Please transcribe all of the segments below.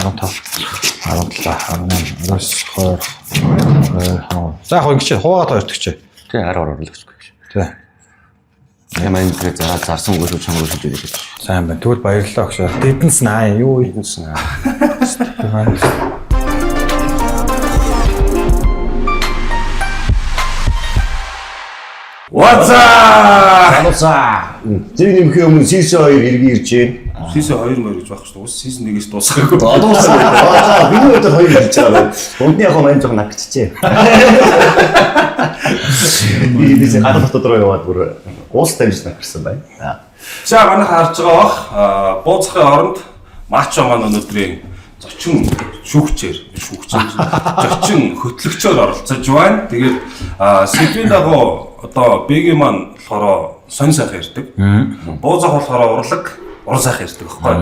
15, 17, 18, 19, 20, 21. За яг ингэж хуваагаад хоёр төгчээ. Тий 10 10 л гэж. Тий. Ямар юм тэгээ за зарсан үгүй шүү чамруу шүж ирэх гэж. Сайн байна. Тэгвэл баярлалаа өгшөө. Дидэнс наа юу вэ? Дидэнс наа. What's up? What's up? Зэрэг нэмхийн өмнө season 2 эргэн ирж байна. Season 2 мөр гэж байх шүү дээ. Ус season 1-ээс дуусгаагүй. Дууссан. За миний хувьд хоёр ирж байгаа байна. Ундны яг маань жоохон нагчжээ. Би би гадаа дотор руу яваад бүр уус тавьж нагчсан байна. За манайх харж байгаа бах бууцхын оронд мачо маань өнөөдрийн зочин шүүгчээр шүүгчээр зочин хөтлөгчөөр оролцож байна. Тэгээд сэдвийн дагуу одоо БГ маань болохоор сонь сайхан ярьдаг. Бууцах болохоор урлаг уран сайхан ярьдаг байхгүй.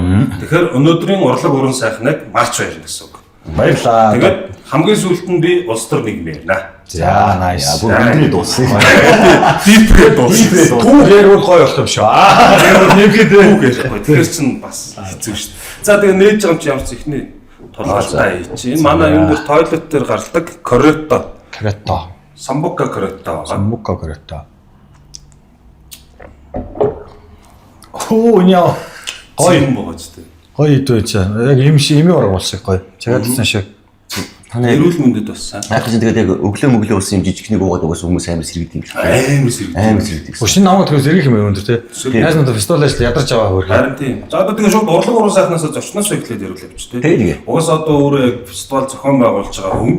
Тэгэхээр өнөөдрийн урлаг уран сайхныг мачо ярина гэсэн үг. Баярлалаа. Тэгээд хамгийн сүүлд нь би улс төр нийгэм ярина. За nice. Бүр бидний дууссан. Дипрээ дууссан. Түүх ярил гоё болох юм шүү. Аа нэмэхэд Түүх ярихгүй. Тэгэхээр чин бас хэцүү шүү дээ. За тэгээ нээж байгаа юм чи ямар ч ихний тулгаалтай чи. Энэ манай юм дээр тойлет дээр гарладаг Корето. Крето. Самбука Корето байгаа. Самбука крето. Хөө яа. Гоё юм байгаа ч тийм. Гоё идвэ чи. Яг юм шиг эмийн ургамал шиг гоё. Чагаадсан шиг. Таны Эрүүл мэндэд бас сайн. яг чинь тэгээд яг өглөө мөглөө ус юм жижигхнийг уугаад угаас хүмүүс амар сэргэдэг юм шиг. Амар сэргэдэг. Амар сэргэдэг. Өшин намайг тэгээс эргэх юм өндөр те. Яаж надад фестивал ажил ядарч аваа хөрхөө. Харин тийм. За одоо тэгээ шууд урлаг уран сайхнаас зочноос эхлээд ярил явчих Тийм тий. тэгээ. Угаасаа одоо өөрөө яг фестивал зохион байгуулж байгаа хүн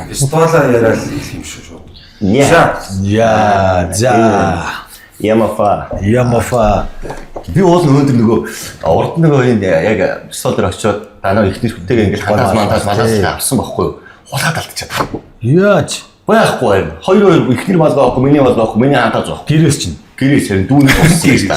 фестивалаа яриад хэлэх юм шүү шууд. За. Яа, за. Ямафа. Ямафа. Би уул өнөөдөр нөгөө урд нөгөө энэ яг фестивал дээр очиод танаа ихнэр хүнтэйгээ ингээл хантаас мантаас малаас авсан байхгүй юу? Хулгаад алдчихад. Яаж? Байхгүй юм. Хоёр хоёр ихнэр мал байхгүй, миний мал байхгүй, миний хантаас байхгүй. Гэрээс чинь. Гэрээс харин дүүний туссан гэж та.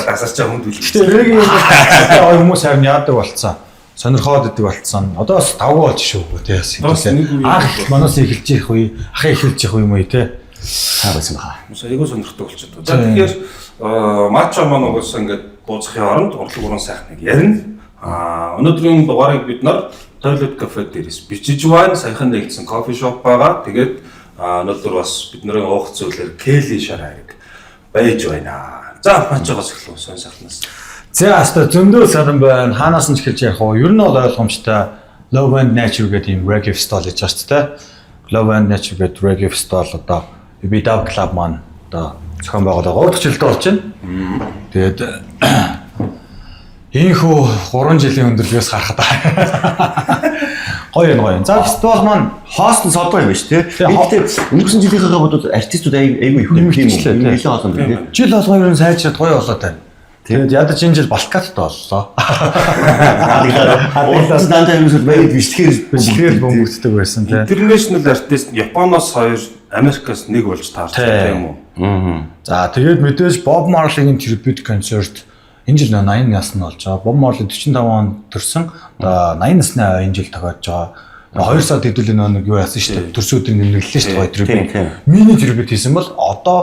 Дасарчаа хүнд үлдээ. Гэтэ регги юм хүмүүс харин яадаг болцсон. Сонирхоод идэг болцсон. Одоо бас тавгүй болж шүү те. Бас нэг үе Анх манаас эхэлж их үе, ах эхэлж их үе юм уу те. Та байсан баха. Хүмүүс айгүй сонирхдаг болчиход. За тэгэхээр мачо маань угаасаа ингээд бууцхын оронд урлаг уран сайхныг ярина. Аа өнөөдрийн дугаарыг бид нар Toilet Cafe дээрээс бичиж байна. Саяхан нэгдсэн кофе шоп байгаа. Тэгээд өнөөдөр бас бидний уух зүйлээр Келли шар хайрыг байж байна. За мачогоос эхлэв сонь сайхнаас. За хаста зөндөө саран байна. Хаанаас нь ч эхэлж ярих уу? Ер нь бол ойлгомжтой. Love and Nature гэдэг юм reggae festival гэж байна шүү дээ. Love and Nature гэдэг reggae festival одоо би Dub Club маань одоо зохион байгуулаад 3 дахь жилдээ болж байна. Тэгээд ийхүү 3 жилийн өндөрлөгөөс харахад гоё юм гоё. юм. За фестивал маань Хост нь содоо юм биш тий. Гэхдээ өнгөрсөн жилийнхээ бодвол артистууд айгүй их юм тийм Нэмэгдчихлээ, үү? тий. Нэлээд олон байна тий. жил болгон ер нь сайжраад гоё болоод байна. Тэгээд ядаж энэ жил Балкаттай боллоо. Хадгалаад дандаа юм эсвэл баяд бичлэгээр Бичлэгээр бөмбөгддөг байсан тий. International artist Японоос хоёр, Америкаас нэг болж таарч Тий. тийм үү? За тэгээд мэдээж Bob Marley-гийн tribute concert энэ жил 80 насны болж байгаа. Bob Marley 45 онд төрсэн. Одоо 80 насны энэ жил тохиож байгаа. 2 сар хэдүүлээ нөө нэг юу яасан шүү дээ. Төрсөн өдрийн нэмэглэлээ шүү дээ гоё Тийм, tribute. тийм. Мини tribute хийсэн бол одоо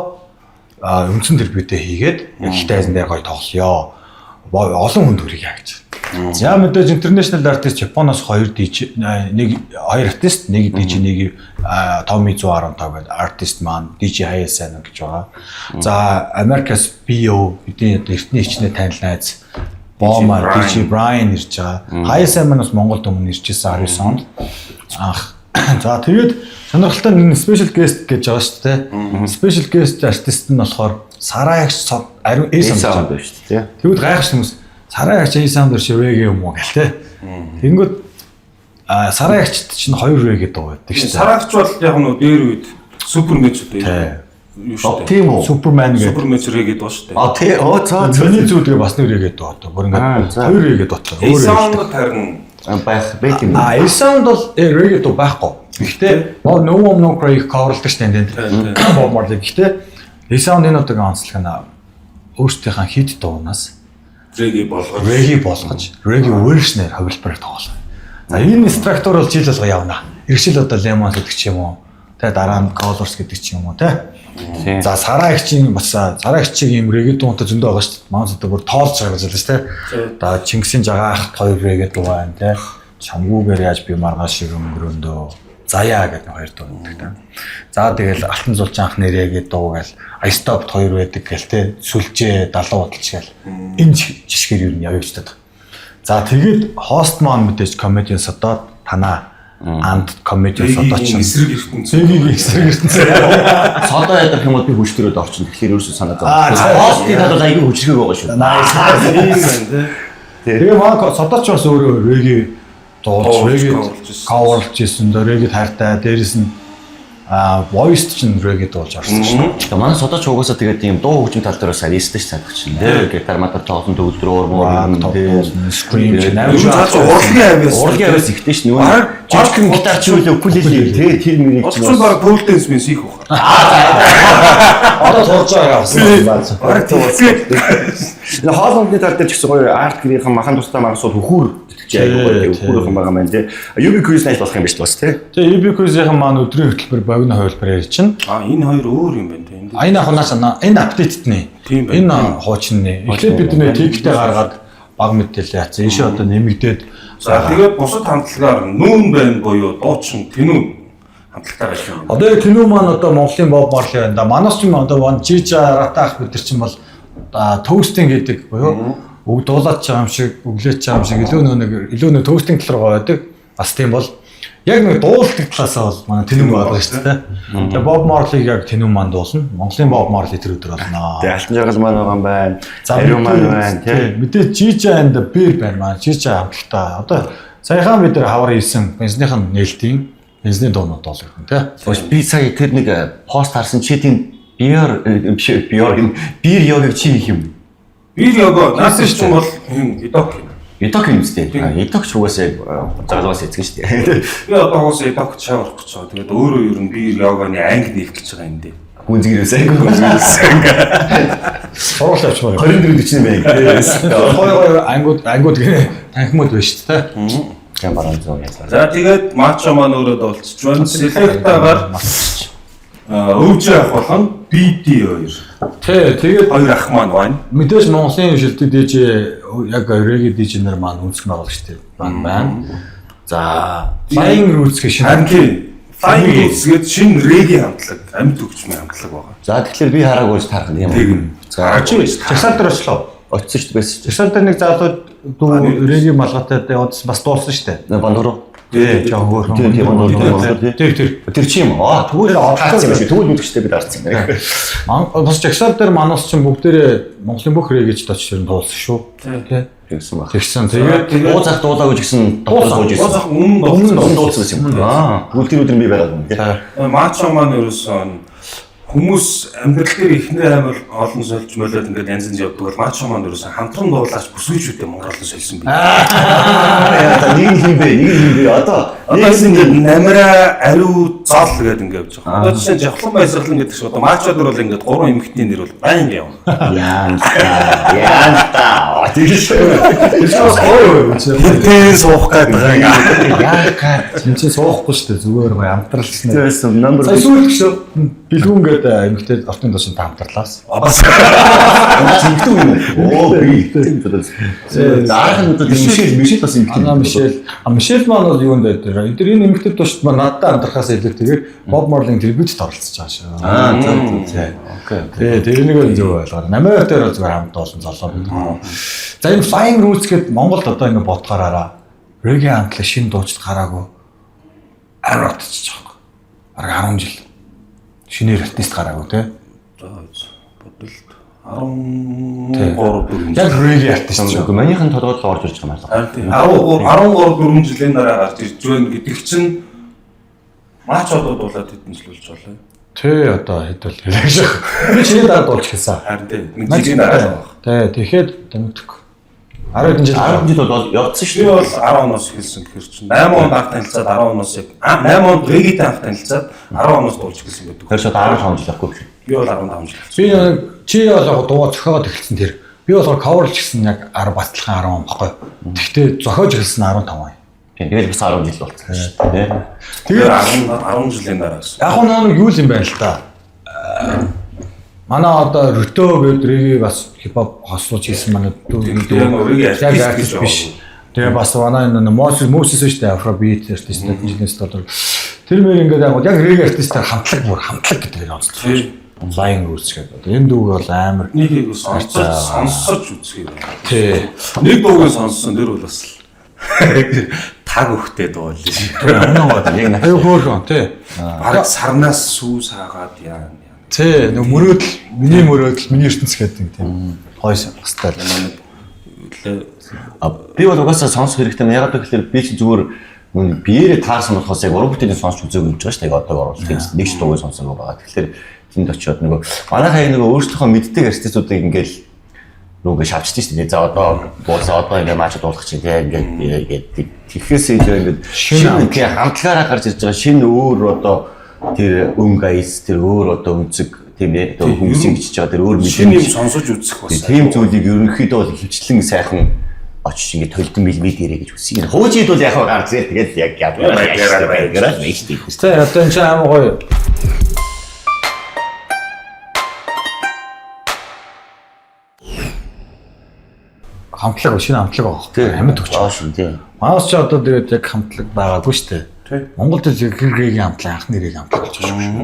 үндсэн tribute хийгээд яг их тайзан дээр гоё тоглоё. Олон хүнд хүргье гэж. За мэдээж international artist Японоос 2 DJ нэг хоёр артист, нэг DJ нэг Tommy 115 гэдэг артист маань DJ Hayasano гэж байгаа. За Америкас BO бидний одоо эртний хичнээн танил найз Бома Brian. DJ Brian ирж байгаа. Hayasano маань бас Монголд өмнө ирж ирсэн 19 онд. Анх. За тэгээд сонирхолтой нэг special guest гэж байгаа шүү дээ. Special guest артист нь болохоор Сараагч ариун A Sound sound байна шүү дээ тий. Тэгвэл гайхах хүмүүс Сарай агч A sound шиг reggae юм уу гэл те. Тэнгүүд Сарай агчд чинь хоёр reggae дуу байдаг шүү дээ. Сараагч бол яг нь дээр үед супермэч үү? Тий. Юу шүү дээ. Тийм үү? Супермен гэдэг. Супермэч регги дуу шүү дээ. А тий. Оо цаа цаа. Миний зүү тэгээ бас нэг reggae дуу одоо. Бүр Аа, ингээд за. хоёр reggae дуутай. A Өөр sound харин байх байт юм. А A sound бол reggae дуу байхгүй. Гэхдээ No Woman No Cry coverлдаг шүү дээ энд. Bob Marley. Гэхдээ A sound энэ удаагийн онцлог нь өөрсдийнхээ хит дуунаас регги болгож reggae болгож, reggae version-ээр хувилбараар тоглоно. За энэ структур бол жил болго явна. Ирэх жил одоо Lemon гэдэг ч юм уу, Тэ дараа нь Colors гэдэг ч юм уу тэ. Тийм. За Сараа эгчийн бас Сараа эгчийн юм регги дуунтай зөндөө байгаа шүү дээ. Манай зөндөө бүр тоолж гаргаж байлаа шүү дээ. За Чингисийн жагаах хоёр регги дуу байна тэ. Чамгүйгээр яаж би маргааш шиг өнгөрөөндөө Заяа гэдэг хоёр дуу байдаг тэ. За тэгэл Алтан зулч анх нэрээ гэдэг дуу гээл I Stopped хоёр байдаг гээл тэ. Сүлжээ далуу удалч гээл энэ жишгээр юу явагддаг. За тэгээд хост маань мэдээж comedian содоо танаа анд comedian содоо чинь эсрэг ертөнц. Зэгийг эсрэг ертөнц. Содоо яадаг юм бол би хүчтрээд орчин. Тэгэхээр ерөөсөө санаа Аа, зовно. Хостын талаар айгүй хүчрхэг байгаа шүү. Nice. Тийм байна тий. Тэгээ манай содооч бас өөрөө регги дуулж, Дуулж, регги coverлж ирсэн. coverлж ирсэн, регги хайртай. Дээрээс нь voice чинь регги дуулж орсон шүү. Тэгээ манай содооч угаасаа тэгээд ийм дуу хөгжим тал дээр бас аристтэй ш цаадах чинь. Тэ гитар матар тоглон төгөлдөр уур Rock, муур тоглосон, scream Тэгээд чинь Юу цааш урлагийн авиас. Урлагийн авиас ихтэй ш. Нөгөө Бараг жижигхэн гитар чи үлээ укулеле тэ тэр мэрийг чинь Олцсон бас баг pole dance мэн сих бах. Одоо туулж байгаа авсан. Бараг тэгсгээд Энэ хоолундны тал дээр ч гэсэн гоё арт гэрийнхэн махан тустай маргасууд хөхүүр итгэж айгүй гоё Тий, хөхүүрхэн байгаа маань тий. UB quiz night болох юм биш бас тий. Тэгээ EB quiz-ийн маань өдрийн хөтөлбөр богино хувилбараар чинь А энэ хоёр өөр юм байна тий. Энд энэ яг нааш энэ апдейтний. Тийм байна. Энэ хуучны. Эхлээд бид нэ тиктэй гаргаад баг мэдээлэл яатсан. Ийшээ одоо нэмэгдээд За тэгээд бусад хамтлагаар нүүн байна буюу дуучин тэнүүн хамтлагтаа байсан юм. Одоо яг тэнүү маань одоо Монголын Боб Марли байна да. Манаас ч юм одоо ван Жижа Ратах бид нар чинь бол тоустинг гэдэг буюу үг дуулаад ч байгаа юм шиг, өглөөч байгаа юм шиг илүү нөө нэг илүү нөө тоустинг тал руу байдаг. Бас тийм бол яг нэг дуулдаг талаасаа бол манай тэнүү байгаа шүү дээ. Тэгээ Боб Марлиг яг тэнүү маань дуулна. Монголын Боб Марли тэр өдөр болно. Тэгээ алтан жаргал маань байгаа юм байна. За Ариун маань байна тий. Мэдээ Жижа and the Bear байна маань. Жижа хамтлагтаа. Одоо саяхан бид нар хавар хийсэн бензнийх нь нээлтийн бензний дуунууд дуулах юм тий. Өөс би сая тэр нэг пост харсан чи тийм биер биш биер юм бир йогыг чи хийх юм. Бир його наасан чинь бол хин Идок. Иток юм зү. Иток ч угаасаа яг залуус эцэг шүү дээ. Би одоо угаасаа Идок шаврах гэж байгаа. Тэгээд өөрөө ер нь бир йогоны анги нээх гэж байгаа юм дээ. Гүнзгийрээс гүнзгийрээс. Сургууль явчихмаар. 24 40 мэй. Хоёр хоёр ангууд ангууд гэнэ танхимууд байна шүү дээ. Гам баран зөө яасан. За тэгээд мачо маань өөрөө дуулчих байна. Селектагаар өвж ах болон BD2. Тий, тэгээд Хоёр ах маань байна. мэдээж Монголын шилдэг DJ яг регги DJ нар маань үнсгэн байгуулагчтай маань байна. За, Flying Roots гэх шинэ Харин тийм Flying Roots гэдэг шинэ регги хамтлаг, амьд хөгжмийн хамтлаг байгаа. За тэгэхээр би хараагүй ч таарах юм. Тэгнь. За чи жагсаал дээр очлоо. очсон шүү дээ байсан шүү Жагсаал дээр нэг залуу дүү регги малгайтай явуулсан бас дуулсан шүү дээ. дээ. Бандуруу. Тий, жоохон хөөрхөн. Тийм тийм бандуруу. Тэр тэр. Тэр чи юм. Аа тэгвэл таарсан юм шиг. Тэгвэл мэдгэжтэй бид харсан юм байна. Ман бас жагсаал дээр манус чинь бүгдээрээ Монголын бүх реггичд очиж ер нь дуулсан шүү. Тий. Тэгсэн баг. Тэгсэн. Тэгээд Дуу зах дуулаагүй ч гэсэн дотор сууж Дуу ирсэн. зах өмнө дуулсан. Өмнө дуулсан байсан юм. Аа тэгвэл тэр өдөр би байгаагүй юм тий. Мачо маань ерөөсөө хүмүүс амьдрал дээр ихнээ амар олон сольж молоод ингээд янз янз явдаг бол мачо маань ерөөсөө хамтран дуулаач бүсгүйчүүдээ Монголын сольсон би. За нэг нь хин бэ? Нэг нь хин бэ? Одоо Одоо ингээд намира, ариу, зол гэдэг ингээд явж байгаа. Одоо жишээ нь жавхлан баясгалан гэдэг шиг одоо мачо дөр бол ингээд гурван эмэгтэйний нэр бол баян явна. Яан та. Яан та. Тэгш. тэр чинь бас гоё юм чи. Хинтээ суух гээд байгаа юм. Яа га. Энд чинь суухгүй шүү дээ. Зүгээр гоё амтралсан. Тэгсэн number Сая сүүлд шүү. Бэлгүүн гэдэг эмэгтэй ортын дошин та хамтарлаас. Бас эмэгтэй юм уу? Оо би тийм бодож. Дараах нь одоо Мишель Мишель бас эмэгтэй. Ана Мишель. А Мишель маань бол юунд байдаг. Тэр энэ эмэгтэй тушд маань надад амтрахаас илүүтэйгээр Боб Марлинг трибьютэд оролцож байгаа шүү. Аа зөв зөв. Окей. Тий, тэрнийг бол зөв ойлгоорой. Намайг дээр бол зүгээр хамт олон золоо бид. За энэ Flying Roots гэд Монголд одоо ингэ бодохоор араа регги хамтлаг шинэ дуучлаг гараагүй амар отчихж байгаа юм. Бараг 10 жил. Шинээр артист гараагүй тий. бодолт 13 4 Яг регги артист шүү. Үгүй манийхэн толгойд л орж ирж байгаа юм байна. 13 13 4 жилийн дараа гарч ирж байна гэдэг чинь мач одод дуулаад хэдэн жил болж байна. Тий одоо хэд бол хэлэх шиг. Би чиний дараа дуулж эхэлсэн. Харин тий нэг жилийн дараа л байна. Тий, тэгэхэд тэмдэг. 10 жил 10 жил бол явцсан шүү Би дээ. бол 10 оноос эхэлсэн гэхэр чинь 8 онд анх танилцаад 10 оноос яг 8 онд регитэй анх танилцаад 10 оноос дуулж эхэлсэн байдаг. Тэр шууд 15 жил ахгүй шүү. Би бол 15 жил. Би нэг чи бол яг дуугаа зохиогоод эхэлсэн тэр. Би болохоор coverлж гисэн яг 10 батлахын 10 он баггүй. Тэгтээ зохиож эхэлсэн 15 он. Тэгэл бас 10 жил болсон шүү дээ. Тэгээд 10 жилийн дараа гэсэн. Яг нэг юу юм байна л да. Манай одоо Рөтөө гээд регі бас хипхоп хослуулж хийсэн манай дүү яг артист биш. Тэгээ бас манай энэ Мoses Мoses шүү дээ afrobeat артист жилээс доллар. Тэр мөр ингээд яг реги артистаар хамтлаг бүр хамтлаг гэдэг нь онцлог. Lion Roots гэдэг. Одоо энэ дүүг бол амар нэг их сонсож үзэх юм. Тий. Нэг дууг сонссон тэр бол бас таг өгтэй дуу л шээ. Үнэн гоо. Яг аюу хөөрхөн тий. Бараг сарнаас сүү саагаад яа. Тий, нэг мөрөөдөл, миний мөрөөдөл, миний ертөнц гэдэг юм тийм. Гоё сонхстай. Би бол угаасаа сонсох хэрэгтэй юм. Ягаад гэвэл би чи зүгээр нүн биеэрээ таарсан болохоос яг уран бүтээлийн сонсч үзээгүй юм жаа шүү дээ. Одоо оруулах тийм нэг ч дууг сонсоогүй байгаа. Тэгэхээр тэнд очиод нөгөө манайхаа нөгөө өөрсдийнхөө мэддэг артистуудыг ингээл нүгэ шавчдаг шүү дээ. За одоо буусан одоо ингээ маачд дуулах чинь тийм ингээд тэгэхээс илүү ингээд шинэ ингээ хамтлагаараа гарч ирж байгаа шинэ өөр одоо тэр өнгө аяс тэр өөр одоо өнцөг тийм ээ одоо хүмүүсийг бичиж байгаа тэр өөр мэдээ юм сонсож үзэх бас тийм зүйлийг ерөнхийдөө бол хөвчлэн сайхан очиж ингээ толдон бэлмээ дээрээ гэж үсэг. Хуужид бол яг гарч ирэл тэгэл яг баяраа л шүү дээ. Тэ одоо энэ чинь амар гоё. Хамтлаг шинэ хамтлаг байгаа байхгүй амьд өгч байгаа шүү дээ. Манайс ч одоо тэгээд яг хамтлаг байгаагүй шүү дээ. Монголд реггийн хамтлаг анхны реггийн хамтлаг болж байгаа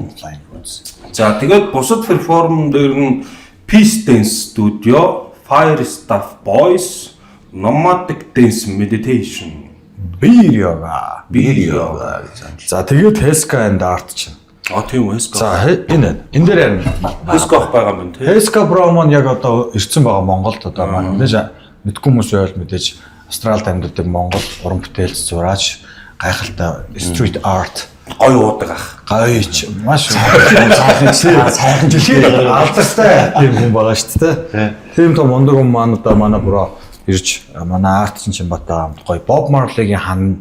шүү дээ. За тэгээд бусад перформ дээр нь Peace Dance Studio, Fire Staff Boys, Nomadic Dance Meditation, Beer Yoga, Beer Yoga гэж. За тэгээд Heska and Art чинь. А тийм Heska. За энэ энэ дээр харин Heska ах байгаа юм тий. Heska Bro маань яг одоо ирсэн байгаа Монголд одоо маань мэдээж мэдгүй хүмүүс байвал мэдээж Австралид амьдардаг Монгол уран бүтээлч зураач гайхалтай street art гоё уудаг ах. Гоё ч маш сайхан жилийн алдартай тийм хүн байгаа шүү дээ. Тийм том мундаг хүн маань одоо манай бро ирж манай арт чинь Чинбатаа хамт гоё Боб Марлигийн хан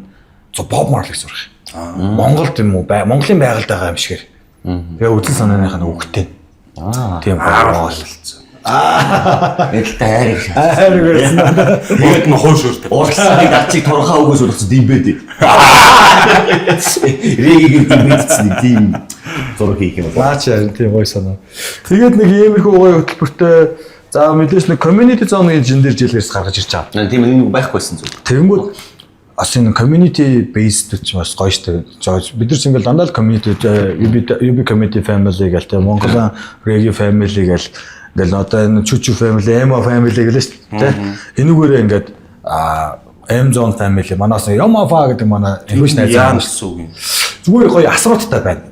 Боб Марлиг зурах. Монголд юм уу? Монголын байгальд байгаа юм шигээр. Тэгээ үзэл санааных нь өгтэй. Тийм гоё болцсон. Нэгтэй хайрыг хайрыг байсан. Тэгээд нь хойш өртөө. Уурласыг ачиг турхаа өгөөс үлдсэн тийм бэ дээ. Регийг димбэдсэн нэг тийм зураг хийх юм бол. Наач харин тийм гоё санаа. Тэгээд нэг иймэрхүү гоё хөтөлбөртэй за мэдээж нэг community zone гэж энэ дэр жилээс гаргаж ирж байгаа. Тийм энэ байхгүйсэн зүйл. Тэгэнгүүт бас энэ community based ч бас гоё шүү дээ. Бид нар ч ингээл дандаа л community UB community family гэл тийм Монголын reggae family гэл ингээл одоо энэ Chuchu family, Emo family гэлээ шүү дээ. Энүүгээрээ ингээд M zone family манаас Yomafa гэдэг манай хөвч найз яа гэсэн үг юм. Зүгээр гоё асруудтай байна.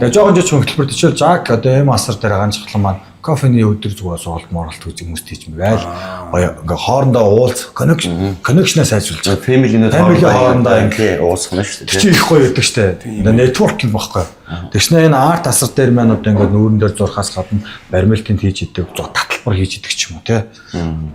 Тэгээ жоохон жижиг хөтөлбөр төчөөл Жак одоо M асар дээр ганцхан маань кофений өдөр зүгээр суулт моралт үзэх хүмүүс тийч мэгэл гоё ингээ хоорондоо уулз connection-аа сайжруулж байгаа. Family-нүүд хоорондоо ингээ уулзах нь шүү дээ. Чи их гоё байдаг штэ. Networking баггүй. Тэгснэ энэ арт асар дээр маань одоо ингээ нүүрэн дээр зурхаас гадна баримлтын хийж идэг, таталбар хийж идэг ч юм уу те.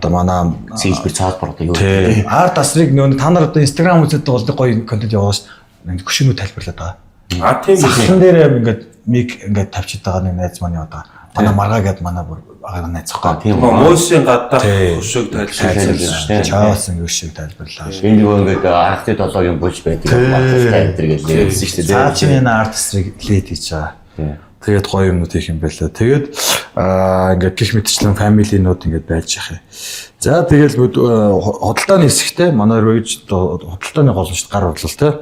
Одоо манай зээлбэр цаалбар одоо юу гэдэг. Арт асрыг нөө та нар одоо Instagram үзээд бол гоё контент явуулж хөшөөнүүд тайлбарлаад байгаа. А тийм үү. Сахан дээр ингээд мик ингээд тавьчихад байгаа нэг найз маань яваад байгаа. Манай маргаа гэд манай бүр байгаа найз байхгүй. Тийм үү. Мөсийн гадаах хөшөөг тайлбарласан шүү дээ. Чаус ингэ хөшөөг тайлбарлаа. Энэ нөгөө ингээд анхны долоогийн булж байдаг баталтай энэ төр гэж ярьсан шүү дээ. Цаа чинь энэ артистрыг лид хийж байгаа. Тэгээд гоё юмнууд хийх юм байлаа. Тэгээд ингээд гих мэтчлэн family-нууд ингээд байж явах юм. За тэгэл худалдааны хэсэгтээ манай ройж худалдааны голомжт гар урлал те.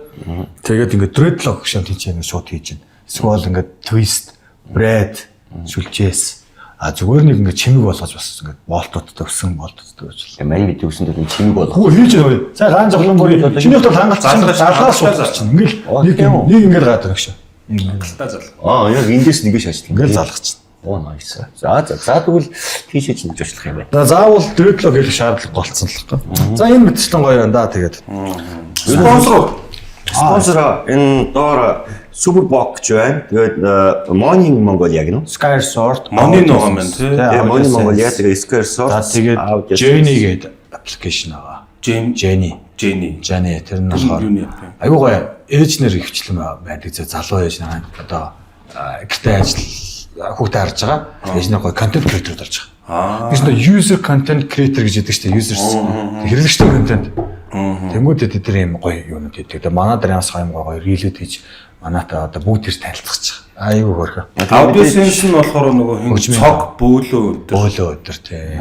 Тэгээд ингээд dreadlock гэх юм тийч ингээд шууд хийж байна. Эсвэл ингээд twist, braid сүлжээс а зүгээр нэг ингээд чимэг болгож бас ингээд болтуудтай өссөн болтуудтай гэж байна. Мань бид өсөн дээр чимэг болгох. Хүү хийж байна. Сая гаан зовлон бүр чиний хотод хангалцсан залгаа шууд чинь. Ингээл нэг ингээд гадаг өгш. Хангалттай зал. Аа яг эндээс нэг шаашлаа. Ингээл залгачихна. Оо nice. За за тэгвэл тийшээ чинь жочлох юм байна. За заавал dreadlock хийх шаардлага болцсон л байхгүй. За энэ мэтчлэн гоё байна да тэгээд. Спонсор энэ доор Superboc гэж байна. Тэгээд Morning Mongolia гэнэ үү? Sky Resort, Money байгаа юм байна тий. Тэгээ Morning Mongolia тэгээд Sky Resort. За тэгээд Jenny гэдэг аппликейшн байгаа. Jenny. Jenny тэр нь болохоор аюу гоё ээжнэр хвчлэн байдаг. Залуу ээж нар одоо гэртээ ажил хүүхдээ харж байгаа. Ээж нар гоё контент креатор болж байгаа. Бид нөө user content creator гэж яддаг шүү дээ. Users хэрэглэгчдийн контент. Тэнгүүд тэд нар юм гоё юунууд хийдэг. Тэгээ манай дээр ямар гоё гоё reel үүд хийж манайтай одоо бүгд тэр танилцах байгаа. Айгүй хөөрхөн. Audio sense нь болохоор нөгөө хин цог бөөлөө өдр. Бөөлөө өдр тий.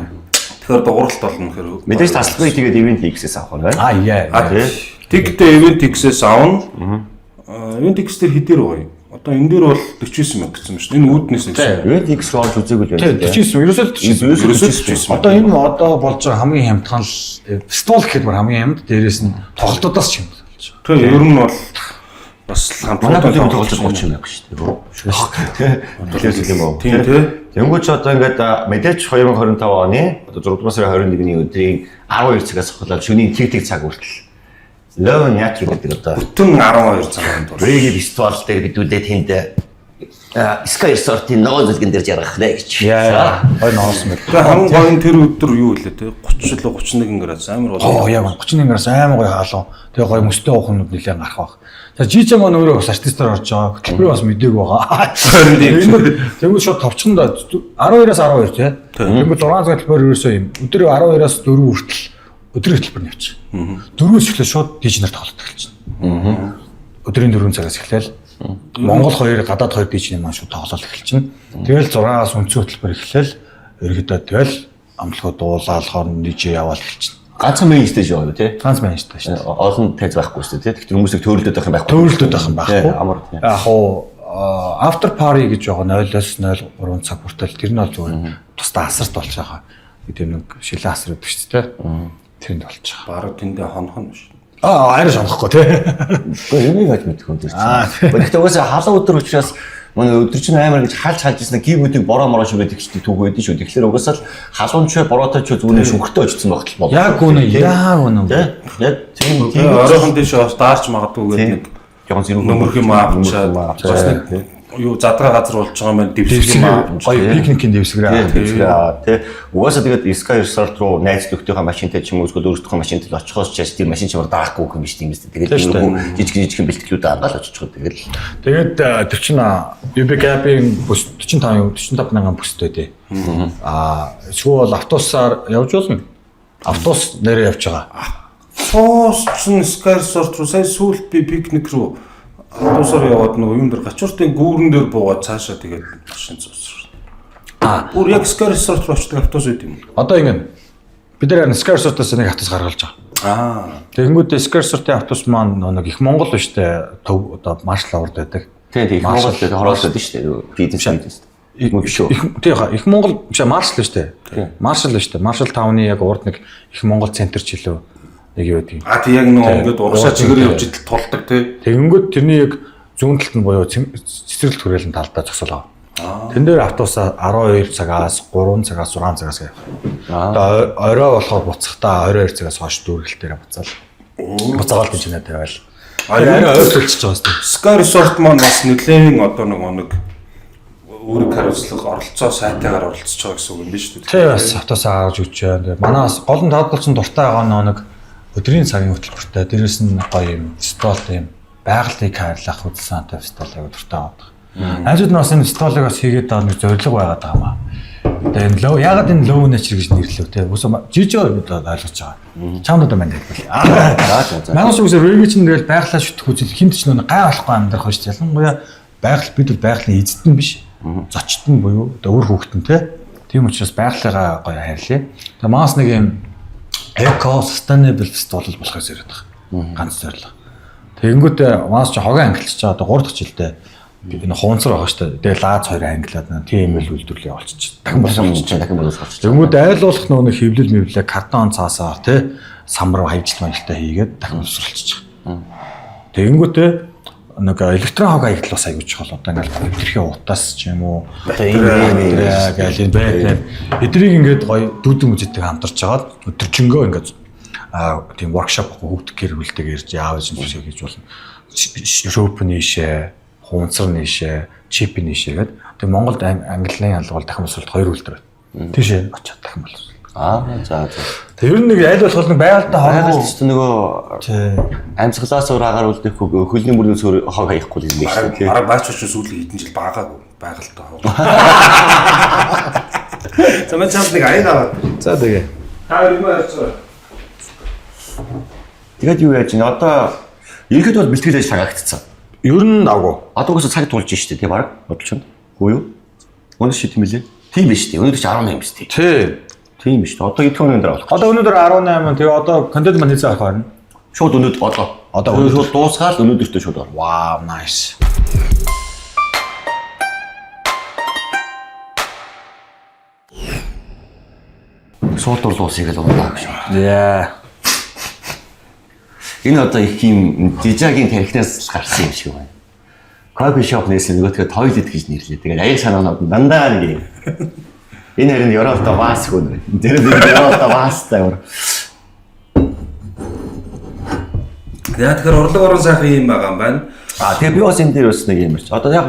Тэгэхээр дууралт болно гэхээр мэдээж таслахгүй тэгээд event X-ээс авах нь байна. Аа яа. Тэгтээ event X-ээс авна. Event X дээр хэдээр байгаа юм? Одоо энэ дээр бол 49 мянга гэсэн юм шүү дээ. Энэ үүднээс нэгсэн. Event X руу орж үзээгүй л байна. 49 ерөөсөө 49. Ерөөсөө 49. Одоо энэ одоо болж байгаа хамгийн хямдхан л фестивал гэхэд бүр хамгийн хямд дээрээс нь тоглолтуудаас ч хямд болж байгаа. Тэгээ ер нь бол бас хамтлаг тоглож байгаа 30 мянга шүү дээ. Тэгэхээр юм уу? Тийм тий. Тэнгүүч одоо ингээд мэдээж 2025 оны одоо 6 дугаар сарын 21-ний өдрийн 12 цагаас ахуулаад шөнийн тэг цаг хүртэл Love Nature гэдэг одоо бүтэн 12 цагаан дур. Reggae фестивал дээр бидүүлээ тэнд Sky Resort-ийн ногоон зүлгэн дээр жаргах нэ гэж. Яа. Гой ноос мэт. Тэгээ хамгийн гоё нь тэр өдөр юу вэ те 30 л 31 градус амар гоё. Оо яг 31 градус амар гоё халуун. Тэгээ гоё мөстэй уухнууд нэлээд гарах байх. За Жижиг маань өөрөө бас артистаар орж байгаа. Хөтөлбөрөө бас мдээгүй байгаа. Тэнгүүд шууд товчхондоо 12-аас 12 тий. Тэнгүүд 6 цаг хөтөлбөр ерөөсөө юм. Өдөр 12-аас 4 хүртэл өдрийн хөтөлбөр нь явчих. 4-өөс эхлээд шууд DJ нар тоглолт эхэлчихнэ. Өдрийн 4 цагаас эхлээл Монгол 2, гадаад 2 DJ маань шууд тоглолт эхэлчихнэ. Тэгэл 6-аас үндсэн хөтөлбөр эхлээл ерөөдөө тэгэл амлахуу дуулаад хооронд DJ яваал эхэлчихнэ. Ганцхан main stage байгаа юу тий? Ганц main stage шүү дээ. Олон тайз байхгүй шүү дээ тий. Тэгэхээр хүмүүсийг төөрөлдөд байх юм байхгүй. Төөрөлдөд байх юм байхгүй. Амар. Яг хуу after party гэж байгаа 0-оос 03 цаг хүртэл тэр нь бол зүгээр тусдаа асарт болж байгаа. Тийм нэг шилэн асар гэдэг шүү дээ. Тэрэнд болж байгаа. Бараг тэндээ хонох нь биш. Аа арай шонохгүй тий. Гэхдээ юм яаж мэдэх юм тэр чинь. Гэхдээ угаасаа халуун өдөр учраас манай өдөр чинь амар гэж халж халж ирсэн гів үдийг бороо мороо шүгээд эхэлдэг түүх байдэн шүү. Тэгэхээр угаасаа л халуун ч бороотой ч зүгээр шүнхтэй очсон багт л бол. Яг үнэ, яг үнэ. Яг тийм тийм оройхон дэше бас даарч магадгүй гэдэг нэг жоохон зэрэг нөмөрх юм авчаад бас нэг юу задгаа газар болж байгаа юм байна дэвсгэр юм аа. Гоё пикникийн дэвсгэр. Дэвсгэр тий. Угаасаа тэгээд Sky Resort руу найз нөхдийнхөө машинтай ч юм уу эсвэл өөрсдийнхөө машинтай л очихоос ч тийм машин чамаар даахгүй юм биш тийм биз дээ. Тэгээд нөгөө жижиг жижигхэн бэлтгэлүүд ангаал очиход тэгэл. Тэгээд 40 UB Gap-ийн бүс 45 45 мянган бүстэй тий. Аа эсвэл автобусаар явж болно. Автобус нэрээ явж байгаа. Автобус чинь Sky Resort руу сая сүүлд би пикник руу автобусаар яваад нөгөө юм дээр гачууртын гүүрэн дээр буугаад цаашаа тэгээд машин зүүсэн. Аа бүр яг Sky Resort руу очдог автобус байд юм. Одоо ингэ бид нар Sky Resort-оос нэг автобус гаргалж байгаа. Аа тэгэнгүүт Sky Resort-ын автобус маань нэг их Монгол биш үү төв одоо маршал авард байдаг. Тийм их Монгол гэдэг хороос байдаг шүү дээ. Бизнес биш үү? Тийм их Монгол биш маршал биш үү? Маршал биш үү? Маршал тауны яг урд нэг их Монгол центр ч илүү нэг юу гэдэг юм. А тий яг нөгөө ингээд урагшаа чигээр явж идэл тулдаг тий. Тэгэнгүүт тэрний яг зүүн талд нь буюу цэцэрлэг хүрээлэн талдаа зогсоол байгаа. Тэн дээр автобусаа 12 цагаас 3 цагаас 6 цагаас явах. Одоо орой болохоор буцахдаа 22 цагаас хойш дүүргэлтээрээ буцаал. Буцаагаал гэж нэ тавиал. Арай ойр төлчихөж байгаа юм. Sky Resort маань бас нэлээд одоо нэг үүрэг хариуцлага оролцоо сайтайгаар оролцож байгаа гэсэн үг юм биш үү? Тий бас автобусаа гаргаж өгч байна. Тэгээ манай бас гол нь тавдалцсан дуртай байгаа нэг өдрийн цагийн хөтөлбөртэй дээрээс нь гоё юм фестивал юм байгалыг хайрлах үзэл санаатай фестивал аягүй дуртай байгаа. Хажууд нь бас энэ фестивалыг бас хийгээд байгаа нэг зорилго байгаад байгаа юм аа. Одоо энэ лөө ягаад энэ лөө нэчэр гэж нэрлэв те. Үгүй жижиг бид ойлгож байгаа. Чамд одоо мань хэлбэл. За. Манай шиг үсээ регги чинь тэгэл байгалаа шүтэх үзэл хинт ч нөө гай болохгүй амьдрах биш. Ялангуяа байгаль бид бол байгалийн эзэд нь биш. Зочд нь буюу одоо үр хүүхэд нь те. Тийм учраас байгалыгаа гоё хайрлаа. Тэгээ маас нэг юм эко sustainable фестивал болохыг зориод байгаа. Ганц зорилго. Тэгэнгүүтээ маас чи хогоо ангилчихж байгаа одоо 3 дахь жилдээ энэ хуунцар байгаа шүү дээ. Тэгээ лааз хоёр ангилаад тийм л үйлдвэрлэе болчих. Дахин болчих. Дахин болчих. Тэгэнгүүт айлуулах нөгөө нэг хэвлэл мэвлээ картон цаасаар тий самбар хаягдл маягтай хийгээд дахин боловсролчих. Тэгэнгүүтээ нэг электрон хог хаягдл бас аягүй чухал. Одоо ингээл хөвтрхийн утас ч юм уу гээл энэ бай. Эдрийг ингээд гоё дүүдэн үзэдэг хамтарч жагаад өдөржингөө ингээд тийм воркшоп хүүхд гэр бүлтэйг ирж яавж зүсээ хийж болно. Шөп нийшээ, хуунцар нийшээ, чип нийшээ гэдэг. Тэгээ Монголд английн алга бол дахин босолт хоёр үйлдвэр байна. Тийшээ очиод дахин боловсрол. Аа за за. Тэр ер нь нэг аль болох нэг байгальтай хоргоо ч нөгөө амьсгалаас өөр агаар үлдэхгүй хөлний мөрнөөс өөр хог хаяхгүй юм байна шүү дээ. Бараг баач очиж сүүлийн хэдэн жил багаагүй байгальтай хог. За мэн чамд нэг аяг аваад. За тэгээ. Та юм ярьж байгаа. Тэгээд юу яаж байна? Одоо ерөнхийдөө бол бэлтгэл ажил хангагдсан. Ер нь давгүй. Одоо угаасаа цаг тулж штэ тий баг бодлоо. Үгүй юу? Өнөөдөр шид юм бэлээ. Тийм биш тий. Өнөөдөр чи 18 биш тий. Тий. Тийм биш. Одоо хэдэн хоногийн дараа болох. Одоо өнөөдөр 18, тэгээ одоо контент маань хэзээ авах байна? Шууд өнөөдөр одоо. Одоо өнөөдөр шууд дуусгаад өнөөдөртөө шууд орно. Вау, nice. Суудур дуусыг л унаа гэж. Yeah. Энэ одоо их юм дижагийн тархинаас л гарсан юм шиг байна. Кофе шоп нээсэн нөгөөдгөө тойлет гэж нэрлээ. Тэгээд аяг санаанууд нь дандаа нэг юм. Энэ харин Европт ваас хөнөр. Тэр нэг Европт ваастай өөр. Яа тэгэхээр урлаг орон сайхан юм байгаа юм байна. А тэгээ би бас энэ дээр бас нэг юм ярьч. Одоо яг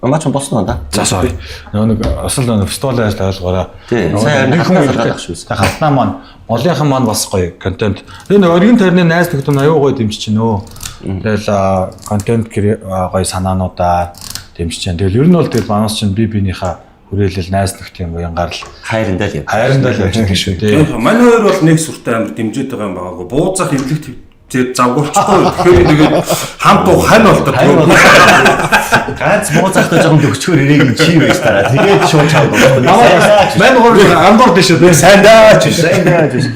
мач болсон уу да? За sorry. Нөгөө нэг асал нөгөө фестивалийн ажил ойлгоорой. Тий, Нөгөө сайн нэг хүн халтнаа ирдэг. гаргах шүү. Тэг халтнаа маань молынхан маань бас гоё контент. Тэгээ нэг оргин тойрны найз нөхдөд нь аюу гоё дэмжиж чинь өө. Тэгэл контент гоё санаануудаа дэмжиж чинь. Тэгэл ер нь бол тэгэл манаас чинь би биенийхээ хүрээлэл найз нөхдийн уянгаар л Хайрандаа л яв. хайрандаа л явж байгаа шүү дээ. Манай хоёр бол нэг сүртэй амар дэмжиж байгаа юм байгаагүй. Бууцах имлэг төвчээр завгуулчихгүй. Тэгэхээр тэгээд хамт уу хань болдог. Ганц муу захтай жоохон төгчгөр ирээг нь чи байж тараа. Тэгээд шууд чавд. Мань гурав андуур дэшээ дээ. Сайн даа ч. Сайн даа гэж.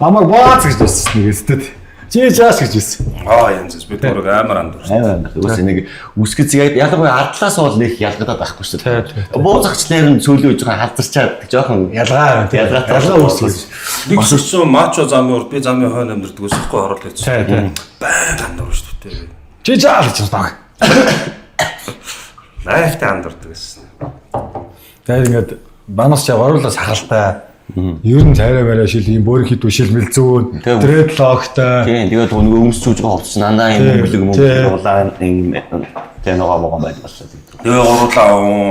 Намайг бооц гэж байсан нэг өсдөд. Чи жаас гэж байсан. Аа янз бүр бид гурав амар андуурсан. Амар амар. Үгүй нэг үсгэц ялангуяа ардлаас бол нэг ялгадаад байхгүй шүү Тий, дээ. Буу захчлаар нь сүүлийн үе жоохон халзарчаад жоохон Ялгаа тий. ялгаатай Ялгаа үүсгэж. Нэг сүрсэн мачо замын урд би замын хойно амьдэрдэг ус ихгүй орол хийсэн. Тий, тий. Байн андуурна шүү дээ. Чи жаа гэж байна. Лайфтай андуурдаг гэсэн. Тэгээд ингээд банаас чаа гурлаа сахалтай. Ер нь цайраа барай шил ийм бөөрийн хит үшил мэл зүүн. Тий. Дрэдлогтой. Тийм тэгээд нөгөө өмс зүүж байгаа хувцас нандаа юм Тий, бөмбөлөг тий. мөмбөлөг улаан юм тэгээ ногоо могоо байдаг боллоо. Тэгээ гурлаа уу.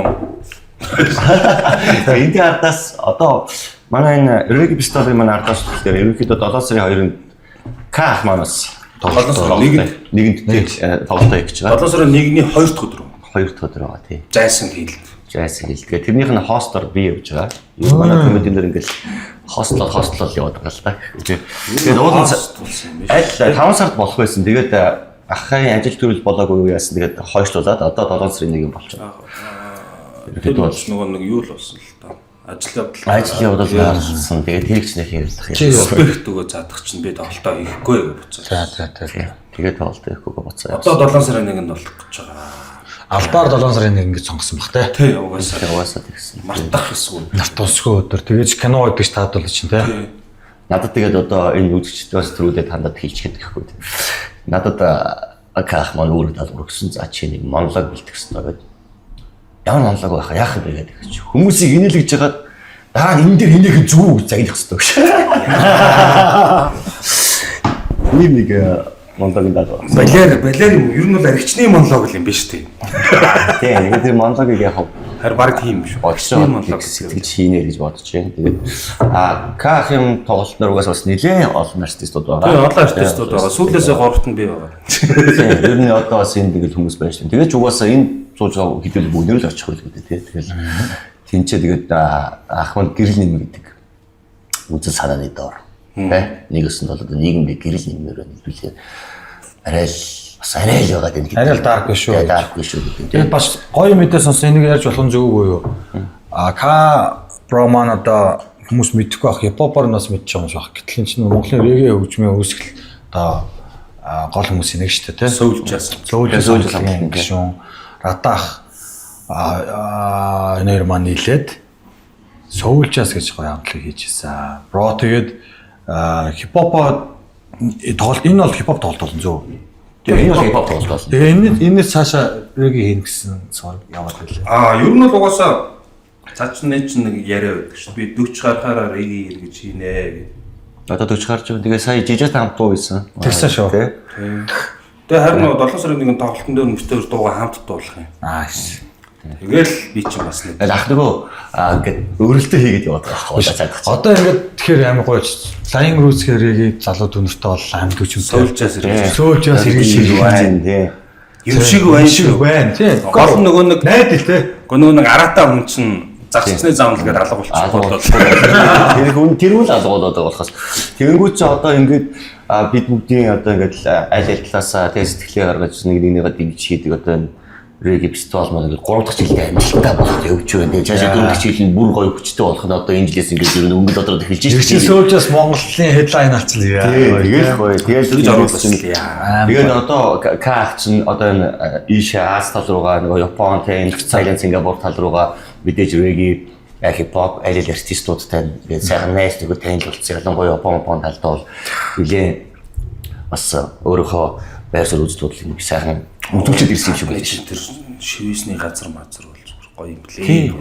Тэгээ энэ ардаас одоо манай энэ Reggae Pistol-ын манай ардаас болохоор ерөнхийдөө 7 сарын 2-нд К ах маань бас 7 сарын 1-нд нэгэнд тий тоглолтоо хийж байгаа. 7 сарын 1-ний 2 дахь өдөр. 2 дахь өдөр байгаа тий. Зайсан хийлд. Жайсан хэл. Тэгээ тэрнийх нь хостор би явж байгаа. Юу манай комедиэн дээр ингээл хостлол хостлол яваад байгаа л та. Тэгээд уулын болсон юм биш. аль 5 сард болох байсан. Тэгээд ахын ажил төрөл болоогүй юу яасан. Тэгээд хойшлуулад одоо 7 сарын 1 болчихно. Тэр бол нөгөө нэг юу л болсон л та. Ажил явдал. Ажил явдал гарсан. Тэгээд тэр их ч нэх ярилцах Чи юм. Респект өгөө задах чинь би тоглолтоо хийхгүй гэж буцаа. За за за. Тэгээд тоглолт хийхгүй буцаа. Одоо 7 сарын 1-нд болох гэж байгаа. Албаар 7 сарын 1 ингэж сонгосон бах те. Тий угаасаа Угаасаа тэгсэн. мартах хэсгүй. Нарт тусгүй өдөр. Тэгээд ч кино гэдэг ч таадвал чинь те. Надад тэгээд одоо энэ үзэгчд бас түрүүдээ тандад хэлчихээд гэхгүй. Надад Аках маань өөрөө даалгавар өгсөн. За чи нэг монолог бэлтгэх ёстой гэдэг. Ямар монолог байх вэ? Яах юм бэ гэдэг чи. Хүмүүсийг инээлгэж хагаад дараа нь энэ дээр инээх нь зүг гэж загнах ёстой гэж. Ийм нэг монологын даалгавар. Балер балер юм. Ер нь бол архичны монолог л юм биш үү? Тийм, тэгээд тэр монологыг яг Харин баг тийм шүү. багшаа монолог сэтгэж хийнэ гэж бодож байна. Тэгээд а Кахын тоглолтноор угаас бас нэлээд олон артистууд байгаа. Тэгээ олон артистууд байгаа. Сүүлээсээ гуравт нь би байгаа. Тийм, ер нь одоо бас энд тэгэл хүмүүс байна шүү. Тэгээд ч угаасаа энэ сууж байгаа хэдүүл бүгдээр л очих байлгүй дээ, тий. Тэгэл тэнцээ тэгээд ах маань гэрэл нэмэ гэдэг үзэл санааны доор. Тэ нэг өсөнд бол одоо нийгэмд гэрэл нэмээр байна хэдүүлээ. Арай л бас арай л байгаа гэдэг. Арай л dark биш шүү. Dark биш шүү гэдэг. Тэгээд бас гоё мэдээ сонсон энийг ярьж болох нь зөв үү юу? А К Броман одоо хүмүүс мэдэхгүй байх хипхопоор нь бас мэдчих юм шиг байх. Гэтэл энэ чинь Монголын реге хөгжмийн үүсгэл одоо гол хүмүүсийн нэг шүү дээ тий. Сөүлжээс. Сөүлжээс Сөүлжээс хамтлаг. гишүүн Радах энэ хоёр маань нийлээд Сөүлжээс гэж гоё хамтлаг хийж исэн. Бро тэгээд хипхопоо тоглолт энэ бол хипхоп тоглолт болно зөв. Тэгээ энэ бол хипхоп тоглолт болно. Тэгээ энэ энэс цаашаа реге хийнэ гэсэн цоор яваад байлаа. Аа, ер нь бол угаасаа цаа чинь нэг чинь нэг яриа байдаг шүү. Би 40 гарахаараа реги эргэж хийнэ гэдэг. Одоо 40 гарч байгаа. Тэгээ сая жижигт хамт дуу хийсэн. Тэгсэн шүү. Тэ. Тэгээ харин нөгөө 7 сарын 1-нд тоглолтын дээр мөртөөр дууга хамт дуулах юм. Аа. шс. Тэгэл би чинь бас нэг Тэгэл ах нөгөө ингээд өөрөлтөө хийгээд яваад байгаа байхгүй цаадах чинь. Одоо ингээд тэгэхээр амар гоё. Flying Roots гэх реги залуу дүнэртэй бол амьд хүчтэй. сөүлжээс эргэж. Сөүлжээс эргэж Шиг байна. байна тий. Юм шиг байна Шиг шүү. байна тий. Гол нь нөгөө нэг найдал тий. нөгөө нэг араатаа хүн чинь загсчны замл гэдэг алга болчих болоо. Тэр хүн тэр үл алга болоод байгаа болохоос тэгэнгүүт чи одоо ингээд Бид бүгдийн одоо ингээд аль аль талаасаа тэгээ сэтгэлээ гаргаж нэг нэгнийгээ дэмжиж хийдэг одоо энэ reggae фестивал маань ингээд 3 дахь жилдээ амжилттай болоод явж байна. Тэгээ цаашаа 4 дахь жил нь бүр гоё хүчтэй болох нь одоо энэ жилээс ингээд ер нь өнгө дотроод эхэлж Тэр чинь сүүлжээс Монголын headline алцлаа. Тэгэл гоё. Тэгэл Тэгж оруулсан. Тэгээд одоо К чинь одоо энэ ийшээ Аз тал руугаа нөгөө Япон, Тайван, Таиланд, Сингапур тал руугаа мэдээж reggae, хип хоп аль аль артистуудтай ингээд сайхан найз нөхөд танилцуулсан. Ялангуяа Япон талд бол нэлээд бас өөрийнхөө байр суурь үзэл бодлыг нэг сайхан үзүүлчихэд ирсэн юм шиг байна. Тэр шивээсний газар мазар бол зүгээр гоё юм блээ.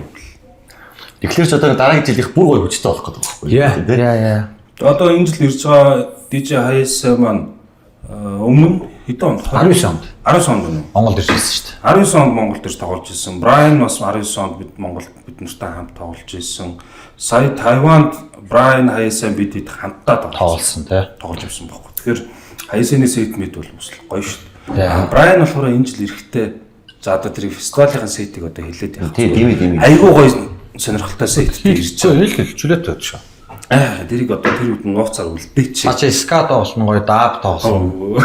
Тэгэхээр ч одоо дараагийн жилийнх бүр гоё хүчтэй болох гэдэг байхгүй Яа. Яа яа. Одоо энэ жил ирж байгаа DJ Hayes маань өмнө хэдэн онд? 19 онд. 19 онд үнэ. Монголд ирж ирсэн шүү дээ. 19 онд Монголд ирж тоглож исэн. Брайан бас 19 онд бид Монголд бид нартай хамт тоглож исэн. Сая Тайванд Брайан Hayes бид хэд хамтдаа Тоглосон тий. тоглож явсан байхгүй. Тэгэхээр Hayes-ийн set мэд бол бас гоё шүү дээ. Яа. Брайан болохоор энэ жил эрэхтэй за одоо тэр фестивалийн set ийг одоо хэлээд явах. Тий, тийм ээ, тийм ээ. Айгуу гоё сонирхолтой set тэй ирж Хэл хэл чөлөөтэй байдаг шүү. байгаа. Тэрийг одоо тэр үед нууцаар үлдээч. А чи ska тоглосон гоё dub тоглосон.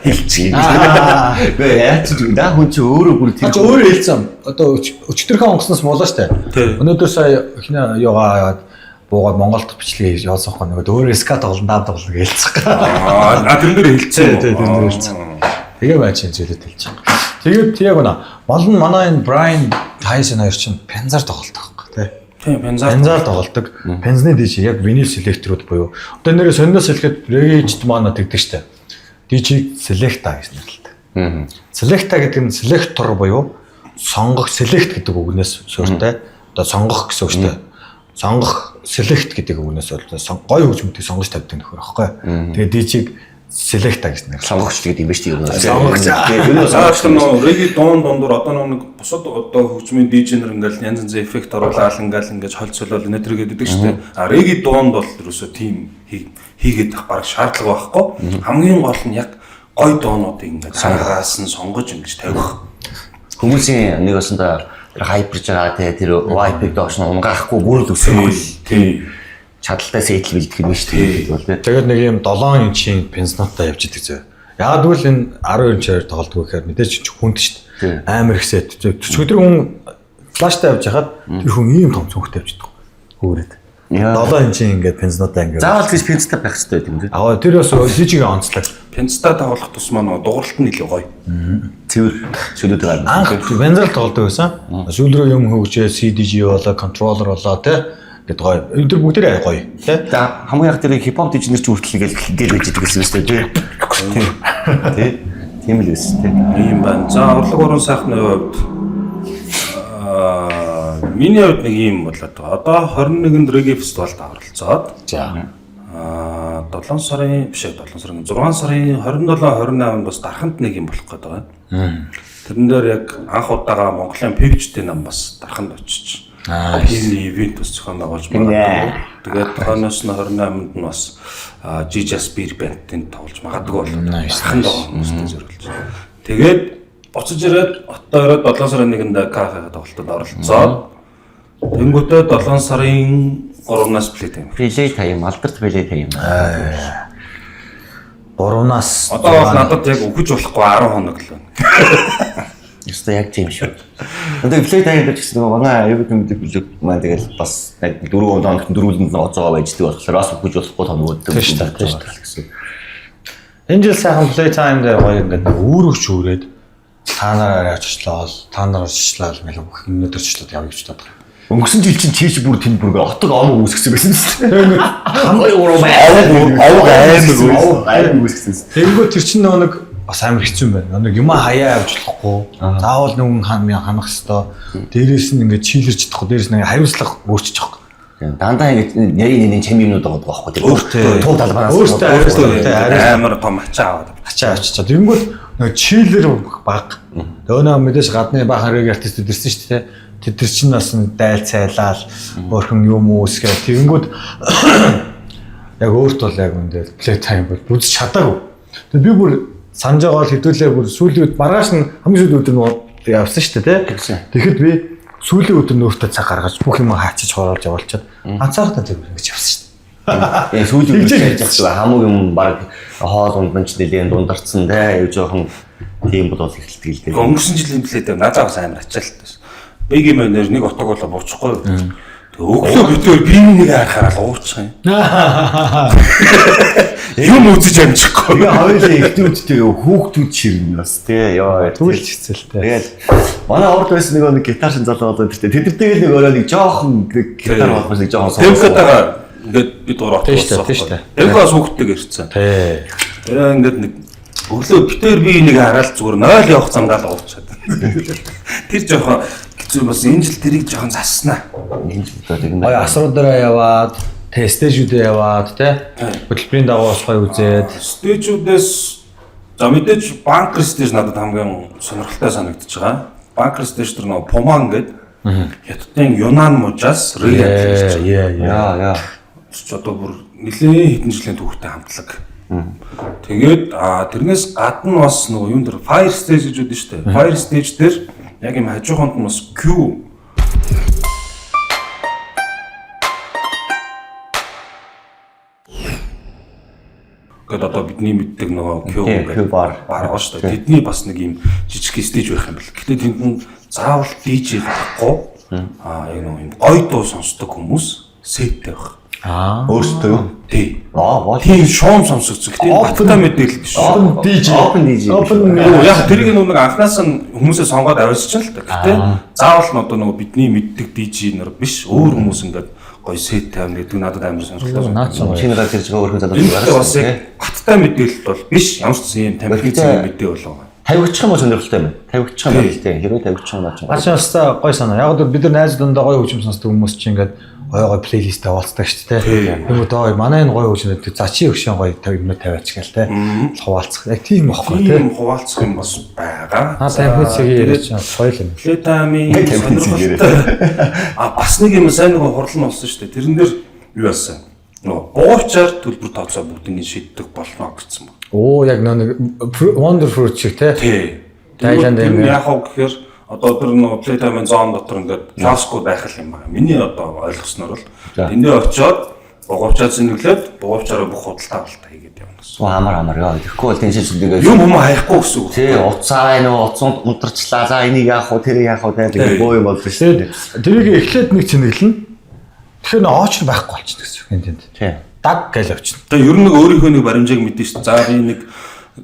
Хэлчих. Үгүй яа чи наа хүн чи өөрөө бүр А чи өөрөө хэлсэн. Одоо өчтөрхөн онгоцноос муулаа штэ. Тий. Өнөөдөр сая эхний юугаа яваад буугаад Монголд бичлэг хийж явуулсан байхгүй нөгөө өөрөө ska тоглоно dub тоглоно гэж хэлсэн. Аа тэрэн дээр хэлсэн. Тий, тий, тэрэн дээр хэлсэн. Тэгээ байж энэ зүйлүүд хэлж байгаа. Тэгээд яг үнэ мол нь манай энэ Брайан Тайсон хоёр чинь пензар тоглолдог байхгүй тий. Тийм, пензар. Пензар тоглолдог. Пензны DJ яг винил селекторууд буюу одоо нэрээ сониноос хэлэхэд reggae-чд манай тэгдэг штэ. DJ selecta гэж нэрлэдэг. Selecta гэдэг нь selector буюу сонгох select гэдэг үгнээс суурьтай. Одоо сонгох гэсэн үг штэ. Сонгох select гэдэг үгнээс бол гоё хөгжмөдийг сонгож тавьдаг нөхөр байхгүй. Тэгээд DJ-г selecta гэж нэрлэдэг. Сонгогч гэдэг юм ба шүү дээ. Ер нь. Сонгогч. Тийм, ер нь Сааш нөө reggae дуун дундуур одоо нөө нэг бусад одоо хөгжмийн DJ нар ингээл янз янзын эффект оруулаад ингээл ингэж холь солиол энэ төр гэдэг шүү дээ. А reggae дуунд бол ерөөсөө тийм хийгээд байх баг шаардлага байхгүй. Хамгийн гол нь яг гой дуунуудыг ингээд араас нь сонгож ингэж тавих. Хүмүүсийн нэг осондоо тэр hype рж байгаа те тэр vibe-ыг доош нь унгаахгүй бүр л өсөхгүй. Тийм. Чадaltaй set л бэлдэх юм шүү дээ бол те. Тэгээд нэг юм 7 инчийн пенсноттой явж идэг зөө. Яг гэвэл энэ 12 инчээр тоглодог гэхээр мэдээж ч хүнд шүү дээ. Амар их set. Өчигдөр хүн flash тай явж хахад тэр хүн ийм том цүнхтэй явж идэг. Хөөрөд. Яа. 7 инчийн ингээд пенсноттой ингээд. Заавал гэж пенстэй байх хэрэгтэй байдаг юм те. Аа тэр бас DJ-ийн онцлог. Пенста тоглох тусмаа нөө дууралт нь илүү гоё. Цэвэр чөлөөтэй гарна. Анх пензал тоглодог байсан. Сүүл рүү юм хөгжөө CDJ болоо, контроллер болоо те гэд гоё. Энэ төр бүгдээрээ гоё те. За хамгийн яг тэр хипхоп DJ нар ч хүртэл ингээл гэл байж идэг гэсэн юм шүү дээ. Тий. Тий. Тийм л байсан тий. Ийм байна. За урлаг уран сайхны хувьд миний хувьд нэг ийм болоод байгаа. Одоо 21-нд reggae фестивалд оролцоод За. 7 сарын биш ээ 7 сарын 6 сарын 27 28-нд бас дарханд нэг юм болох гээд байгаа. Тэрэн дээр яг анх удаага Монголын певчдийн нам бас дарханд очиж тийм ивент бас зохион байгуулж магадгүй. Тэгээд хойноос нь 28-нд нь бас G-Jazz Beer Band-ийн тоглож магадгүй бол дарханд байгаа хүмүүстэй зориулж. Тэгээд буцаж ирээд хотоо ирээд 7 сарын 1-нд кафега тоглолтод оролцоод тэнгуүтээ 7 сарын 3-наас play time. Play time, алдарт play time. 3-наас Одоо бол надад яг өгөж болохгүй 10 хоног л байна. Ёстой яг тийм шүү. Одоо play time гэж гэсэн нөгөө манай аюулгүй мэдээ блог маань тэгэл бас яг 4 хоногт дөрвөлөнд нь оцоогоо байждаг болохоор бас өгөж болохгүй тоногддог. Тийм шүү дээ, тийм шүү дээ. Энэ жил сайхан play time дээр гоё ингээд нэг үүрэгч үрээд та нараар оччлоо, та нар оччлоо ингээл бүх юмнууд оччлоод явъя гэж боддог. Өнгөрсөн жил чинь чийч бүр тэнд бүр отог ом үүсгэсэн байсан шүү дээ. Тэгээд Хамгийн урам авга аймаг аймаг үүсгэсэн. Тэгэнгүүт тэр чинь нөгөө нэг бас амар хэцүү юм байна. Нэг юм хаяа явж болохгүй. Заавал нүгэн ханах хэвээр. Дээрээс нь ингээд чийлэрч чадахгүй. Дээрээс нь хариуцлага өөрчиж байгаа. Дандаа ингэж нэрийн нэрийн чам юмнууд байгаа байхгүй тэр Өөртөө. туг талбараас Өөртөө хариуцлага тий, хариуцлага. Амар том ачаа аваад. Ачаа авчичаа. Тэгэнгүүт нөгөө чийлэр баг. Өөнөө мэдээж гадны баахан reggae артистууд ирсэн шүү дээ. Тэд нар чинь бас нэг дайл цайлаал өөрхөн юм үүсгээ. Тэгэнгүүт яг өөрт бол яг үндэ play time бол үзэж чадаагүй. Тэгээ би бүр санаж байгаа бол хэдүүлээ бүр сүүлийн үед маргааш нь хамгийн сүүлийн өдөр нь явсан шүү дээ тий. Тэгэхэд би сүүлийн өдөр нь өөртөө цаг гаргаж бүх юм хаачиж хороолж явуулчаад ганцаархтаа тэр ингэж явсан шүү дээ. Тэгээ сүүлийн үед яаж явсан хамаг юм баг Хоол унд нь ч нэлээд дундарцсан те. Юу жоохон тийм бол эхэлдэг л дээ. Өнгөрсөн жилийн плей надад бас амар ачаалттай байсан. Бэги мэнээр нэг отог болоо буурчихгүй. Тэгээ өглөө битээр би нэг харахаар л уучих юм. Юм үзэж амжихгүй. Тэгээ хоёулаа эхнүүдтэй хүүхдүүд ширнэ бас тий. Йоо. Тэгвэл ч хэцэлтэй. Тэгэл манай урд байсан нэг нэг гитар шин залуу болоод тэр тэдэртэйг нэг өөрөө нэг жоохон нэг гитар болох нэг жоохон Тэмкатагаа ингээд бид гурав Тийм шүү дээ, тийм шүү дээ. Тэмка бас хүүхдтэйг ирсэн. Тий. Тэгээ ингээд нэг өглөө битээр би нэг хараад зүгээр 0 явах замдаа л уучаад. Тэр жоохон хэцүү бас энэ жил тэрийг жоохон заснаа. Энэ жил одоо тэгэн Гоё асруудаараа яваад, тэ stage үүдээ яваад, тэ хөтөлбөрийн дагуу бас гоё үзээд. Stage үүдээс за мэдээж Bunker stage надад хамгийн сонирхолтой санагдаж байгаа. Bunker stage тэр нөгөө Пуман гэдэг Хятадын Юнан мужаас Рыяд гэж байгаа. Яа, яа. Яа яа. Тэр ч одоо бүр нэлээд хэдэн жилийн түүхтэй хамтлаг. Тэгээд тэрнээс гадна бас нөгөө юун дээр Fire Stage гэж үүдэн шүү дээ. Fire Stage дээр яг юм хажууханд нь бас Q гэдэг одоо бидний мэддэг нөгөө Q Тийм, гэдэг Q bar. бар байгаа шүү дээ. Тэдний бас нэг юм жижиг stage байх юм бэл. Гэтэ тэнд нь заавал DJ гарахгүй яг нөгөө юм гоё дуу сонсдог хүмүүс set тэй байх. Аа. Өөрсдөө юу? Тий. Аа бол Тийм шуум сонсогдсон. Гэтэ энэ баттай мэдээлэл биш. Open DJ. Open DJ. Open Юу яг тэрийг нэг анханаас нь хүмүүсээ сонгоод авчирч л та. Гэтэ заавал нь одоо нөгөө бидний мэддэг DJ нар биш өөр хүмүүс ингээд гоё set тавина гэдэг нь надад амар сонирхолтой. Наад чинь гоё. Чиний гар ирж байгаа өөрхөн залуу Энэ гэхдээ бас яг баттай мэдээлэл бол биш. Ямар ч юм тамхи Гэхдээ- мэдээ болоо. Тавигдчих юм уу сонирхолтой юм. Тавигдчих юм бол тийм. Хэрвээ тавигдчих юм бол Наад чинь бас гоё санаа. Яг л бид нар найз дундаа гоё хөгжим сонсдог хүмүүс чинь ингээд гоё гоё playlist хаваалцдаг шүү дээ. Юм уу доо манай энэ гоё хөгжим гэдэг за чи өгшөн гоё юмнууд тавиач гээл те. Хуваалцах. Яг тийм байхгүй те. Тийм хуваалцах юм бас байгаа. Аа тамхи цэгийн яриа чинь гоё л юм. Playtime-ийн Тамхи цэг яриа. сонирхолтой. Бас нэг юм сайн нэг хурал нь болсон шүү дээ. Тэрэн дээр юу яасан? Нөгөө бугуйчаар төлбөр тооцоо бүгднийг шийддэг болно гэсэн баг. Оо яг нэг Wonder Fruit шиг те. Тий. Таиланд Тэр юм. нь яах вэ гэхээр одоо тэр нөгөө Playtime-ийн zone дотор ингээд киоскууд байх юм байна. Миний одоо ойлгосноор бол За. тэндээ очиод бугуйчаа зинэглээд бугуйчаараа бүх худалдаа авалтаа хийгээд явна гэсэн. Амар амар ёо. Тэгэхгүй бол тэнцээ нэг Юм юм хайхгүй гэсэн үг. Тий, утсаа байна уу? Утсан унтарчлаа. За энийг яах вэ? Тэрийг яах вэ? Тэгээд боо юм болно шүү дээ. Тэрийг эхлээд нэг цэнэглэн. Тэгэхээр нөө очр байхгүй болчихно гэсэн үг энэ тэнд. Тий. Даг гэж явчихна. Тэгээ ер нь нэг өөрийнхөө нэг баримжааг мэдэн шүү дээ. За би нэг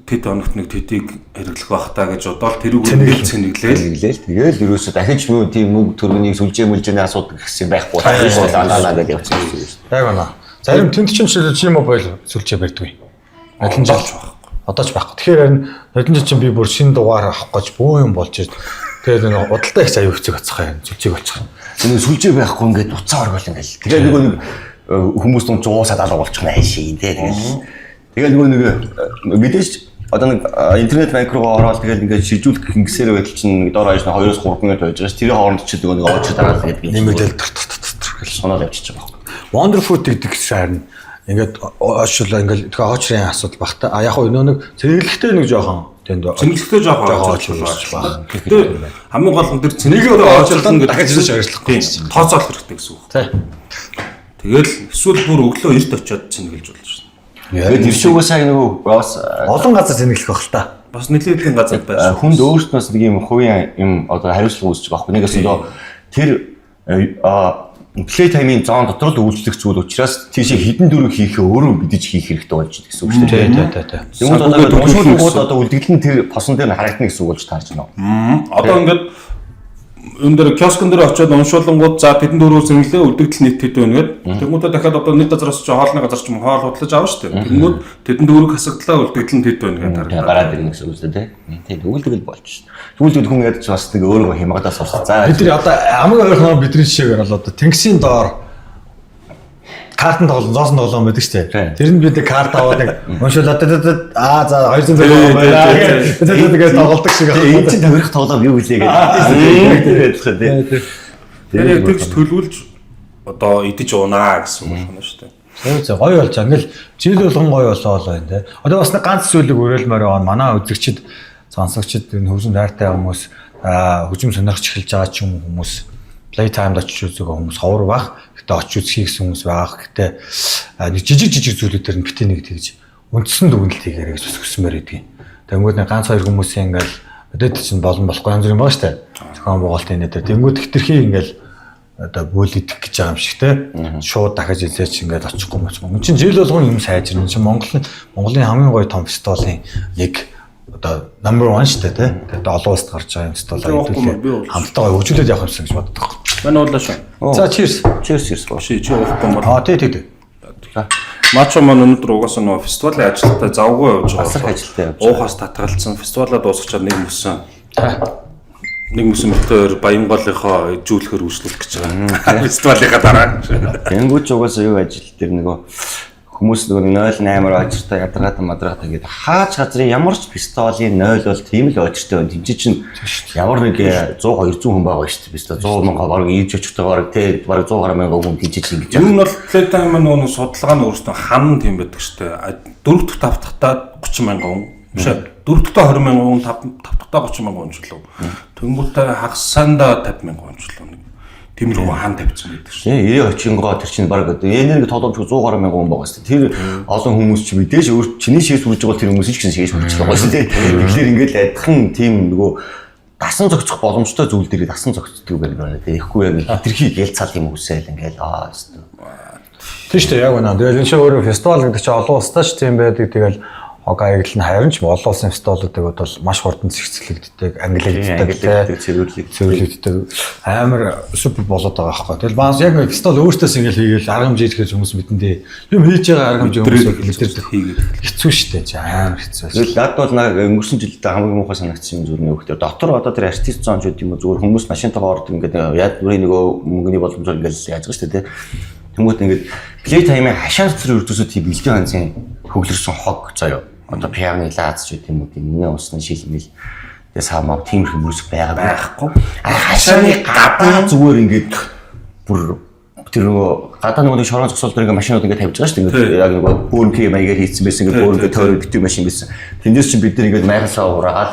тэд хоногт нэг тэдийг хэрэглэх байх та гэж бодоол тэрийг үнэл цэнэглээл. Тэглээл тэгэл ерөөсөө дахиж мүү тийм мөнгө төрөнийг сүлжээ мүлжээний асуудал гэсэн юм байхгүй. Лалаа гэж явчихсан юм шүү дээ. Яг байна. Зарим тэнд чинь жишээлбэл G-Mobile сүлжээ барьдгүй. Нодлон жил Одоо ч байхгүй. Одоо ч байхгүй. Тэгэхээр харин нодлон жил чинь би бүр шинэ дугаар авах гэж бөө юм болж ирд. Тэгээд нэг удалдаа их аюу хэцүү гоцох юм. Сүлжээг болчих. Тэр нэг сүлжээ байхгүй ингээд утсаа оргол ингээл. Тэгээ нөгөө нэг хүмүүс дунд зуусаад алга болчихно аашийн тий. Тэгэл тэгэл нөгөө нэг мэдээж одоо нэг интернет банк руугаа ороод тэгэл ингээд шилжүүлэх ингэсээр байдал чинь дор хаяж нь 2-3 минут байж байгаа ш. Тэрийн хооронд чи нөгөө нэг очиж дараалал гэдэг Нэмэгдэл төр төр төр төр гэл. соноод явчихж байгаа байхгүй. Wonder Fruit гэдэг чинь харин ингээд оошлоо ингээд тэгэхээр очрын асуудал баг та. А яг хөө нөө нэг цэнэглэхтэй нэг жоохон тэнд Цэнэглэхтэй жоохон жоохон очрол очрол байх. байх. Гэтэ хамгийн гол нь тэр Нэг цэнэглэхтэй удаа очрлон гэдэг дахиж ирж ойрлохгүй Тийм, тооцоолох хэрэгтэй гэсэн үг. Тий. Тэгэл эсвэл бүр өглөө эрт очиод цэнэглэж болно шүү. Тэгээд тэр шүүгээс яг нөгөө бас Олон газар цэнэглэх байх л та. Бас нэлээдлийн газар байсан. Хүнд өөрт нь бас нэг юм хувийн юм одоо хариуцлага үүсэж байгаа байхгүй. Нэг өсөндөө тэр Playtime-ийн zone дотор л үйлчлэх зүйл учраас тийшээ хэдэн дөрөв хийхээ өөрөө мэдэж хийх хэрэгтэй болж байна гэсэн үг шүү Тий, дээ. тий, тий, тий. Тэгмээд одоо Санхүүгээ уншуулгууд төлөвлөх одоо үлдэгдэл нь тэр посон дээр нь харагдана гэсэн үг болж таарч байна. Одоо ингээд энэ дээр киоскон дээр очиод уншуулангууд за тэдэн дөрөв зэнглээ үлдэгдэл нийт хэд байна гэд. Тэнгүүдээ дахиад одоо нэг газараас чи хоолны газар ч юм уу хоол худлаж авна шүү дээ. Тэнгүүд тэдэн дөрөв хасагдлаа үлдэгдэл нь хэд байна гэд Тэгээ харагдаа. гараад ирнэ гэсэн үг шүү дээ. Тийм тэгвэл тэгэл болж шүү. Тэгвэл тэгэл хүн ядаж бас нэг өөрөө хямгадаа сурсан. За Бид нар одоо хамгийн ойрхон бидний жишээгээр бол одоо тэнгисийн доор картын тоглоом, зоосон тоглоом байдаг шүү дээ. Тэр нь бид карт аваад нэг уншуулаад аа за 200 тоглоом байна. Тэгээд тэгээд тоглолдог шиг энэ чинь тохирох тоглоом юу гэлээ гэдэг. Тэр адилхан тийм. Тэр яг тэгж төлөвлөж одоо идэж унаа гэсэн үг болно шүү дээ. Зөв зөв гоё болж байгаа. Ингээл жил болгон гоё болоо л байна те. Одоо бас нэг ганц зүйлийг уриалмаар байгаа нь манай үзэгчид, сонсогчид энэ хөгжим дайртай хүмүүс хөгжим сонирхч эхэлж байгаа ч юм уу хүмүүс Playtime-д очиж үзэх хүмүүс ховор байх. Гэтэ очиж үзхийг гэсэн хүмүүс байх. Гэтэ нэг жижиг жижиг зүйлүүдээр нь битээ нэг тэгж үндсэн дүгнэлт хийгээрэй гэж бас хүсмээр байдгийн. Тэнгүүд нэг ганц хоёр хүмүүсийн ингээл мэдээд чинь болон болохгүй янз бүр юм байгаа штэ. Зохион байгуулалтын нэ дээр. Тэнгүүд хэтэрхий ингээл одоо бүлэдэх гэж байгаа юм шиг те. Шууд дахиж илээч ингээд очихгүй юм чинь. Энд чинь жил болгон юм сайжирна. Энд чинь Монголын хамгийн гоё том фестивалийн нэг одоо number 1 штэ те. Тэгээд олон улсад гарч байгаа юм фестивал хэдүүлээ. Хамтдаа гоё хөгжүүлээд явах юмсан гэж боддог. Манай уулаа шүү. За cheers. Cheers cheers. Чи уухгүй юм бол. Аа тий тий. Мачо маань өнөөдөр угаасаа нөгөө фестивалийн ажилтаа завгүй явж байгаа. Асар ажилтаа явж байгаа. Уухаас татгалцсан фестивалаа дуусгачаад нэг мөсөн. Нэг мөсөн битээр Баянголынхоо ижүүлэхэр үйлчлүүлэх гэж байгаа. Фестивалынхаа дараа. Тэнгүүч угаасаа юу ажил дээр нөгөө хүмүүс нөгөө 0.8-аар очиртай ядаргаатай мадаргаатай гэдэг хаач газрын ямар ч фестивалийн 0 бол тийм л очиртай байна. Тинчээ чинь ямар нэг 100 200 хүн байгаа шүү дээ. Фестивал 100 мянга бараг ийж очихтой бараг тий бараг 100 гаруй мянган хүн тинчээ чинь ингэж. Юу нь бол Playtime нөгөө нэг судалгаа нь өөрөөсөө хан тийм байдаг шүү дээ. Дөрөв дэх тав дахьтаа 30 мянган хүн. Биш ээ. Дөрөв дахьтаа 20 мянган хүн, тав дахьтаа 30 мянган хүн ч лөө. Тэнгүүтээ хагас сандаа 50 мянган хүн ч лөө. Нэг тиймэрхүү хан тавьсан байдаг шүү. Тий, 90 очингоо тэр чинь бараг энерги тоглоомч 100 гаруй мянган хүн байгаа шүү дээ. Тэр олон хүмүүс чи мэдээж өөр чиний шээс үрж байгаа тэр хүмүүс ч гэсэн шээс үрж байгаа шүү дээ. Тэгэхээр ингээд адилхан тийм нөгөө дасан зохицох боломжтой зүйл дээр дасан зохицдог байх байна. Тэгэхгүй яг хитрхи гэлцаал юм үсээл ингээд аа өстө. Тийм шүү дээ яг үнэ. Тэгэл энэ чинь өөрөө фестивал гэдэг чинь олон улстай ч тийм байдаг. Тэгэл хог аягдл нь харин ч олон улсын фестивалуудыг бол маш хурдан зэгцлэгддэг, ангилагддаг, цэвэрлэгддэг, амар супер болоод байгаа байхгүй. Тэгэл баас яг фестивал өөртөөс ингээл хийгээл арга хэмжээ ирэхэд хүмүүс мэдэндээ юм хийж байгаа арга хэмжээ хүмүүс мэдэрдэг хийгээд хэцүү шүү дээ. Амар хэцүү. Тэгэл над бол өнгөрсөн жилдээ хамгийн муухай санагдсан юм зүгээр нэг өгтөө. Дотор одоо тэр артист зон ч гэдэг юм уу зүгээр хүмүүс машинтайгаа ордог ингээд яд бүрийн нөгөө мөнгөний боломжоор ингээл яаж байгаа шүү дээ. Тэнгүүт ингээд play time-ын хашаа дотор өрдөөсөө тийм бэлдээ ханцын хөглөрсөн хог заяа. Одоо пианы лааз ч гэдэг юм уу тийм миний усны шилмэл тэгээ саамаа тиймэрхүү мөрсөх байгаа байхгүй. Хашааны гадаа зүгээр ингээд бүр тэр нөгөө гадаа нөгөө шорон зогсоол дээр ингээд машинууд ингээд тавьж байгаа шүү дээ. Ингээд яг нөгөө бөөрөнхий маягаар хийцэн байсан ингээд бөөрөнхий тойрог битүү машин байсан. Тэндээс чинь бид нар ингээд майхасаа ураагаад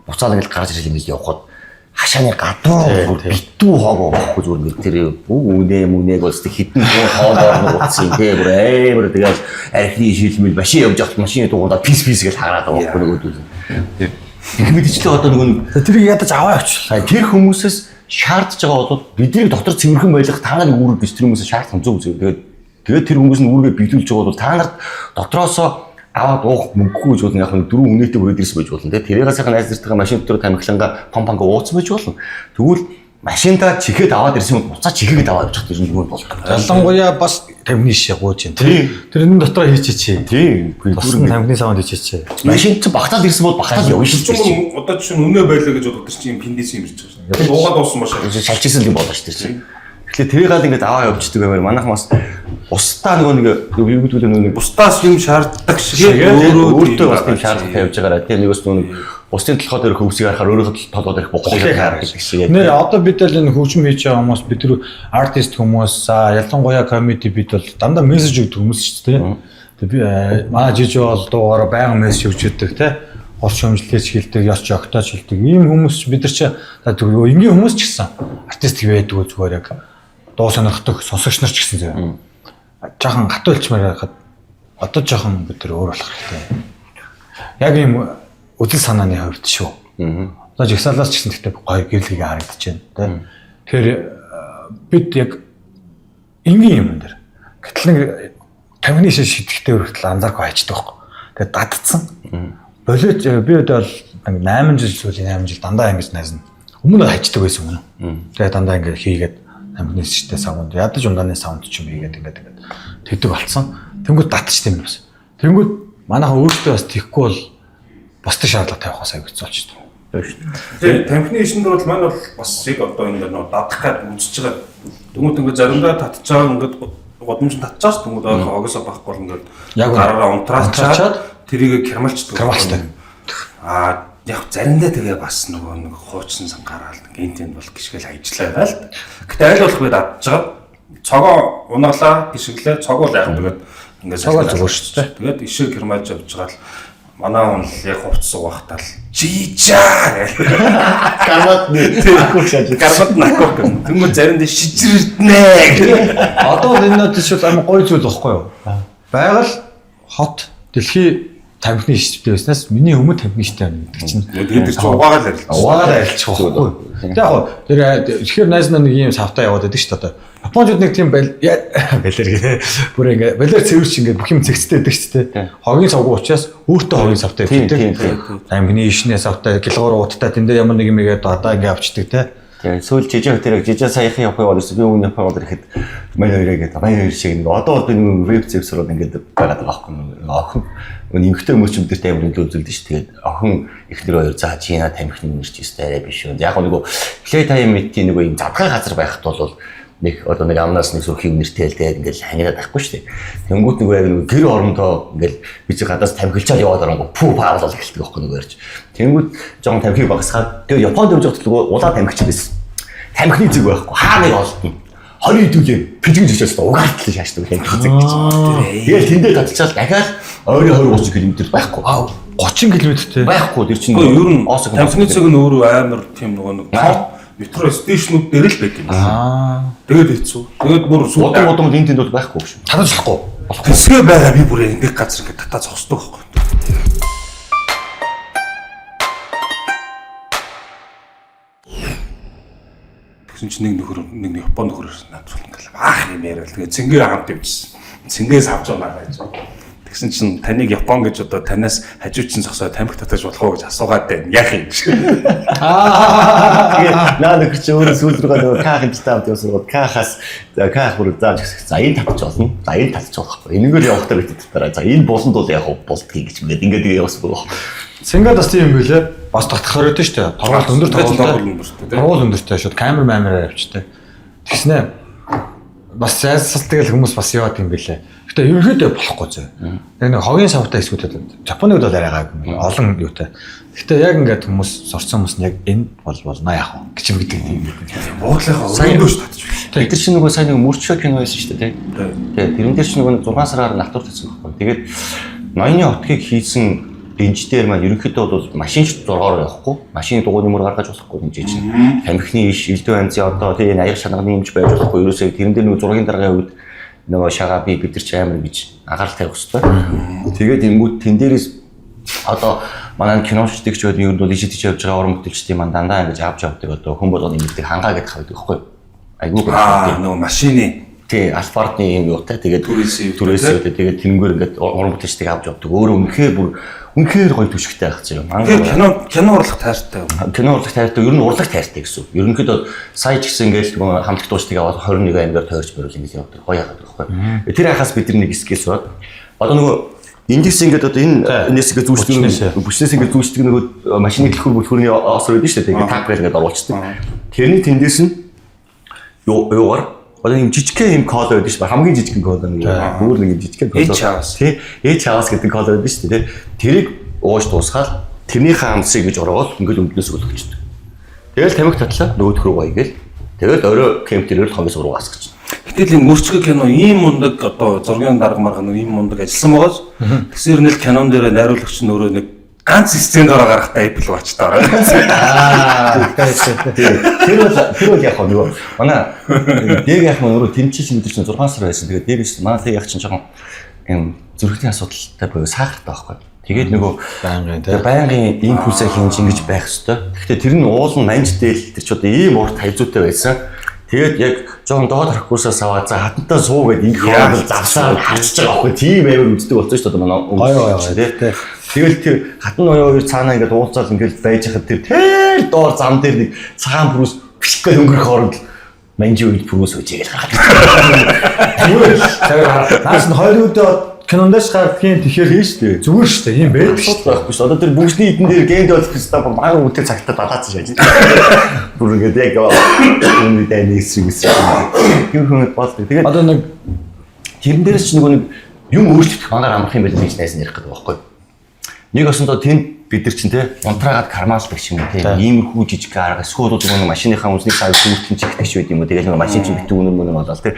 буцаал ингээд гарч ирэл юм явхад хашааны гадуур битүү хог байхгүй зүгээр ингээд тэр үнэ мүнээг бол хэдэн зуун хоол орно утсан тий бүр амар тэгэл архины шилмэл машин явж явахад машины дугуйдаа пис пис гэж хараад байгаа байхгүй нөгөөдөл. Их мэдчихлээ одоо нөгөө тэрийг ядаж аваа явчихлаа. Тэр хүмүүсээс шаардж байгаа бол бидний дотор цэвэрхэн байлгах та нарын үүрэг гэж тэр хүмүүсээс шаардсан зүг зүг. Тэгээд тэр хүмүүс нь үүргээ биелүүлж байгаа бол та нарт дотроосоо аваад уух мөнгөгүй гэж болно яг нь дөрөв үнэтэй хүрээд ирсэн байж болно те. Тэрээс сайхан найз нартайгаа машин дотор тамхилангаа пом панга ууцсан байж болно. Тэгвэл машиндаа чихээд аваад ирсэн юм буцаа чихээд аваад явчих тэр юм болдог. Ялангуяа бас тамхины шишээ гууж юм тий. Тэр энэ дотор хийчихээ. Тий. Тусна тамхины саунд хийчихээ. Машин чинь багтаал ирсэн бол багтаал явна шүү дээ. Одоо чинь үнэ байлаа гэж боддог чинь юм пиндис юм ирж байгаа шүү. Уугаад дууссан маш. Шалж исэн юм болоо шүү дээ чинь. Тэгэхээр тэрийг л ингээд аваа явчихдаг баймаар манайхан бас бусдаа нөгөө нэг юу гэдэг вэ нөгөө нэг бусдаас юм шаарддаг шиг өөртөө бас тийм шаардлага тавьж байгаараа тийм нэгээс нөгөө нэг бусдын толгой дээр хөвсийг харахаар өөрийнхөө толгой дээрх бухлыг харах гэдэг шиг. Нэр одоо бид л энэ хөгжим хийж байгаа хүмүүс бид нар артист хүмүүс ялангуяа комеди бид бол дандаа мессеж өгдөг хүмүүс шүү дээ. Тэг би манай жижиг бол дуугаараа байнга мессеж өгч өгдөг те. Гол шөмжлөж хэлдэг, ёс жогтойч хэлдэг. Ийм хүмүүс бид нар чи энгийн хүмүүс ч гэсэн артист байдаг зүгээр яг дуу сонирхдаг сонсогч нар ч гэсэн зөө. Жахан хатуу хэлчмээр байхад одоо жоохон бид нар өөр болох хэрэгтэй. Яг ийм үзэл санааны хувьд шүү. Одоо жигсаалаас ч гэсэн гэхдээ гоё гэрлэгийг харагдаж байна тэ. Тэгэхээр бид яг энгийн юм дээр. Гэтэл нэг тамхины шиш шидэхтэй өргөтөл анзаарахгүй хайчдаг байхгүй. Тэгээд дадцсан. Болооч би одоо бол 8 жил сүүлийн 8 жил дандаа ингэж найзна. Өмнө нь хайчдаг байсан юм. Тэгээд дандаа ингэ хийгээд тамхины шиштэй саунд ядаж ундааны саунд ч юм хийгээд ингээд ингээд тэгдэг болцсон. Тэнгүүд татчт юм бас. Тэнгүүд манайхан өөртөө бас тийхгүй бол бусдын шаардлага тавих бас аяг хэцүү болчихдог. Тийм тамхины ишинд бол маань бол бас яг одоо энэ нөө дадах гад үзэж байгаа. Тэнгүүд ингээд заримдаа татж байгаа ингээд годомж татж байгаа ш. Тэнгүүд хогосоо байхгүй бол ингээд гараараа унтраачаад тэрийг кермалчдаг. Кермалчдаг. Аа яг заримдаа тэгээ бас нөгөө нэг хуучин сан гараал нэг энэ тэнд бол гიშгэл хайжлаа байгаа л. Гэтэ аль болох би дадж байгаа. Цогоо унаглаа гიშгэлээ цогоо л яг тэгээд ингээд цогоо зүгээр шүү дээ. Тэгээд ишээ кермалж явж байгаа л манай хүн л яг хувцас угаахтаа л жижаа гэх. Гармат нэ. шааж. Гармат накок. Тэнгүү заримдаа шижирднэ гэх. Одоо энэ надад шууд амар гоё зүйл багхгүй юу? Байгаль хот Дэлхий тамхины иштэй байснаас миний өмнө тамхины иштэй байна гэдэг чинь. Тэгээд тэр чинь угаагаал ярилж. Угаагаар арилчих байхгүй. Тэг яг хоо тэр тэгэхээр найз нар нэг юм савтаа яваад байдаг шүү дээ одоо. Япончууд нэг тийм балер гэх. Бүр ингээ балер цэвэрч ингээ бүх юм цэгцтэй байдаг шүү дээ. Хогийн савгүй учраас өөртөө хогийн савтаа явдаг. Тамхины ишнээ савтаа гялгуур ууттай тэн дээр ямар нэг юм игээд одоо ингээ авчдаг те. Тэгээ сүүл жижиг тэр жижиг саяхан явах бол би өмнө явах бол ирэхэд мань хоёроо гэдэг мань хоёр шиг нэг одоо бол би нэг веб зэвсрүүд ингээд байгаад байгаа байхгүй нэг охин эмэгтэй хүмүүс ч бидэрт амар нөлөө үзүүлдэг шүү. Тэгээд охин эхнэр хоёр за чи наа тамхины нэрч өстэй арай биш үү. Яг нөгөө play time мэдтийн нөгөө юм задгай газар байхад бол нэг одоо нэг амнаас нэг сүрхий үнэртэй л тэгээд ингээл хангираад байхгүй шүү дээ. Тэнгүүт нөгөө яг нөгөө гэр орондоо ингээл би чи гадаас тамхилчаад яваад оронгоо пүү паавлал эхэлдэг байхгүй нөгөө ярьж. Тэнгүүт жоохон тамхиг багасгаад тэгээд Японд явж байхад нөгөө улаан тамхич байсан. Тамхины зэг байхгүй хаа нэг олдно. 20 хэдүүлээ пижиг жишээс угаартлаа шаашдаг тамхи зэг гэж. Тэгэл тэндээ татчаал дахиад ойрын 20 30 км байхгүй. Аа 30 км-тэй. Байхгүй тэр чинь Гэхдээ ер нь Осак тамхины цэг нь өөрөө амар тийм нөгөө нэг том метро стейшнүүд дээр л байт юм байна. Аа Тэгээд хэцүү. Тэгээд бүр удам удам энэ тэнд бол байхгүй шүү. татаж болохгүй. Тэсгээ байгаа би бүр нэг газар ингээд татаа зогсдог байхгүй. Тэгсэн чинь нэг нөхөр нэг Япон нөхөр ирсэн надад ингээл аах юм яриа л тэгээ цэнгээ хамт явжсэн. Цэнгээс авч байгаа гэж. Тэгсэн чинь таныг Япон гэж одоо танаас хажуу чинь зогсоо тамхи татаж болох уу гэж асуугаад байна. Яах юм гэж. Тэгээд наа нөхөр чи өөрөө сүүл рүүгээ нөгөө К хэмжтэй хамт явсан гоо К-хаас за К бүр зааж гисэх. За энэ татчих болно. За энэ татчих болохгүй. Энэгээр явахдаа бид татараа. За энэ буланд бол яг болдгийг гэж мэд ингээд тэгээ явсан байгаа. Сингад бас тийм юм билээ. Бас татах хориод шүү дээ. Торгуул өндөр торгуултай. Торгуул өндөр Торгуул өндөртэй шууд камер мамераар явчихтай. Тэгснэ бас зайлсал тэгэл хүмүүс бас яваад юм билээ. Гэтэ ерөнхийдөө болохгүй зөө. Яг нэг хогийн савтай хэсгүүдэд Японы үед бол арай гайгүй юм. Олон юутай. Гэтэ яг ингээд хүмүүс сурцсан хүмүүс нь яг энэ бол болно яах вэ гэж юм гэдэг тийм юм. Буудлынхаа өрөөндөө ш татчих. Бид нар чинь нөгөө сайн нэг мөрчөө кино байсан шүү дээ, тий. Тэрэн дээр чинь нөгөө 6 сараар натур татсан байхгүй. Тэгээд ноёны отгийг хийсэн дэнж дээр маань ерөнхийдөө бол машинч зургаар явахгүй, машины дугуйны мөр гаргаж болохгүй дэнж чинь. Тамхины иш, элдв янзын одоо тий энэ аяг шанагны юмч байж болохгүй. Ерөөсөө тэрэн дээр нөгөө зургийн даргын үед нөгөө шагаа би бид нар чи амар гэж анхаарал тавих хэрэгтэй. Тэгээд энгүүд тэн дээрээс одоо манай киночдыг ч байдаг ер нь бол ижид ижид явж байгаа уран бүтээлчдийн маань дандаа ингэж авч явдаг одоо хүн болгоны мэддэг хангаа гэдэг хавдаг байхгүй юу? Айгүй гоё. Аа нөгөө машины Тий, Альфардны юм юутай тэгээд Түрээсийн юутай, түрээсийн юутай тэгээд тэрнгээр ингээд уран бүтээлчдийг авч явдаг. Өөрөө үнэхээр бүр үнэхээр гоё түшигтэй байх заяа. Тэгэхээр кино кино урлах тайртай юм. Кино урлах тайртай, ер нь урлах тайртай гэсэн үг. Ерөнхийдөө сая ч гэсэн ингээд нөгөө хамтлаг дуучдыг аваад 21 аймгаар тойрч мөрөл ингээд явдаг. Гоё яагаад байхгүй. Тэр хахаас бид нар нэг скил сураад одоо нөгөө эндээс ингээд одоо энэ энэс ингээд зүүшдэг бүчнээс ингээд зүүшдэг нөгөө машины дэлхүүр бүлхүүрний осор байдаг шүү дээ. Ингээд таг гэл ингээд оруулцдаг. Тэрний тэндээс нь юугаар одоо юм жижигхэн юм код байдаг шүү дээ. Хамгийн жижигхэн код нэг бүр нэг юм жижигхэн код. H-house. Тий. H-house гэдэг код байдаг шүү дээ. Тэрийг ууж дуусгаад тэрнийхээ амсыг гэж ороогоод ингээд өмднөөс өлгөчдөг. Тэгэл тамхи татлаа нөгөөх рүү гоё гээл. Тэгэл орой кемп дээр л хомос руу гасгаж. Гэтэл энэ мөрчгө кино ийм мундаг одоо зургийн дарга марга нэг ийм мундаг ажилласан байгаас тэгсэр нэл кинон дээр найруулагч нь өөрөө нэг ганц сцен доор гарахтаа Apple Watch таараа. Тэр бол яг нөгөө манай дэг яг өөрөө тэмчиж мэдэр чинь 6 сар байсан. Тэгээд дээрээс манай тэг яг чинь жоохон юм зүрхний асуудалтай буюу сахартай байхгүй. Тэгээд нөгөө Байнгын тий. Байнгын импульсээ хинж ингэж байх хэвээр. Гэхдээ тэр нь уул нь манж дээл тэр ч одоо ийм урт хавзуутай байсан. Тэгээд яг жоохон доод харахгүйсээ аваад за хатантаа суу гэд ингэх хооронд завсаар харчиж байгаа байхгүй. Тийм амар үздэг болсон шүү дээ манай Гоё гоё гоё. тий. Тэгэл тэр хатан оёо хоёр цаанаа ингээд уулзаал ингээд байж хахад тэр тэр доор зам дээр нэг цагаан пүрүс пшик гэж өнгөрөх хооронд манжи үед пүрүс үжигээл гараад. Зүгээр цагаар наас нь Холливуудын кинондоос гардгийн тэгэхээр Тийм шүү дээ. зүгээр шүү дээ. Ийм байдаг шүү Асуудал байхгүй шүү. Одоо тэр бүгдний эдэн дээр Гэндалф Кристал баг үнэтэй цагтаа далаацсан шааж. Бүр ингээд яг өмнө дайны эсрэг эсрэг. Юм хүмүүс болдог. дээ. Тэгээд Одоо нэг тэрэн дээрээс ч нөгөө нэг юм өөрчлөгдөх мангаар амрах юм байл гэж найз нь ярих гэдэг байхгүй. Нэг осондоо тэнд бид нар чинь те унтраагаад кармаалдаг ч юм уу те иймэрхүү жижиг арга эсвэл нөгөө нэг машиныхаа үнсний сав хүүтэн чигтэх ч байд юм уу тэгэл нөгөө машин чинь битүү үнэр мөнөр болоод те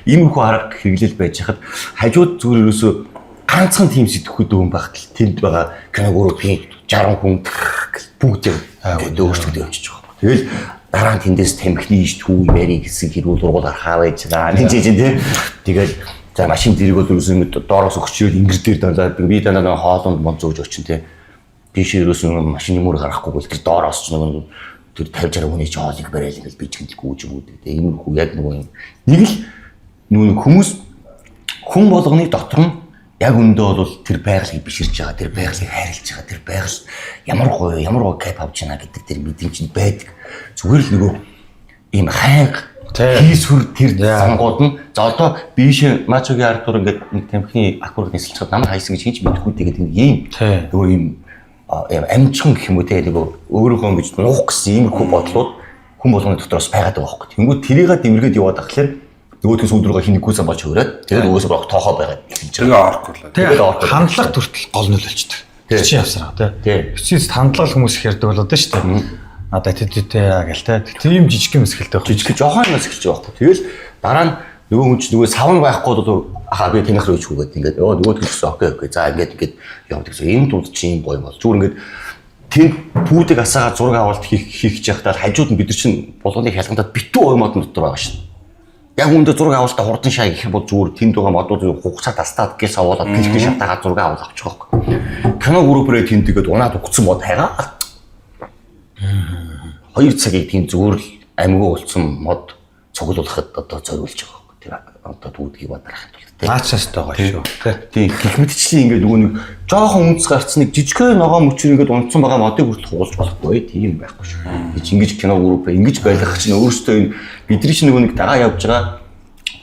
иймэрхүү арга хэрэглэл байж хахад хажууд зүгээр ерөөсөө ганцхан тийм сэтгхүү дүүн багт л тэнд байгаа кино группийн 60 хүн бүгд юм тэгээд өөрчлөгдөж явчихж байгаа. Тэгэл дараа нь тэндээс тамхины иш түү барь гэсэн хэрүүл ургуул архаа байж байгаа. Нэг жижиг те тэгэл За машин дэрэг бол ерөөсөө ингэ доороос өгч ирэл ингэр дээр дандаа би дандаа нэг хоолунд мод зөөж очин те. Тийш ерөөсөө машины мөр гарахгүй бол тэр доороос ч нөгөө тэр 50 60 хүний ч хоолыг барайл ингээл би ч гэнэлгүй юм уу те. Иймэрхүү яг нөгөө юм. Нэг л нөгөө хүмүүс хүн болгоны дотор нь яг үндэ бол тэр байгалыг биширж байгаа, тэр байгалыг хайрлаж байгаа, тэр байгаль ямар гоё, ямар гоё кайф авч байна гэдэг тэр мэдрэмж нь байдаг. Зүгээр л нөгөө ийм хайнга хийсвэр тэр зангууд нь за одоо биешээ мачогийн ард тур ингээд нэг тамхины аккорд нисэлж чад намайг хайсан гэж хинч мэдэхгүй тэгээд нэг ийм нөгөө ийм амжихан гэх юм уу те нөгөө өөрөөхөө ингэж нуух гэсэн иймэрхүү бодлууд хүн болгоны дотроос байгаад байгаа байхгүй. Тэнгүүд тэрийг дэмэргээд яваад ахлаар нөгөөдхөөс сүүд рүүгээ хинэггүйсэн болж хөөрөөд тэгээд угаасаа брох тоохоо байгаад эхэлж Тэгээ байгаа. орох болоо. Тэгээд орох. Хандлага төртөл гол нөлөөлчдөг. Тий. Чи явсараа Тий. тий. Бичээс хандлага хүмүүс их ярьдаг болоод шүү дээ. Надад тэ гэл тэ. Тийм жижиг юм эсгэлтэй байх. Жижиг жоохон юмас эхэлж байгаа байхгүй. Тэгэл дараа нь нөгөө хүн чинь нөгөө савн байхгүй бол ахаа би таних руу ичгүүгээд ингээд ёо нөгөөдгөл гэсэн окей окей за ингээд ингээд явдаг гэсэн. Энэ дунд чи юм гоё юм бол зүгээр ингээд тэнд пүүдийг асаагаа зураг авалт хийх хийх гэж байхдаа хажууд нь бид нар чинь булганы хялгантад битүү ой модон дотор байгаа шин. Яг үүндээ зураг авалтаа хурдан шаа гэх юм бол зүгээр тэнд байгаа модууд хугацаа тастаад гэл савуулаад пилкэн шатаагаа зураг авал авчих байхгүй. Кино группрээ тэнд тэгээд унаад угцсан мод хайгаа. 2 цагийг тийм зүгээр л амьгүй болсон мод цуглуулахад одоо зориулж байгаа байхгүй. Тэр одоо дүүдгийг бадрахын тулд тийм. Наачаас гоё шүү. Тий. Тийм гих мэтчлийн ингээд нөгөө нэг жоохон үнц гарцсан нэг жижигхэн ногоон мөчөр ингээд унтсан байгаа модыг хүртэл хугалж болохгүй тийм байхгүй шүү. Гэж ингэж кино групп ингэж байлгах чинь өөрөөсөө энэ бидний чинь нөгөө нэг дагаа явж байгаа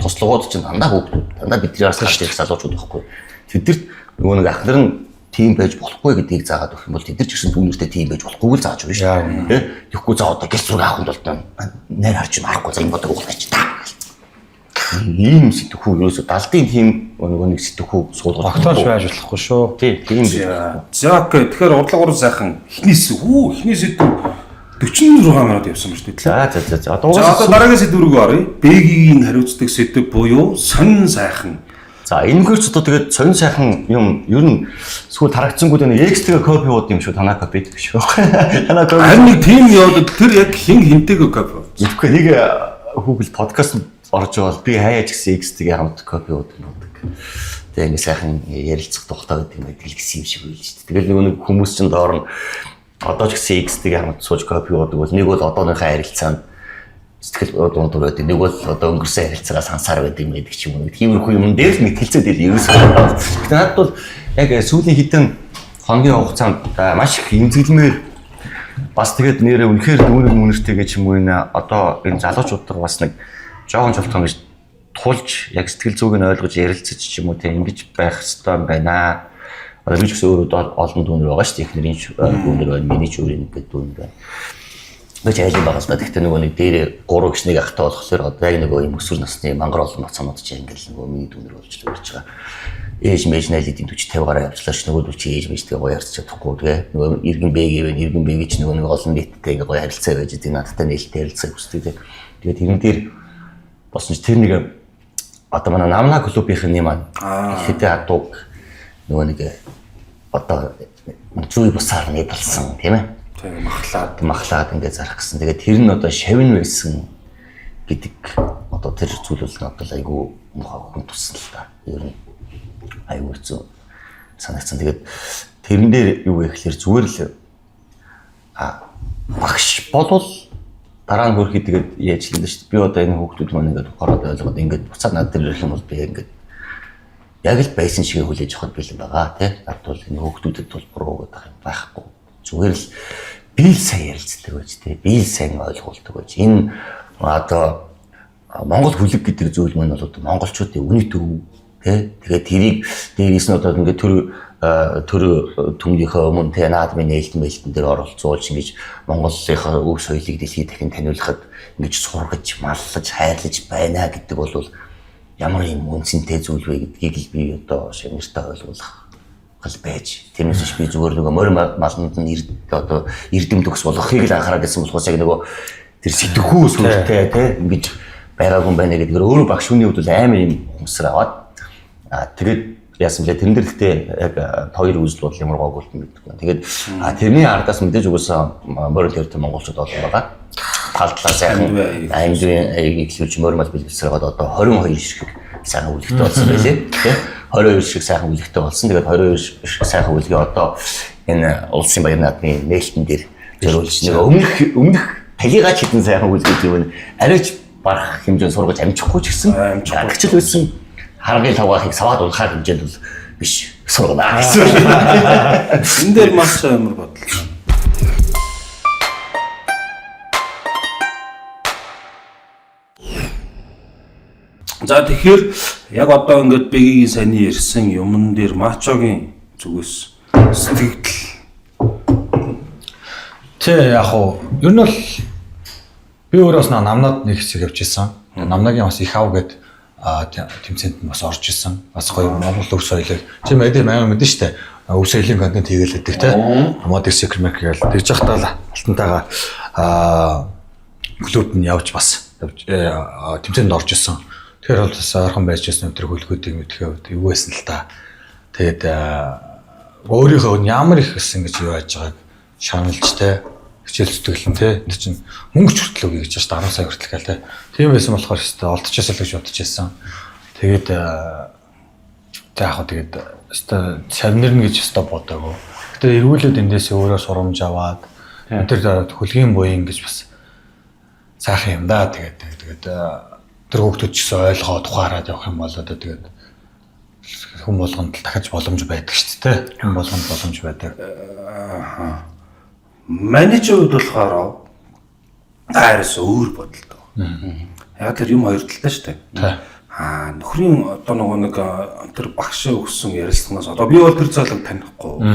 туслугууд чинь дандаа хүүхдүүд дандаа бидний араас гарч ирэх залуучууд байхгүй. Тэдэрт нөгөө нэг ах нар нь тийм байж болохгүй гэдгийг заагаад өгөх юм бол тэд нар ч гэсэн дүүнертэй тийм байж болохгүйг л зааж өгнө шүү дээ. Тэ? Тэгэхгүй за одоо гэл зураг авах юм бол найр харж юм харахгүй за энэ бодог углаач та. Ийм сэтгхүү ерөөсө далдын тийм нөгөө нэг сэтгхүү суулгах Огтооч байж болохгүй шүү. Тийм тийм биш. За окей. Тэгэхээр урлаг уран сайхан эхний эхний сэдв 46 минут явсан ба шүү дээ. За за за за. Одоо За одоо дараагийн сэдв рүү оръё. Бэгийн хариуцдаг сэдв буюу сонин сайхан. За энэгээр ч одоо тэгээд сонин сайхан юм ер нь сүүл тарагдсангүй нэг X-тэйгээ копи ууд юм шүү Танака бид гэж шүү. Танака Харин нэг тийм явдал тэр яг хин хинтэйгээ копи. Тэгэхгүй нэг хүүхэл подкаст орж байгаа бол би хаяа ч гэсэн X-тэйгээ хамт копи ууд юм бодог. Тэгээ ингээ сайхан ярилцах тухтай гэдэг юм байдаг л гэсэн юм шиг байл шүү дээ. Тэгэл нөгөө нэг хүмүүс чинь доор нь одоо ч гэсэн X-тэйгээ хамт сууж копи уудаг бол нэг бол одооныхаа харилцаанд сэтгэл дундуур байдаг. Нэг бол одоо өнгөрсөн харилцаагаа сансаар байдаг юм гэдэг ч юм уу. Тиймэрхүү юм дээр л мэтгэлцээд байл ерөөсөө. Гэтэ надад бол яг сүүлийн хэдэн хоногийн хугацаанд маш их эмзэглэмээр бас тэгээд нэрээ үнэхээр дүүнер мүнэртэйгээ ч юм уу энэ одоо энэ залуучуудтайгаа бас нэг жоохон чултхан гэж тулж яг сэтгэл зүг нь ойлгож ярилцаж ч юм уу тийм ингэж байх хэрэгтэй юм байна. Одоо би ч гэсэн өөрөө олон дүүнер байгаа шүү дээ. Эхнэрийн дүүнер байна, миний ч өөр нэг дүүнер байна. Би ч айлын байгаа л да. Гэхдээ нөгөө нэг дээрээ 3 гişнийг ахтай болохоор одоо яг нөгөө юм өсвөр насны мангар олон бацаанууд чинь ингээл нөгөө миний дүүнер болж л үрж байгаа. Ээж мэж найлын 40 50 гараа явчлаа ш нөгөө дүү чи ээж мэж тэгээ гоё ярьж чадахгүй тэгээ нөгөө иргэн бэгээ байна. Иргэн бэгээ чи нөгөө нэг олон нийттэй ингээ гоё харилцаа байж байгаа. Надтай нээлттэй харилцаа хүсдэг тэгээ. Тэгээд тэрэн дээр болсон чи тэр нэг одоо манай Намна клубийнх нь маань хэдэн адууг нөгөө нэг одоо зүй бусаар нийлсэн тийм ээ. Тийм махлаад махлаад ингээд зарах гэсэн. Тэгээд тэр нь одоо шавн байсан гэдэг одоо тэр зүйл бол надад айгүй муухай хүн туссан л та. Ер нь айгүй хэцүү санагдсан. Тэгээд тэрэн дээр юу вэ гэхэлэр зүгээр л багш болвол дараа нь хөрхий тэгээд яаж л юм шүү дээ. Би одоо энэ хүүхдүүд маань ингээд хороод ойлгоод ингээд буцаад над дээр ирэх юм бол би ингээд яг л байсан шиг хүлээж авахд бэлэн байгаа тий. Над бол энэ хүүхдүүдэд бол буруу гэдэг юм байхгүй. Зүгээр л би л сайн ярилцдаг байж тий. Би л сайн ойлгуулдаг байж. Энэ одоо Монгол хүлэг гэдэг зүйл маань бол одоо монголчуудын үний төв тий. Тэгээд тэрийг дээрээс нь одоо ингээд төр түмнийхээ өмнө тий наадмын нээлтэн мэлтэн дээр оролцуулж ингэж Монголынхаа өв соёлыг дэлхийд дахин таниулахад ингэж сургаж, маллаж, хайрлаж байна гэдэг бол ямар юм үнцэнтэй зүйл вэ гэдгийг л би одоо шагнартай ойлгуулах гал байж. Тэрнээс биш би зүгээр нөгөө морь маланд нь одоо эрдэм төгс болгохыг л анхаарал гэсэн болохоос яг нөгөө тэр сэтгхүү сүртэй тий ингэж байгаагүй юм байна гэдгээр өөрөө багш хүний хувьд бол амар юм ухамсар аваад тэгээд яасан блэ тэрэн дээр гэхдээ яг хоёр үзэл бодол ямар гоогүй юм мэдгүй. Тэгээд тэрний ардаас мэдээж угсаа морь тэртэн монголчууд олон байгаа. Тал талаа сайхан аймгийн аягийг эхлүүлж морь мал бэлгэлсээр байгаа одоо 22 ширхэг сайхан бүлэгтэй болсон байлээ. Тэ 22 шиг сайхан бүлэгтэй болсон. Тэгээд 22 шиг сайхан бүлгээ одоо энэ улсын баяр наадмын нээлтэн дээр зориулж нэг өмнөх талигач хэдэн сайхан бүлэг гэдэг юм арайч барах хэмжээнд сургаж амжихгүй ч гэсэн амжигч л байсан харангийн тавгаахыг саваад унахаар хэмжээнд бол биш сургана гэсэн. Энэ дээр маш амар бодлоо. За тэгэхээр яг одоо ингээд Бэгийн саяны ярьсан юмн дээр Мачогийн зүгээс сэтгэгдэл. Тэ яг уу ер нь бол би өөрөө бас намнаад нэг хэсэг явж исэн. Намнагийн бас их ав гэд тэмцээнд нь бас орж исэн. Бас гоё Монгол өв соёлыг чи мэдээ амар мэдэн штэ. Өв соёлын контент хийгээл байдаг те. Модик Secret Maker гээл тэгж явахдаа л алтантайгаа клубд нь явж бас тэмцээнд орж исэн. Тэгэхээр бол бас ойрхон байж байсан тэр хөлгүүдийг мэдхээ юу байсан л та. Тэгээд өөрийнхөө ямар их гэсэн гэж юу яаж байгааг шаналж те хичээл зүтгэлэн те тэр чинь мөнгө ч хүртэл үгүй гэж байна 10 сая хүртэл гээл те. Тийм байсан болохоор өстой олдчихсоо л гэж бодож байсан. Тэгээд за яг хөө тэгээд өстой шавнырна гэж өстой бодоагүй. Гэтэ эргүүлээд эндээс өөрөө сурамж аваад тэр хөлгийн буян гэж бас сайхан юм да. Тэгээд тэгээд тэр хүүхдүүд ч гэсэн ойлгоод ухаарад явах юм бол одоо тэгээд хүн болгонд л дахиж боломж байдаг шүү дээ. Хүн болгонд боломж байдаг. Менежер хувьд болохоор таараас өөр бодолтой. Яг тэр юм хоёр талтай шүү дээ. Аа нөхрийн одоо нөгөө нэг тэр багш өгсөн ярилцлаганаас одоо би бол тэр зоолог танихгүй.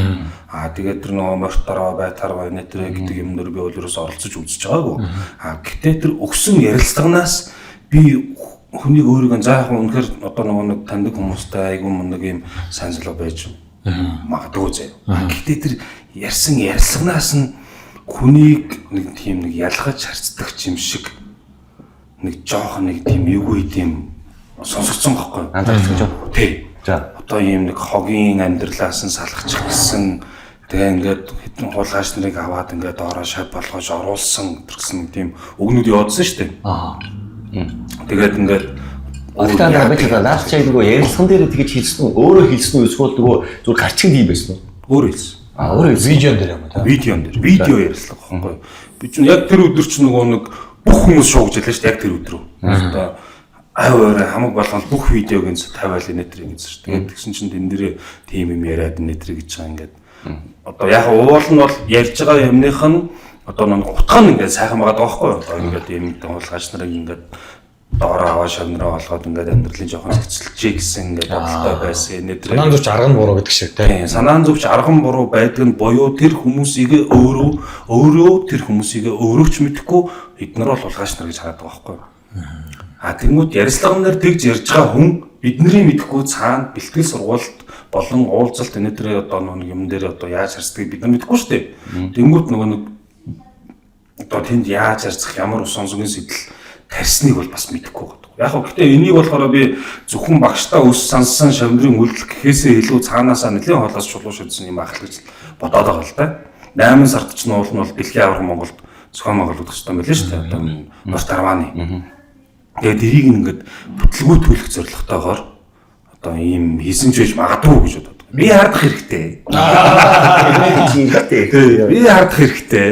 Аа тэгээд тэр нөгөө мортароо байтараа нэтэрэ гэдэг юмнөр би бол ерөөс оролцож үзэж байгаагүй. Аа гэтээ тэр өгсөн ярилцлаганаас би хүнийг өөрийгөө за яг үнэхээр одоо нөгөө нэг таньдаг хүмүүстэй айгүй мундаг юм сайн залуу байж магадгүй заяа. Гэтээ тэр ярьсан ярилцлаганаас нь хүнийг нэг тийм нэг ялгаж харцдаг юм шиг нэг жоохон нэг тийм эвгүй тийм сонсогдсон байхгүй. Анзаарсан ч юм. Тий. За. Одоо ийм нэг хогийн амьдралаас нь салгачих гэсэн тэгээ ингээд хэдэн хулгайч нарыг аваад ингээд доороо шав болгож оруулсан гэсэн нэг тийм өгнүүд явуулсан шүү дээ. Аа. Тэгээд ингээд Гэхдээ надад би наад чиг нөгөө ярилцлаган дээр тэгж хэлсэн үү? Өөрөө хэлсэн үү эсвэл нөгөө зүгээр гарчиг тийм байсан уу? Өөрөө хэлсэн. Аа өөрөө хэлсэн. Видеон дээр юм уу те? Видеон дээр. Видео ярилцлага байхгүй. Би чинь яг тэр өдөр чинь нөгөө нэг бүх хүмүүс шуугж ялаа шүү дээ яг тэр өдрөө. Одоо ай ойроо хамаг болгоно бүх видеог энэ тавиал нэтэр ингэж шүү. Тэгээд тэгсэн чинь тэн дээрээ тийм юм яриад нэтэр гэж байгаа ингээд одоо яг уул нь бол ярьж байгаа юмных нь одоо нэг утга нь ингээд сайхан байгаа даахгүй юу? Одоо ингээд ийм хулгайч нарыг ингээд доороо аваа шавнараа олгоод ингээд амьдралын жоохон зэгцэлжээ гэсэн ингээд бодолтой байсан нэтэр. Санаан зүйч арга нь буруу гэдэг шиг те. Санаан зүйч арга нь буруу байдаг нь буюу тэр хүмүүсийг өөрөө тэр хүмүүсийг өөрөө ч мэдэхгүй эднэр бол хулгайч нар гэж хараад байгаа байхгүй юу? А тэнгууд ярилцлаган дээр тэгж ярьж байгаа хүн бидний мэдэхгүй цаана бэлтгэл сургуульд болон уулзалт энэ төрөө одоо нэг юм дээр одоо яаж харцдгийг бид нар мэдэхгүй шүү дээ. Тэнгууд нөгөө нэг одоо тэнд яаж харцах ямар ус сонсогийн сэтэл тарьсныг бол бас мэдэхгүй байгаа. Яг хөө гэтээ энийг болохоор би зөвхөн багштай өс сансан шавнырын үйлдэл гэхээсээ илүү цаанаасаа нэлээд хоолоос чулуу шидсэн юм ах л гэж бодоод байгаа л да. 8 сард ч нуул нь бол дэлхийн аварга Монголд зохион байгуулагдах хэрэгтэй байлээ шүү дээ. Одоо Нурт Арваны. Тэгээд тэрийг ингээд бүтлгүү төлөх зорилготойгоор одоо ийм хийсэн ч байж магадгүй гэж бодод. Би хардах хэрэгтэй. Би хардах хэрэгтэй.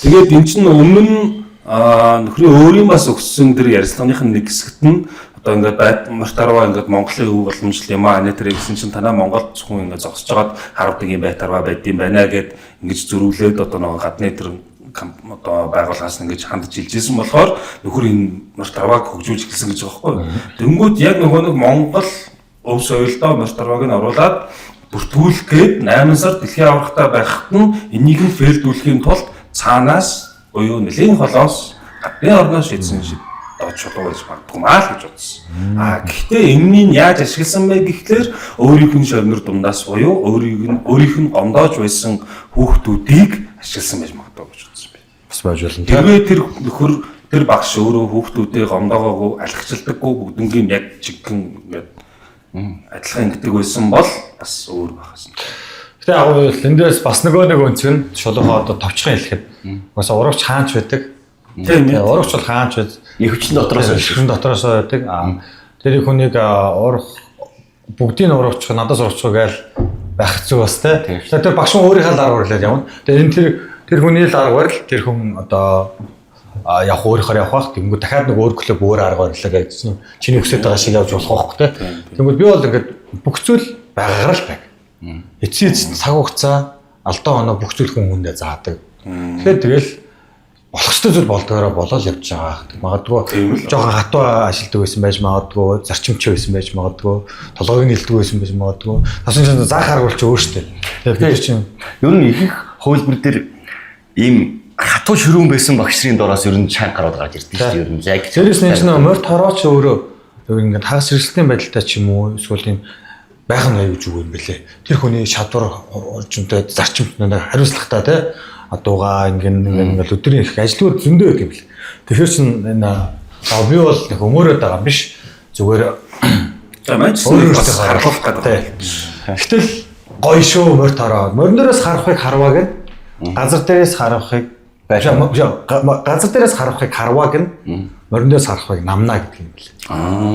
Тэгээд эн чинь өмнө нь нөхрийн өөрийн бас өгсөн тэр ярилцлагынх нь нэг хэсэгт нь одоо ингээд Мортарва ингээд Монголын өв боломжл юм аа нэтэр гэсэн чинь танаа Монголд зөвхөн ингээд зогсож байгаад харавдаг юм байтарва байдсан байна гэд ингэж зөрүүлээд одоо нөгөө гадны тэр одоо байгууллагаас ингэж хандж илжсэн болохоор нөхөр энэ Мортарваг хөгжүүлж эхэлсэн гэж байгаа байхгүй юу. Тэнгүүд яг нөгөө нэг Монгол өв соёлдоо Мортарваг нь оруулаад бүртгүүлэх гээд 8 сар дэлхийн аврагтаа байхад нь энийг нь фэлдүүлэхийн тулд цаанаас буюу нэлийн холоос гадны орноос шийдсэн шиг доод чулуу байж магадгүй маа л гэж бодсон. А гэхдээ энэнийг яаж ашигласан бэ гэхлээр өөрийнх нь шавнар дундаас буюу өөрийнх нь гомдоож байсан хүүхдүүдийг ашигласан байж магадгүй гэж бодсон би. Бас байж болно. Тэрвээ тэр нөхөр тэр багш өөрөө хүүхдүүдээ гомдоогоогүй алхачилдаггүй бүгднгийн яг чигхэн ингээд адилхан ингэдэг байсан бол бас өөр байх гэсэн. Гэтэ яг нь эндээс бас нөгөө нэг өнцөг нь шулуухаа одоо товчхон хэлэхэд угаасаа урагч хаанч байдаг. Тийм ээ. Урагч бол хаанч байдаг. Ихэвчлэн дотроос ихэвчлэн дотроос байдаг. Тэр хүнийг уурах бүгдийг нь уурах надаас уурчих гээл байх хэцүү бас те. Тэр багш хүн өөрийнхөө л арга барилаар явна. Тэгээ энэ тэр хүний л арга барил тэр хүн одоо явах өөрийнхөө явах бах. Тэнгүүд дахиад нэг өөр клуб өөр арга барилаар гэсэн чиний хүсэж байгаа шиг явж болох байхгүй те. Тэнгүүд би бол ингээд бүх зүйл байгаагаар л байг. Эцсийн эцэст цаг хугацаа алдаа оноо бүх зүйл хүн хүндээ заадаг. Тэгэхээр тэгэл болох ёстой зүйл болдгоороо болол явж байгаа. Магадгүй жоохон хатуу ажилтдаг байсан байж магадгүй, зарчимчгүй байсан байж магадгүй, толгойг нэлдэг байсан байж магадгүй. Тасан чинь заах арга бол чи өөр штэ. Тэгэхээр чинь Ер нь их хувилбар дээр ийм хатуу шөрүүн байсан багш нарын дороос ер нь чанга гарууд гарч ирдэг шүү дээ. Ер нь яг Дээрээс нь чинь морь торооч өөрөө ингээд хагас хэрэгслийн байдалтай ч юм уу эсвэл ийм байх нь аюу зүг юм бэлээ. Тэр хүний чадвар орчимтой зарчимт нэг хариуцлагатай те адуугаа ингээд ингээд өдрийн их ажлууд зөндөө байт юм бэл. Тэгэхээр чин энэ би бол нэг өмөрөөд байгаа юм биш. Зүгээр За маань ч бас харлах гэдэг. Гэтэл гоё шүү морь тороо. Морин дээрээс харахыг харваа гэн. Газар дээрээс харахыг газар дээрээс харахыг харваа гэн. Морин дээрээс харахыг намнаа гэдэг юм бэл. Аа.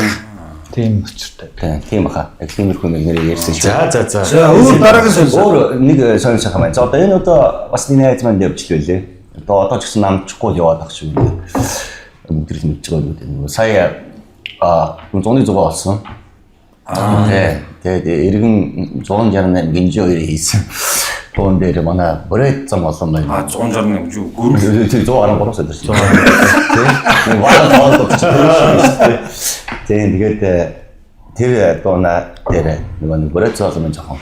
Тийм учиртай. Тийм баха. Яг тиймэрхүү нэг нэрийг ярьсан шүү. За. За өөр дараагийн сонь. Өөр нэг сонь сайхан байна. За одоо энэ одоо бас нэг найз маань явж л байлээ. Одоо ч гэсэн намчихгүй л яваад ах шиг үү. Бүгд л мэдж байгаа юм үү. Сая 100-ны 100 олсон. Аа. Тэгээд иргэн 168 гинжи хоёрыг хийсэн. Туун дээр манай бүрээд зам олон байна. А 168 юу гөрөв. Тэр 113 сая дэрсэн. Тийм. Ваа тоолдог ч тийм. Тийм тэгээд тэр дууна дээр нөгөө нэг бүрээд зам олон жоохон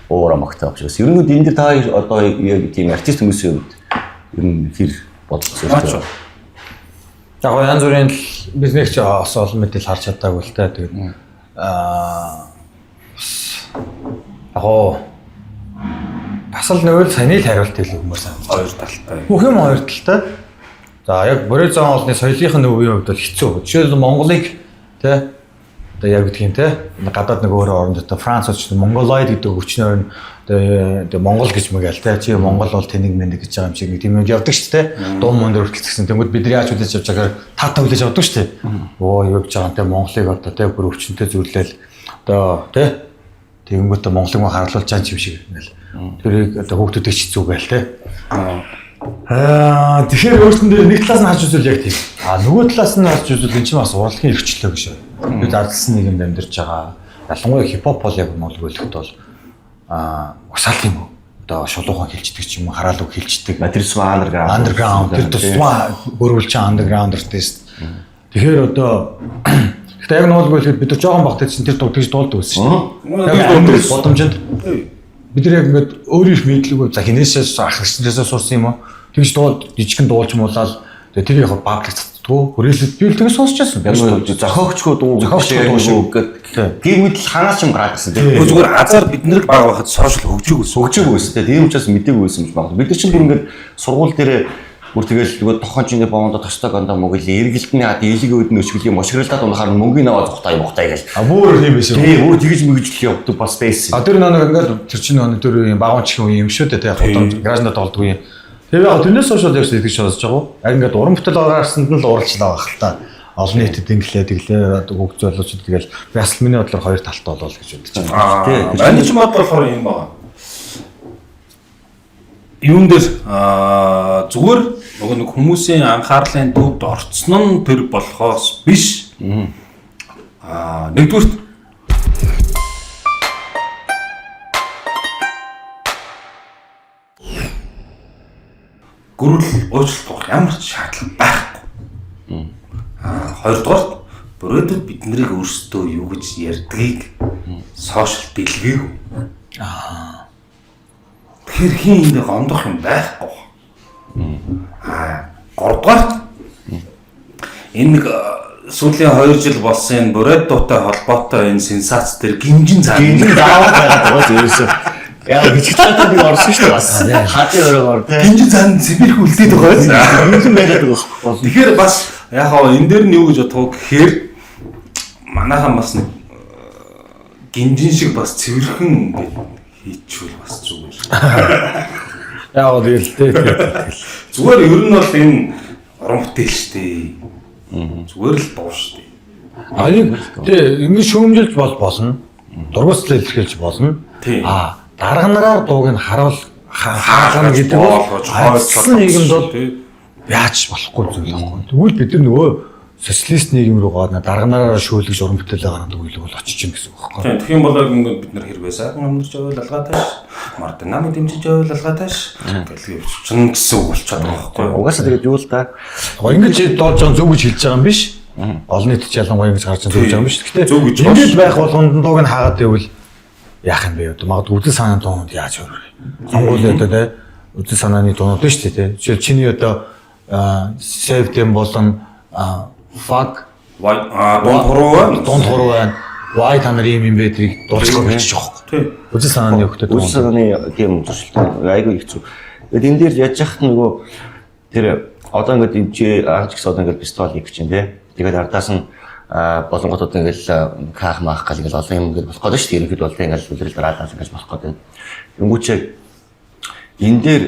уура магтаа авч байсан. Ер нь энэ дэр та одоо яг тийм артист хүмүүсийн хувьд ер нь хэр бодлоо Мачо. Яг гоо янз бүрийн л бид нэг ч бас олон мэдээлэл харж чадаагүй л та. Тэгээд яг гоо бас л нөгөө л саяны л хариулт хэлэх хүмүүс санагдаж. Хоёр талтай. Бүх юм хоёр талтай. За яг бүрээ зам олны соёлынх нь өвийн хувьд бол хэцүү. Жишээлбэл Монголыг тэ одоо яг гэдгийг тэ гадаад нэг өөр оронд одоо Франц ч Монголоид гэдэг өвчнөр нь одоо Монгол гэж мэгэл тэ чи Монгол бол тэнэг мэнэг гэж байгаа юм шиг нэг тийм юм явдаг шүү дээ. Дуу мөн дээр хүртэл тэгсэн. Тэнгүүд бид нар яаж хүлээж авч байгаагаар та та хүлээж авдаг шүү дээ. Оо юу гэж байгаа юм тэ Монголыг одоо тэ бүр өвчнөд зүрлээл одоо тэ тэгэнгүүтээ Монголыг мөн харлуулж байгаа юм шиг ингээл тэрийг одоо хүүхдүүдийг ч хэцүү гээл тэ. Аа тэгэхээр өөртөн дээр нэг талаас нь харж үзвэл яг тийм. А нөгөө талаас нь харж үзвэл энэ чинь бас урлагийн эрхчлөө гэж. Би зарласан нэг юмд амьдарч байгаа. Ялангуяа хипхоп бол яг Монгол хөлөгт бол усаал юм уу? Одоо шулуухан хилчдэг ч юм уу, хараал үг хилчдэг. Тэр тусмаа underground. Underground тэр тусмаа хөрвүүлчин underground artist. Тэгэхээр одоо гэхдээ яг Монгол хөлөгт бид нар жоохон багтаа чинь тэр дуу тэгж дуулдаг байсан шүү дээ. Яг амьдрал бодомжинд бид нар яг ингээд өөр их мэдлэггүй за хинээсээ ах нэгснээсээ сурсан юм уу? Тэгж дуулд жижигхэн дуулж муулаад тэгээ тэр яг паблик цацдаггүй. Хүрээлэл би л тэгж сонсч байсан. Яг зохиогчгүй дуу Зохиогчгүй дуу шиг. гэдэг. Тийм мэтэл ханаас юм гараад ирсэн тийм. Гэхдээ зүгээр азар бид нэр баг байхад сошиал хөгжөөгүй байсан. Хөгжөөгүй байсан тийм. Тийм учраас мдээгүй байсан юм шиг байна. Бид нар чинь бүр ингээд сургууль дээр бүр тэгэл нөгөө тохон чинь боондо тостой гондо мөгөл эргэлтний хад элэг өөдн өшгөлийн мошгирлаад унахаар мөнгөний аваа зүхтаа юм ухтаа гэл. А бүр тийм байсан. Тийм бүр тэгж мэгжил явдаг бас байсан. А тэр нэг ингээд тэр чинь нэг тэр юм багуун чихэн үе юм шүү дээ тийм худам гаражнда тоглодог үе. Тэр яг тэрнээс хойш бол яг тэгж сонсож байгаа. Яг ингээд уран бүтээл гарсанд нь л уралчлаа байх л та. Олон нийтэд инглээ тэглээ хүүхд залуучууд тэгэл бас л миний бодлоор хоёр талтай болол гэж бодож байна. Тийм. Миний ч бодлоор болохоор юм байна. Юун дээр зүгээр нөгөө нэг хүмүүсийн анхаарлын төвд орцсон нь тэр болохоос биш. Нэгдүгürt гөрөл уучлалт авах ямар ч шаардлага байхгүй. Хоёрдугаарт бүрээдэд бид нарыг өөрсдөө юу гэж ярьдгийг сошиал дэлгээгүй. Тэгэхээр хин энд гомдох юм байхгүй. Гуравдугаарт энэ нэг сүүлийн 2 жил болсон энэ бүрээд дуутай холбоотой энэ сенсац дээр гинжин цаана. Гинжин заавал байгаад байгаа ерөөсөө. Яа бичгтээ нэг орсон шүү дээ бас. Хатын өрөөгөр тийм. Гинжин цаана цэвэрх үлдээд байгаа юм. Гинжин байгаад байгаа байхгүй. Тэгэхээр бас яг хаа энэ дээр нь юу гэж бодох вэ гэхээр манайхан бас нэг гинжин шиг бас цэвэрхэн ингээд хийчихвэл бас зүгээр. Яг гоо тэгэл тэгэл. Зүгээр ер нь бол энэ уран бүтээл шүү дээ. Зүгээр л дуу шүү дээ. А нэг тий ингэ шүүмжилж бол болно. Дургуутслаа илэрхийлж болно. Тий. А дарга нараар дууг нь харуул хаалгана гэдэг бол болгож хойцсон нийгэмд бол тий. яаж болохгүй зүйл байхгүй. Тэгвэл бид нар нөгөө социалист нийгэм рүү гоод дарга нараараа шүүлгэж уран бүтээлээ гаргадаг үйл бол очиж юм гэсэн үг байхгүй. Тийм, тэгэх юм бол яг ингээд бид нар хэрвээ сайхан амьдарч байвал алгаатааш, мардын намыг дэмжиж байвал алгаатааш гэл явчихна гэсэн үг болчиход байгаа байхгүй юу? Угаасаа тэгээд юу л да. Гоо ингэж доолж байгаа нь зөв гэж хэлж байгаа юм биш. Олон нийтэд ялангуяа ингэж гарч байгаа зөв гэж байгаа юм биш. Гэхдээ Зөв гэж ингэж байх болгонд нь дууг нь хаагаад байвал яах юм бэ? Одоо магадгүй үзэл санааны дуунд яаж өрөх вэ? Сонгуулийн одоо те үзэл санааны дуунууд нь шүү дээ те. Жишээл чиний одоо save them болон fuck Вай а дунд хуруу байна. дунд хуруу байна. Why та нар ийм юм бэ тэрийг дуулах гэж байгаа байхгүй. Тий. Үзэл санааны өгтөд Үзэл санааны тийм зуршилтай айгүй хэцүү. Тэгээд энэ дээр яаж яхад нөгөө тэр одоо ингээд энэ чи анч гэсэн одоо ингээд фестивал хийх гэж байна тий. Тэгээд ардаас нь болонгот одоо ингээд ках мах гал ингээд олон юм ингээд болох гэдэг шүү дээ. Ерөнхийдөө бол ингээд үлрэл дараалал ингээд болох гэдэг. Тэнгүүчээ энэ дээр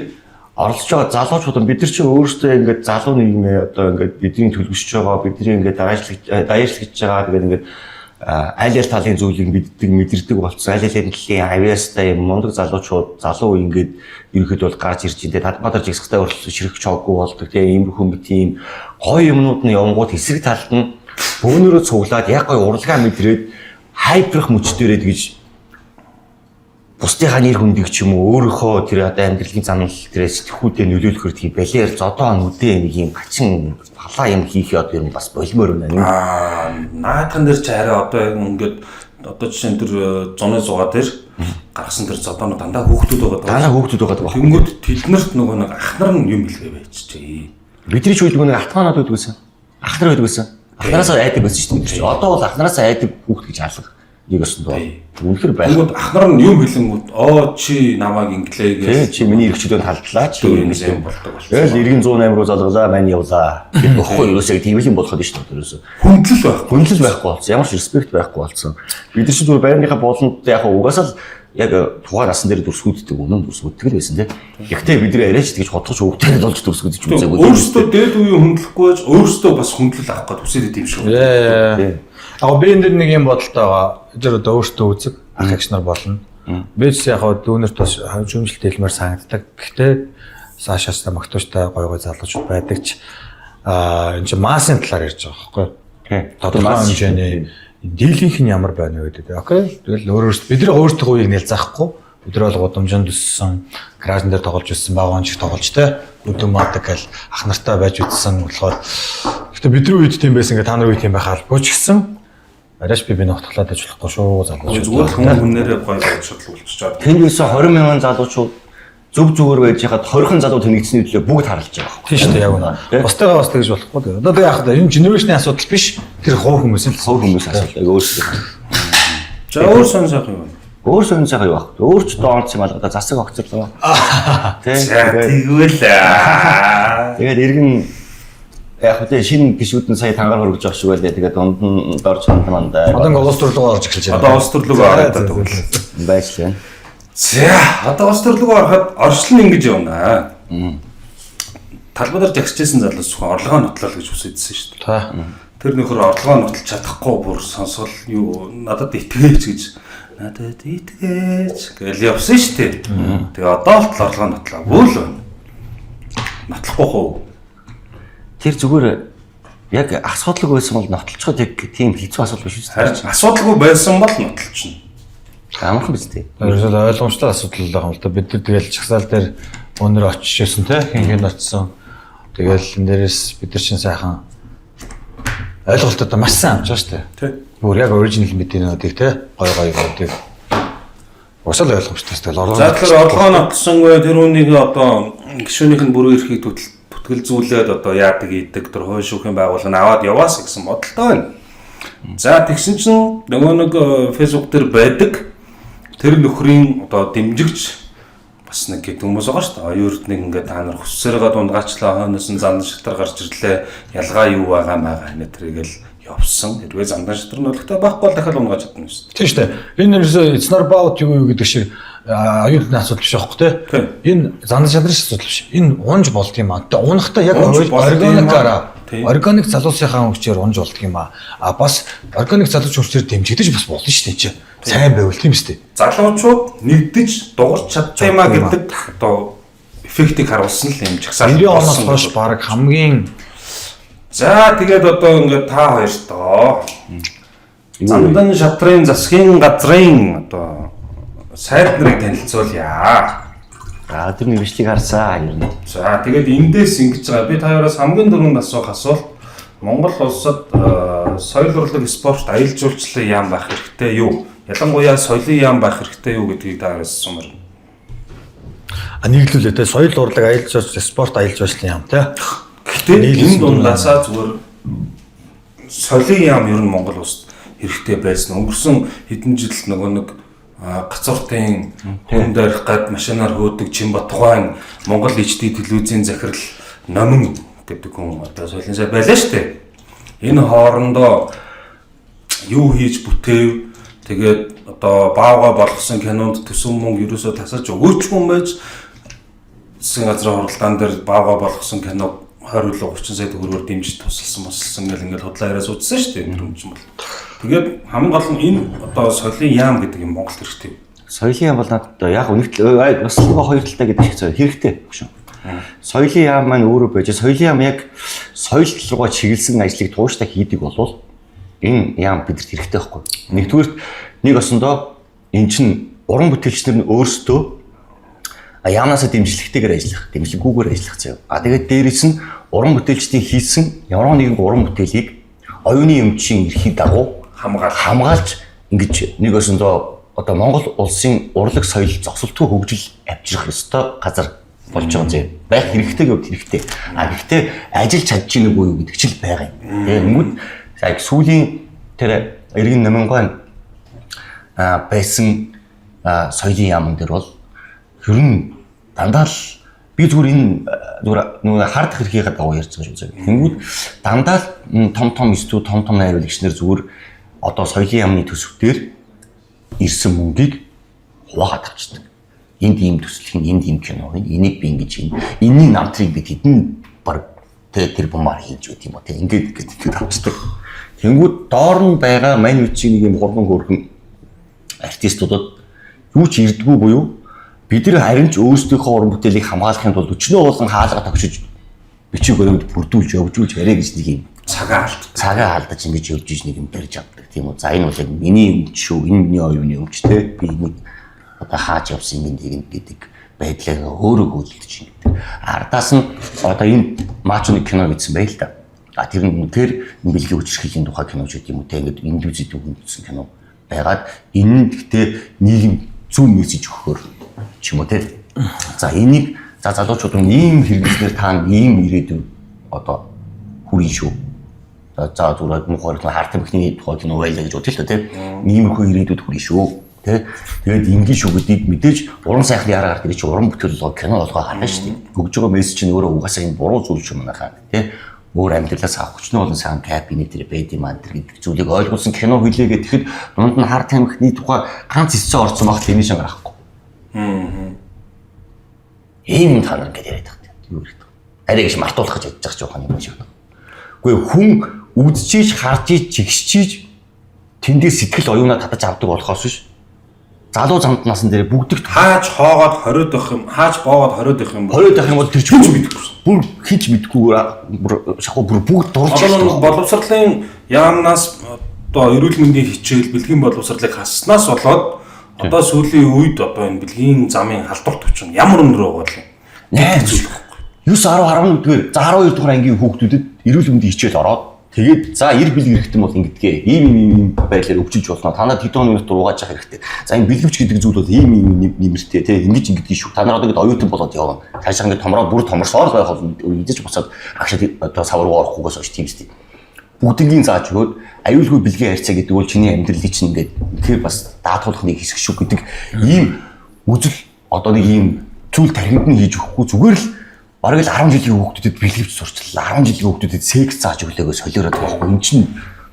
оролцож байгаа залуучууд нь бид нар чи өөрсдөө ингээд залуу нийгмээ одоо ингээд бидний төлөвшөж байгаа, бидний ингээд даяаршлагж даяаршлагж байгаа тэгээд ингээд аль аль талын зүйлийг мэддэг, мэдэрдэг болсон. Аль аль талын авьяастай юм мундаг залуучууд, залуу үе ингээд ерөнхийдөө бол гарч ирж байна. Талбай дээр жигсгтай өрөлсөн ширх чоогүй болдог. Тэгээ иймэрхүү мэт ийм гоё юмнууд нь явангууд эсрэг талд нь бөөнөрөө цуглаад яг гоё урлагаа мэдрээд хайпрах мөч дээрээ тэгж бусдынхаа нэр хүндийг ч юм уу өөрийнхөө тэр одоо амьдралын замнал тэр сэтгхүүдээ нөлөөлөхөр тийм балиар зодоо нүдээ нэг юм хачин балаа юм хийх одоо юм бас болмоор байна. Аа наадхан дээр чи арай одоо яг ингээд одоо жишээ нь тэр зуны зугаа дээр гаргасан тэр зодоонууд дандаа хүүхдүүд байгаа даа. Дандаа хүүхдүүд байгаа байхгүй. Тэнгүүд тэднэрт нөгөө нэг ах нар нь юм хэлгээ байчжээ. Бидний ч үед нөгөө нэг автоманууд байдаг байсан. Ах нар байдаг байсан. Ах нараасаа айдаг байсан шүү дээ. бид нар чи. Одоо бол ах нараасаа айдаг хүүхд гэж алга. Нэг өсөнд бол. Үнэхэр байх. Тэнгүүд ах нар нь юм хэлэнгүүд оо чи намайг инглээ Тэ гэж чи миний эрхчлөөнд халдлаа чи юм юм юм болдог болсон. Тэгэл иргэн 108 руу залгалаа мань явлаа. Гэх бохгүй ерөөсөө яг тийм л юм болоход шүү дээ ерөөсөө. Хүндлэл байхгүй. Хүндлэл байхгүй болсон. Ямар ч респект байхгүй болсон. Бид нар чинь зүгээр байрныхаа болонд яг угаасаа л яг тухайн насан дээр дүрсгүүддэг үнэн дүрсгүүддэг л байсан тий. Гэхдээ бид нар арайч тэгж хотгож хөвгтэй болж дүрсгүүдэж үзээгүй. Өөрсдөө дээд үеийн хүндлэхгүй байж өөрсдөө бас хүндлэл авах гээд үсээд идэв юм шиг. Яа. Яг би энэ дэр нэг юм бодолтой байгаа. Тэр одоо өөртөө үзэг ах эгч нар болно. Би ч яг хаа дүүнерт бас шүүмжлэлт хэлмээр санагддаг. Гэхдээ цаашаасаа магтууштай гой гой залуучууд байдаг ч аа энэ чинь массын талаар ярьж байгаа байхгүй юу? Тий. Тодорхой хэмжээний дийлэнх нь ямар байна вэ гэдэг. Окей. Тэгэл өөр өөрсдөө бид нар өөрсдөө үеийг нэл заахгүй. Бид нар бол гудамжинд өссөн, гаражн дээр тоглож өссөн, багаан шиг тоглож те. Өдөн мадаг гэл ах нартай байж үтсэн болохоор гэхдээ бидний үед тийм байсан гэ та нарын үед тийм байх албагүй ч гэсэн арайч би ногтглаад аж болохгүй шүү залуучууд. Зүгээр л хүн хүнээрээ гой гой шудлал болчиход. Тэнд байсан 20 мянган залуучууд зөв зүгээр байж хахад 20хан залуу тэнэгдсэний төлөө бүгд харалж байгаа байхгүй. Тийм шүү дээ яг үнэ. Бусдыгаа бас тэгж болохгүй. дээ. Одоо тэг яг хаа энэ генерашны асуудал биш. Тэр хувь хүмүүсийн л Хувь хүмүүс асуудал яг өөрсдөө. За өөр сон сайхан юм. Өөр сонин сайхан юу байх вэ? Өөр ч доонц юм алгадаа засаг огцорлоо. Тэ. За тэгвэл аа. Тэгээд иргэн яг хөө шинэ гişүүд нь сая тангаар хөргөж байгаа шиг байлаа. Тэгээд дунд нь дор чанд мандаа. Одоо ингээ улс төрлөгөө орж эхэлж байна. Одоо улс төрлөгөө ороод тэгвэл. байж л байна. За одоо улс төрлөгөө ороход оршил нь ингэж явна. Талбай дээр жагсажсэн залуус зөвхөн орлогоо нотлол гэж хүсэжсэн шүү дээ. Та. Тэр нөхөр орлогоо нотолж чадахгүй бүр сонсгол юу надад итгээч гэж надад итгээч гэж явсан шүү дээ. Тэгээ одоо л орлогоо нотлоо. Бүүл байна. Нотлохгүй хөө. Тэр зүгээр яг асуудалгүй байсан бол нотлцоход яг тийм хэцүү асуудал биш үү? Харин асуудалгүй байсан бол нотлчихно. Амархан биз дээ. Ерөөсөө л ойлгомжтой асуудал л байгаа юм л да. Бид нар тэгэл чагсаал дээр өнөр очиж ирсэн те хин хин очсон. Тэгэл энэ дээрээс бид нар чинь сайхан ойлголтоо маш сайн авч байгаа шүү дээ. Тий. Бүр яг оригинал мэдээнүүдийг те гой гой гойдыг. Усал ойлгомжтой шүү дээ. За тэгэхээр орлогоо нотлсонгүй тэр хүнийг одоо гишүүнийх нь бүрэн эрхийг түтгэлзүүлээд одоо яадаг идэг тэр хууль шүүхийн байгууллага нь аваад яваас гэсэн бодолтой байна. За тэгсэн чинь нөгөө нэг Facebook дээр байдаг тэр нөхрийн одоо дэмжигч бас нэг гэдэг хүмүүс байгаа шүү дээ. Оюун эрднийг ингээд та нар хүссээрээ дундгаачлаа хойноос нь зандан шатар гарч ирлээ. Ялгаа юу байгаа маа гэнэ тэргээл явсан. Хэрвээ зандан шатар нь өлегтэй байхгүй бол дахиад унгааж чадна шүү дээ. Тийм шүү дээ. Энэ ерөөсөө it's not about you гэдэг шиг Оюун ухааны асуудал биш аахгүй те. Энэ зандан шадрын асуудал биш. Энэ унж болд юм аа. Тэгээ унахдаа яг органикаараа органик залуусынхаа хүчээр унж болдго юм аа. А бас органик залууч хүчээр дэмжигдэж бас болно шүү дээ чи. Сайн байвал тийм үстэй. Залуучууд нэгдэж дугарч чадсан юм а гэдэг одоо эффектийг харуулсан л юм жагсаал. 90 оноос хойш баг хамгийн. За тэгээд одоо ингээд та хоёртоо Зандан шатрын засгийн газрын одоо сайд нарыг танилцуулъя. За тэр нэг бичлэг харсаа ер нь. За тэгээд эндээс ингэж байгаа. Би та хоёроос хамгийн түрүүнд асуух асуулт Монгол улсад соёл урлаг, спорт, аялал жуулчлалын яам байх хэрэгтэй юу? Ялангуяа соёлын яам байх хэрэгтэй юу гэдгийг та хоёроос асуумаар. А нийлүүлээ те соёл урлаг, аялал жуулчлал, спорт, аялал жуулчлалын яам те. Гэхдээ энэ дундаасаа зүгээр соёлын яам ер нь Монгол улсад хэрэгтэй байсан. Өнгөрсөн хэдэн жил нөгөө нэг гацууртын хүн дайрах гад машинаар хөөдөг Чинбат тухайн Монгол HD телевизийн захирал Номин гэдэг хүн одоо соёлын сайд байлаа шүү дээ. Энэ хоорондоо юу хийж бүтээв? Тэгээд одоо баавга болгосон кинонд төсөн мөнгө ерөөсөө тасаж өгөөч юм байж засгийн газрын хуралдаан дээр баавга болгосон кино 20 30 сая төгрөгөөр дэмжиж тусалсан мосалсан гэл ингээл худлаа яриа суудсан шүү дээ тэр хүн чинь бол. Тэгээд хамгийн гол нь энэ одоо соёлын яам гэдэг юм Монголд хэрэгтэй. Соёлын яам бол надад яг нэг бас нэг хоёр талтай гэдэг шиг зөө хэрэгтэй шүү. Соёлын яам маань өөрөө байж соёлын яам яг соёл руугаа чиглэсэн ажлыг тууштай хийдэг болвол энэ яам бидэрт хэрэгтэй байхгүй. Нэгдүгüүрт нэг осондоо эн чинь уран бүтээлч нар нь өөрсдөө яамнаасаа дэмжлэгтэйгээр ажиллах, дэмжлэггүйгээр ажиллах заяа. А тэгээд дээрэс нь уран бүтээлчдийн хийсэн ямар нэгэн уран бүтээлийг оюуны өмчийн эрхийн дагуу хамгаалж ингэж нэг осондоо одоо Монгол улсын урлаг соёл зогсолтгүй хөгжил авчрах ёстой газар болж байгаа юм. Байх хэрэгтэй гэвэл хэрэгтэй. А гэхдээ ажиллаж чадж гинэ үгүй юу гэдэг чил байгаа юм. Тэгээ өнгөд сүүлийн тэр иргэн номингой байсан соёлын яамн дээр бол ер нь дандаа л би зүгээр энэ зүгээр нөгөө хардах хэрхийгээ дагуу ярьж байгаа шүү дээ. Тэнгүүд дандаа л том том студ, том том найруулагч нар зүгээр одоо соёлын яамны төсөв дээр ирсэн мөнгийг хуваагаад авчдаг. Энд ийм төсөл хийн, энд ийм кино хийн, энийг би ингэж хийн. Энийн намтрыг би тэдэн баг тэр бумаар хийж өгд юм уу те. Ингээд ингээд авчдаг. Тэнгүүд доор нь байгаа мань үчиг нэг юм гурван хөөрхөн артистуудад юу ч ирдгүү буюу бид нар харин ч өөрсдийнхөө уран бүтээлийг хамгаалахын тулд өчнөө болон хаалга тогшиж бичиг баримт бүрдүүлж явжуулж яриа гэж нэг юм цагаа алдаж ингэж явж иж нэг юм барьж авдаг тийм үү. За энэ бол яг миний өмч шүү, энэ миний оюуны өмч те. Би энийг одоо хааж явсан юм нэг гэдэг байдлаа өөрөө хөөдөлдөж ингэдэг. Ардаас нь одоо энэ мачо нэг кино гэсэн байл та. А тэр нь үнэхээр бэлгийн хүчирхийллийн тухай кино ч гэдэг юм уу те. Ингээд индүүзэд үгэнсэн кино байгаад энэ нь гэхдээ нийгэм зөв мессеж өгөхөөр ч юм уу те. За энийг за залуучууд нь ийм хэрэглэснээр та ийм ирээдүйн одоо хүрэн шүү. За зүгээр мухаар харт тамхины тухай кино байлаа гэж бодъё л та те. Иймэрхүү ирээдүйд хүрэн шүү. Тэ. Тэгээд ингийн шүү гэдгийг мэдээж уран сайхны аргаар тэр чинь уран бүтээл болго кино болгоо гарна шүү дээ. Өгж байгаа мессеж чинь өөрөө угаасаа энэ буруу зүйл юм манайхаа тэ. Өөр амьдралаас авах хүчнээ болон сайн кап инээ тэр байд юм аа гэдэг зүйлийг ойлгуулсан кино хийлээгээд тэгэхэд дунд нь хар тамхины тухай ганц эссэн орсон баг л энэ шин гарахгүй. Ийм та нар ингэж яриад байгаа юм. Юу гэдэг. Арай гэж мартуулах гэж ядж байгаа жоохон юм шиг. Үгүй хүн үдчиж харж иж жигшчиж тэндээ сэтгэл оюунаа татаж авдаг болохоос биш. Залуу замд насан дээр бүгдэгт хааж хоогоод хориод байх юм, хааж боогоод хориод байх юм. Хориод байх юм бол тэр чинь мэдэхгүй. Бүр хинч мэдэхгүй бүр шахуу бүр бүгд дурж байна. Боловсролын яамнаас одоо эрүүл мэндийн хичээл, бэлгийн боловсролыг хаснаас болоод одоо сүүлийн үед одоо энэ бэлгийн замын халдвар төвчин ямар өндөр байгаа вэ? Нэг зүйл байхгүй. 9 10 11 дугаар за 12 дугаар ангийн хүүхдүүдэд эрүүл мэндийн хичээл ороод тэгээд за эр бэлэг хэрэгтэй бол ингэдгээ ийм ийм ийм байдлаар өвчилж болно. Та нар хэдэн хоногийн дотор угааж явах хэрэгтэй. За энэ бэлгэвч гэдэг зүйл бол ийм ийм нэмэртэй тий ингэж ингэдгийг шүү. Та нар одоо ингэ оюутан болоод явна. Цаашаа ингэ томроо бүр томорсоор л байх болно. Идэж буцаад агшаад одоо сав руу орохгүйгээс хойш тийм үстэй. Бүгднгийн зааж өгөөд аюулгүй бэлгийн харьцаа гэдэг бол чиний амьдралыг чинь ингээд үнэхээр бас даатгуулах нэг хэсэг шүү гэдэг ийм үзэл одоо нэг ийм зүйл тархинд нь хийж өгөхгүй зүгээр л бараг л 10 жилийн хүүхдүүдэд бэлгэвч сурчлаа. 10 жилийн хүүхдүүдэд секс зааж өглөөгөө солиороод байгаа байхгүй. Энд чинь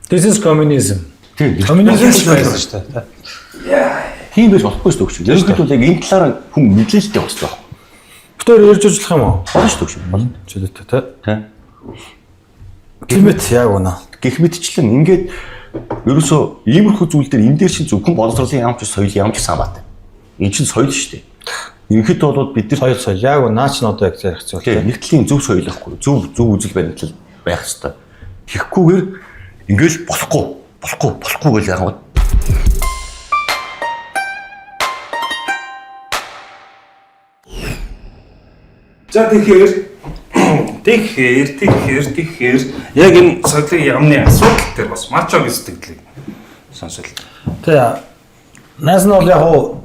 This is communism. Тийм. Communism гэж байсан шүү дээ. Тийм байж болохгүй шүү дээ. Ерөнхийдөө бол яг энэ талаараа хүн мэдлэлтэй байх хэрэгтэй. Битээр ярьж ажиллах юм уу? Болно шүү дээ. Болно. Чөлөөтэй те. Тэ. Гэмэт яг үнэ. Гэх мэтчлэн ингээд ерөөсөө иймэрхүү зүйл дээр энэ дээр чинь зөвхөн боловсролын яам ч соёл яам ч хамаатай. Энэ чинь соёл шүү дээ. Ерөнхийдөө бол бид нар Соёл соёл яг үнэ. Наа ч одоо яг ярих зүйл тийм те. нэг талын зөв соёл байхгүй. Зөв үзэл баримтлал байх хэрэгтэй. Тэгэхгүйгээр ингээл болохгүй, болохгүй, болохгүй гэж яагаад За тэгэхээр тэгэхээр яг энэ соёлын яамны асуудал дээр бас мачогийн сэтгэлийг сонсол. Тэ. Найз нь бол яг уу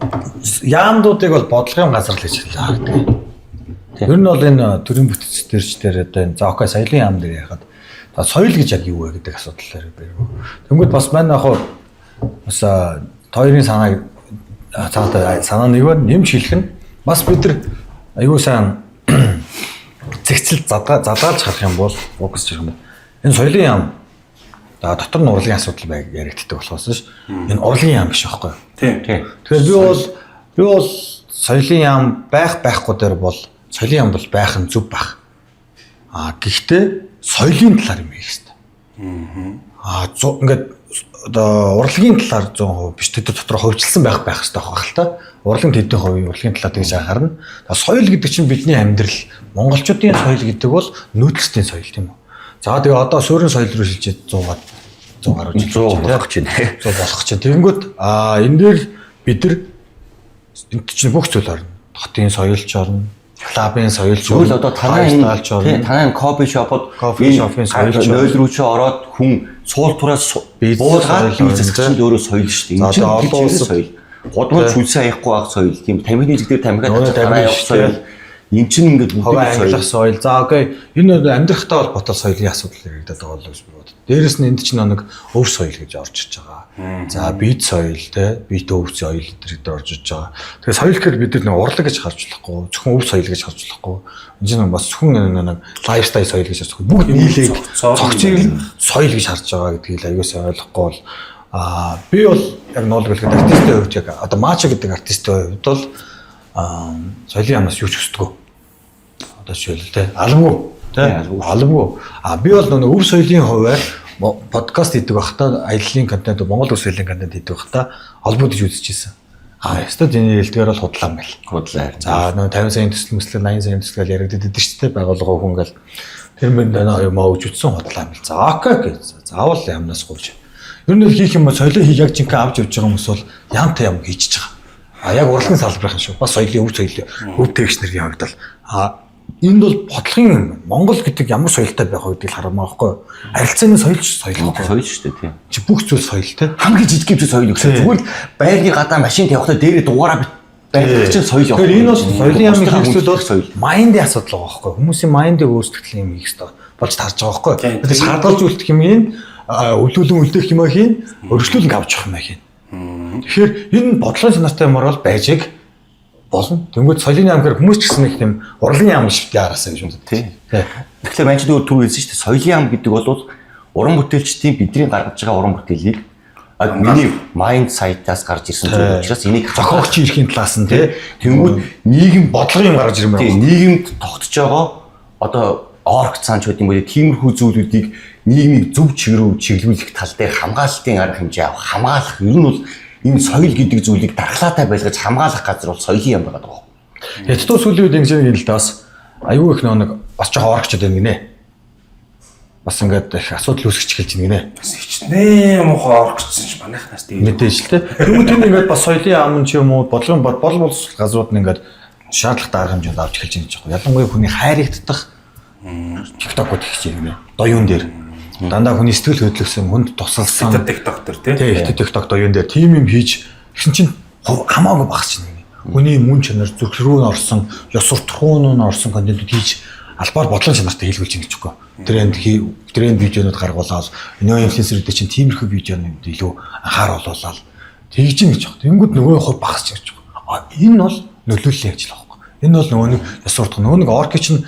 яамдуудыг бол бодлогын газар л гэж хэлдэг. Ер нь бол энэ төрийн бүтэц дээр ч дээр одоо энэ за окей соёлын яам дээр яхад за соёл гэж яг юу вэ гэдэг асуудал дээр би. Тэнгүүд бас маань яг уу бас хоёрын санааг цаатай санаа нэг байна нэмж хэлэх нь бас бид нар аюу сайн зэгцэл задаалж харах юм бол фокус хийх юм бол энэ соёлын яам за дотор нь урлагийн асуудал байг яригддаг болохоос ш энэ урлагийн яам биш байхгүй юу? Тийм. тийм. Тэгэхээр би бол соёлын яам байх байхгүй дээр бол соёлын яам бол байх нь зөв байх. А гэхдээ соёлын талаар юм хийх хэрэгтэй. Аа ингээд одоо урлагийн талаар 100% биш тэд дотор хувьчилсан байх хэрэгтэй байх л та. Урлагийн тэдэн хувийн урлагийн талаар тэгж анхаарна. За соёл гэдэг чинь бидний амьдрал, монголчуудын соёл гэдэг бол нүүдэлсдийн соёл тийм үү. За тэгээ одоо суурин соёл руу шилжээд 100 гаруй жил 100 болох гэж байна. 100 болох чинь. Тэгэнгүүт энэ дээр бид нар энд чинь бүх зүйл орно. Хотын соёл ч орно, клубын соёл ч Тэгвэл одоо танай энэ lifestyle ч орно. тийм танай энэ кофе шопод Кофе шопын соёл ч 0 рүү чи ороод хүн суул тураас Бизнес буулгаад соёл бизнес орно, чинь өөрөө соёл шүү дээ. За, Энэ чинь одоо олон олон улсад- соёл. Гудамж хүлсэн аяхгүй байх соёл. Тийм тамхины зэг дээр тамхиад Нөгөө татчих дараа тамхи явах шүү соёл. дээ. Энэ чинь ингээд Хогоо бүгд соёл. ангилах соёл. За окей. Энэ бол амьдрахтаа холбоотой соёлын асуудал яригдаад байгаа болов уу гэж би бодод. Дээрэс нь энд чинь нэг өв соёл гэж орж ирж байгаа. За бие соёл те, биетэй өв соёл гэдэг дээр орж ирж байгаа. Тэгэхээр соёл гэхээр бид нар нэг урлаг гэж харж болохгүй, зөвхөн өв соёл гэж харж болохгүй. Энэ чинь бас зөвхөн нэг лайфстайл соёл гэж харж болохгүй. Бүгд нийлээд Цогцоор цогцыг нь соёл гэж харж байгаа гэдгийг л аюул сайн ойлгохгүй бол би бол яг нуулаг хэлэхэд артистийн хувьд яг одоо Мача гэдэг артистийн хувьд бол соёлын яамнаас юу ч хүсдэггүй. Одоо жишээл те аламгүй те аламгүй. Би бол нөгөө өв соёлын хуваар подкаст хийдэг байхдаа аяллаа контент Монгол өв соёлын контент хийдэг байхдаа холбогдож үзчихсэн. Ёстой энэ хэлдгээр бол худлаа юм байл. Худлаа. За нөгөө 50 саяын төсөл мөслөл 80 саяын төсөл гэл яригдаад идэв шүү дээ. Байгууллага хүн гэл тэр мэнд юм аа өгч үтсэн худлаа юм л. За окей гэж. Заавал ямнаас гуйж. Ер нь л хийх юм бол соёлоо хий яг жинхэнэ авч явж байгаа хүмүүс бол ямтай юм хийчихэж байгаа. Яг урлагийн салбарын шүү. Бас соёлын өв соёлын өв тэгш нэрийн хувьд бол энд бол бодлогын юм. Монгол гэдэг ямар соёлтой байх вэ гэдгийг харамаа байхгүй юу? Харилцааны соёл ч соёл байхгүй. Соёл шүү дээ тийм. Чи бүх зүйл соёл те. Хамгийн жижиг юм чи соёл гэсэн. Зүгээр л байрны гадаа машин тавихтаа дээрээ дугаараа барих чинь соёл. Тэгэхээр энэ бол соёлын яамын хэрэгсэл бол соёл. майндын асуудал байгаа байхгүй юу? Хүмүүсийн майндыг өөрчлөх юм хийх хэрэгтэй болж таарж байгаа байхгүй юу? Тийм. Бид шаардлагаж үлдэх юм ийн, өвлүүлэн үлдэх юм хийн, өргөжлүүлэн авч явах юм хийн. Тэгэхээр энэ бодлогын санаатай юмар бол байжиг болно. Тэнгүүд соёлын яам гэхээр хүмүүс ч гэсэн нэг тийм урлагийн яам шиг яараасаа гэж үздэг. Тийм. Тий. Тэгэхээр мань ч түр хэлсэн шүү дээ. Соёлын яам гэдэг бол уран бүтээлчдийн бидний гаргаж байгаа уран бүтээлийг миний майнд сайтаас гарч ирсэн зүйл учраас энийг Зохиогч эрхийн талаас нь тий. Тэнгүүд нийгэм Бодлогын юм гаргаж ирмээр тийм байна. нийгэмд тогтож байгаа одоо орк цаанч гэдэг юм уу тиймэрхүү зүйлүүдийг нийгмийг зөв чиг рүү чиглүүлэх тал дээр хамгаалалтын арга хэмжээ авах хамгаалах ер нь бол энэ соёл гэдэг зүйлийг дархлаатай байлгаж хамгаалах газар бол соёлын яам байгаа даа. Хятадуу сүүлийн үед ингэж нэг л да бас аюу их нэг бас жоохон орогчод байна гинэ. Бас ингээд их асуудал үүсгэж эхэлж байна гинэ. Бас хичнээн муухай оргцсон ч манайхнаас дээр. Мэдээж л те. Тэгмээ тэр ингээд бас соёлын яам ч юм уу бодлогын бол боловсрол газрууд нь ингээд шаардлагатай арга хэмжээнд авч эхэлж байна гэж байна. Ялангуяа хүний хайрагдах TikTok-ууд их хичээн гинэ. Доюун дээр. Дандаа хүний сэтгэл хөдлөсөн, хүнд тусалсан. TikTok дээр тий. Тий, TikTok доюун дээр тийм юм хийж тэгсэн чинь хамаагүй багс чинь гинэ. Хүний мөн чанар зүрх рүү нь орсон, ёс суртахуун руу нь орсон контентууд хийж албаар бодлогын чанартай хийлгүүлж байгаа гэж байхгүй. Тренд видеонууд гаргуулаад, нөө инфлюенсерүүд чинь тиймэрхүү видеонууд илүү анхааруулуулаад тэгж юм гэж байна. Тэнгүүд нөгөө хувь багс ч гэж байна. Энэ бол нөлөөллийн ажил байхгүй. Энэ бол нөгөө нэг ёс суртахуун, нөгөө нэг орки чинь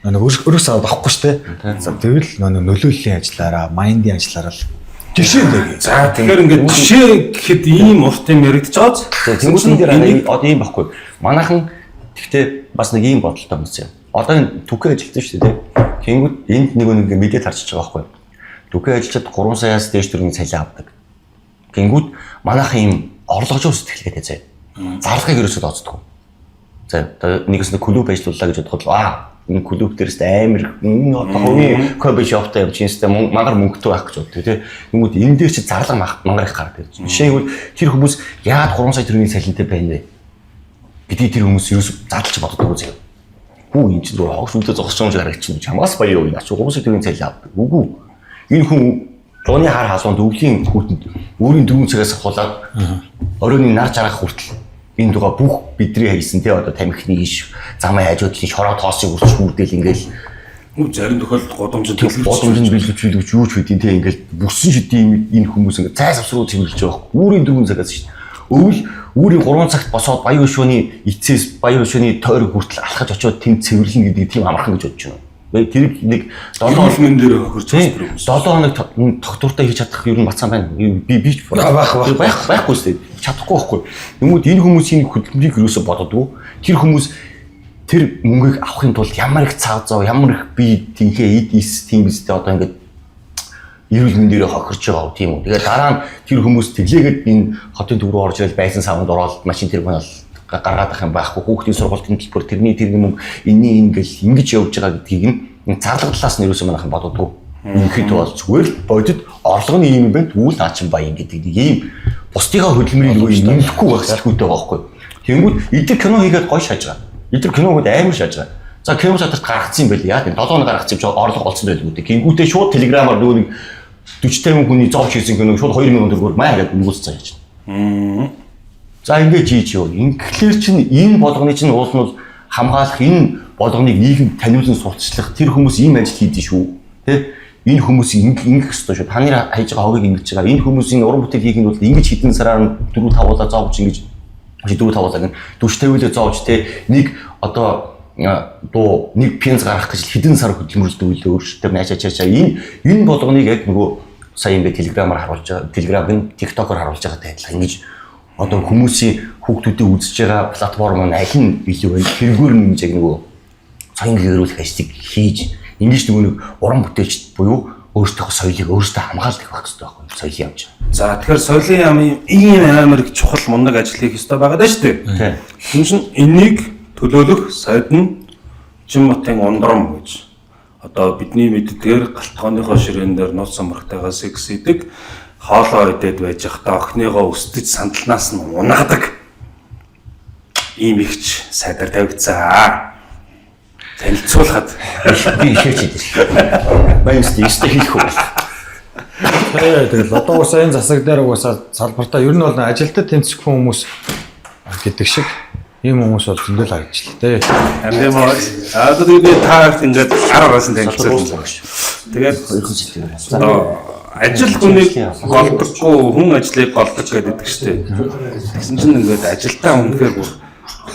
нэг өргөс аваад авахгүй шүү дээ. За тэгвэл нөгөө нөлөөллийн ажиллаараа, майндын ажиллаараа л Жишээ нь. За тэгэхээр ингээд жишээ гэхэд ийм урт юм яригдчих байгаа. Тэнгүүд энэ дээр одоо ийм байхгүй. Манайхан тэгтээ бас нэг ийм бодолтой хүмүүс юм. Одоо энэ түкэ ажилтсан шүү дээ. Тэнгүүд энд нэг нэг мэдээ тарчиж байгаа байхгүй. Түкэ ажилчид 3 саяас дээш төгрөгийн цалин авдаг. Тэнгүүд манайхан ийм орлогожуу сэтгэлгээтэй заяа. Зарлагыг ерөөсөө тооцдоггүй. За одоо нэгээс нэг клуб ажиллууллаа гэж бодоход энэ клуб дээрээс амар энэ одоо хувийн кофе шоптой юм чинь өстэй мангар мөнгөтэй байх гэж боддог тий. Тэнгүүд энэ дээр чи зарлага мангар их гардаг. Жишээ нь тэр хүмүүс яагаад 3 сая төгрөгийн цалинтай байна вэ? Гэдгийг тэр хүмүүс ерөөсөө задлж боддоггүй заяа. Хүү энэ чинь зүгээр хог шүлдэ зогсож байгаа юм шиг харагдчихна. Чамаас баяр юу? Наач 3 сая төгрөгийн цалин авдаг. Үгүй. Энэ хүн зуны хар халуунд өвлийн хүүтэнд өөрийн 4 цагаас ахуулаад оройн нар жаргах хүртэл энэ дугаа бүх бидний хайсан тий одоо тамхины иш замын хажуудлын шороо тоосыг үрч хүрдэл ингээл Зарим тохиолдолд гудамжинд гудамжинд бэлгэвч юу ч хэдийн тий ингээл бүссэн шидийн энэ хүмүүс ингээ цай савс руу цэвэрлэж байгаа байхгүй. Үүрийн 4 цагаас шүү дээ. Өвөл үүрийн 3 цагт босоод баян өшөөний эцээс баян өшөөний тойрог хүртэл алхаж очиод тэнд цэвэрлэнэ гэдэг тийм амархан гэж бодож байна. Тэр нэг 7 хоног дээр хохирч байгаа хүмүүс. 7 хоног тогтвортой хийж чадах ер нь бацаан байна. Би байхгүй шүү дээ. Чадахгүй байхгүй. Тэнгүүд энэ хүмүүсийн хөдөлмөрийг юусоо бододгүй. Тэр хүмүүс тэр мөнгийг авахын тулд ямар их цав зав, ямар их би тэнхээ эд эс тийм биз дээ одоо ингээд эрүүл мэндээрээ хохирч байгаа тийм үү. Тэгээ дараа нь тэр хүмүүс тэглээгээд энэ хотын төв рүү орж ирэл байсан савнд ороод машин тэргүүн гаргаад ах юм байхгүй. Хүүхдийн сургуулийн төлбөр тэрний тэр мөнгө энэний ингээл ингэж явж байгаа гэдгийг нь зарлага талаас нь юусэн манайхан бододгоо. Үнэхээр бол зүгээр л бодит орлого нь ийм юм байна. Тэгвэл наа чин баян гэдэг нэг ийм бусдынхаа хөдөлмөрийг нөгөө юм нэмэхгүй байх сэтгүүтэй байгаа байхгүй. Тэнгүүд эдгээр кино хийгээд гой шааж байгаа. Эдгээр кино хийгээд амар шааж байгаа. За кино шатарт гаргацсан юм байл. Яа тийм 7 хоног гаргацсан юм чи орлого олцсон байлгүй дээ. Тэнгүүтээ шууд телеграмаар нөгөө нэг 40 50 хүний зовж хийсэн киног шууд 2000 төгрөгөөр маа гэдэг өнгөөс цаа яаж. За ингэж хийж юу. Инглээр чинь энэ болгоны чинь уул нь бол хамгаалах энэ болгоныг нийгэм таниулан сурталчлах тэр хүмүүс ийм ажил хийдэж шүү. Тэ? Энэ хүмүүс ингэх ёстой шүү. Та нэр хайж байгаа хогийг ингэж байгаа. Энэ хүмүүсийн уран бүтээл хийх нь бол ингэж хэдэн сараар 4 5 удаа зовж ингэж 4 5 удаа гэн 40 50-ыг зовж тэ нэг одоо дуу нэг пенз гаргах гэж хэдэн сар хөдөлмөрлөдөг үлээ өөрсдөө наашаачаачаа энэ болгоныг яг нөгөө сая ингэ телеграмаар харуулж байгаа. Телеграм гэн TikTok-оор харуулж байгаатай адилхан ингэж одоо хүмүүсийн хүүхдүүдийн үзэж байгаа платформ нь аль нь илүү вэ? Тэргээр нь ингэж яг нөгөө соён гэрүүлэх ажлыг хийж ингэж нөгөө нэг уран бүтээлчд буюу өөрсдийнхөө соёлыг өөрсдөө хамгаалдаг байх хэрэгтэй байхгүй соёлын яам. За тэгэхээр соёлын яамын ийм амар их чухал мундаг ажил хийх ёстой байгаа даа шүү дээ. Тийм чинь энийг төлөөлөх сайд нь Жинботын ундрам гэж одоо бидний мэддгээр галтгооныхоо ширээн дээр нууц самбартайгаа секс идэг хоолоо идээд байж байхдаа охиныгоо өстөж сандалнаас нь унагадаг ийм ихч сайдаар тавигдсан. Танилцуулахад би ихээч идэв. Баян өстэй хийх үү. Тэгэл одоо уусаа энэ засаг дээр уусаа салбартаа ер нь бол ажилтад тэнцэхгүй хүмүүс гэдэг шиг ийм хүмүүс бол зөндөл харагдчихлаа тий. Амин маа. Одоо тэгээд та нарт ингээд ар араас нь танилцуулсан. Тэгээд ажил хүнийг голдоггүй хүн ажлыг голдог гэдэг шүү дээ. Тэгсэн чинь ингээд ажилтаа үнэхээр бүр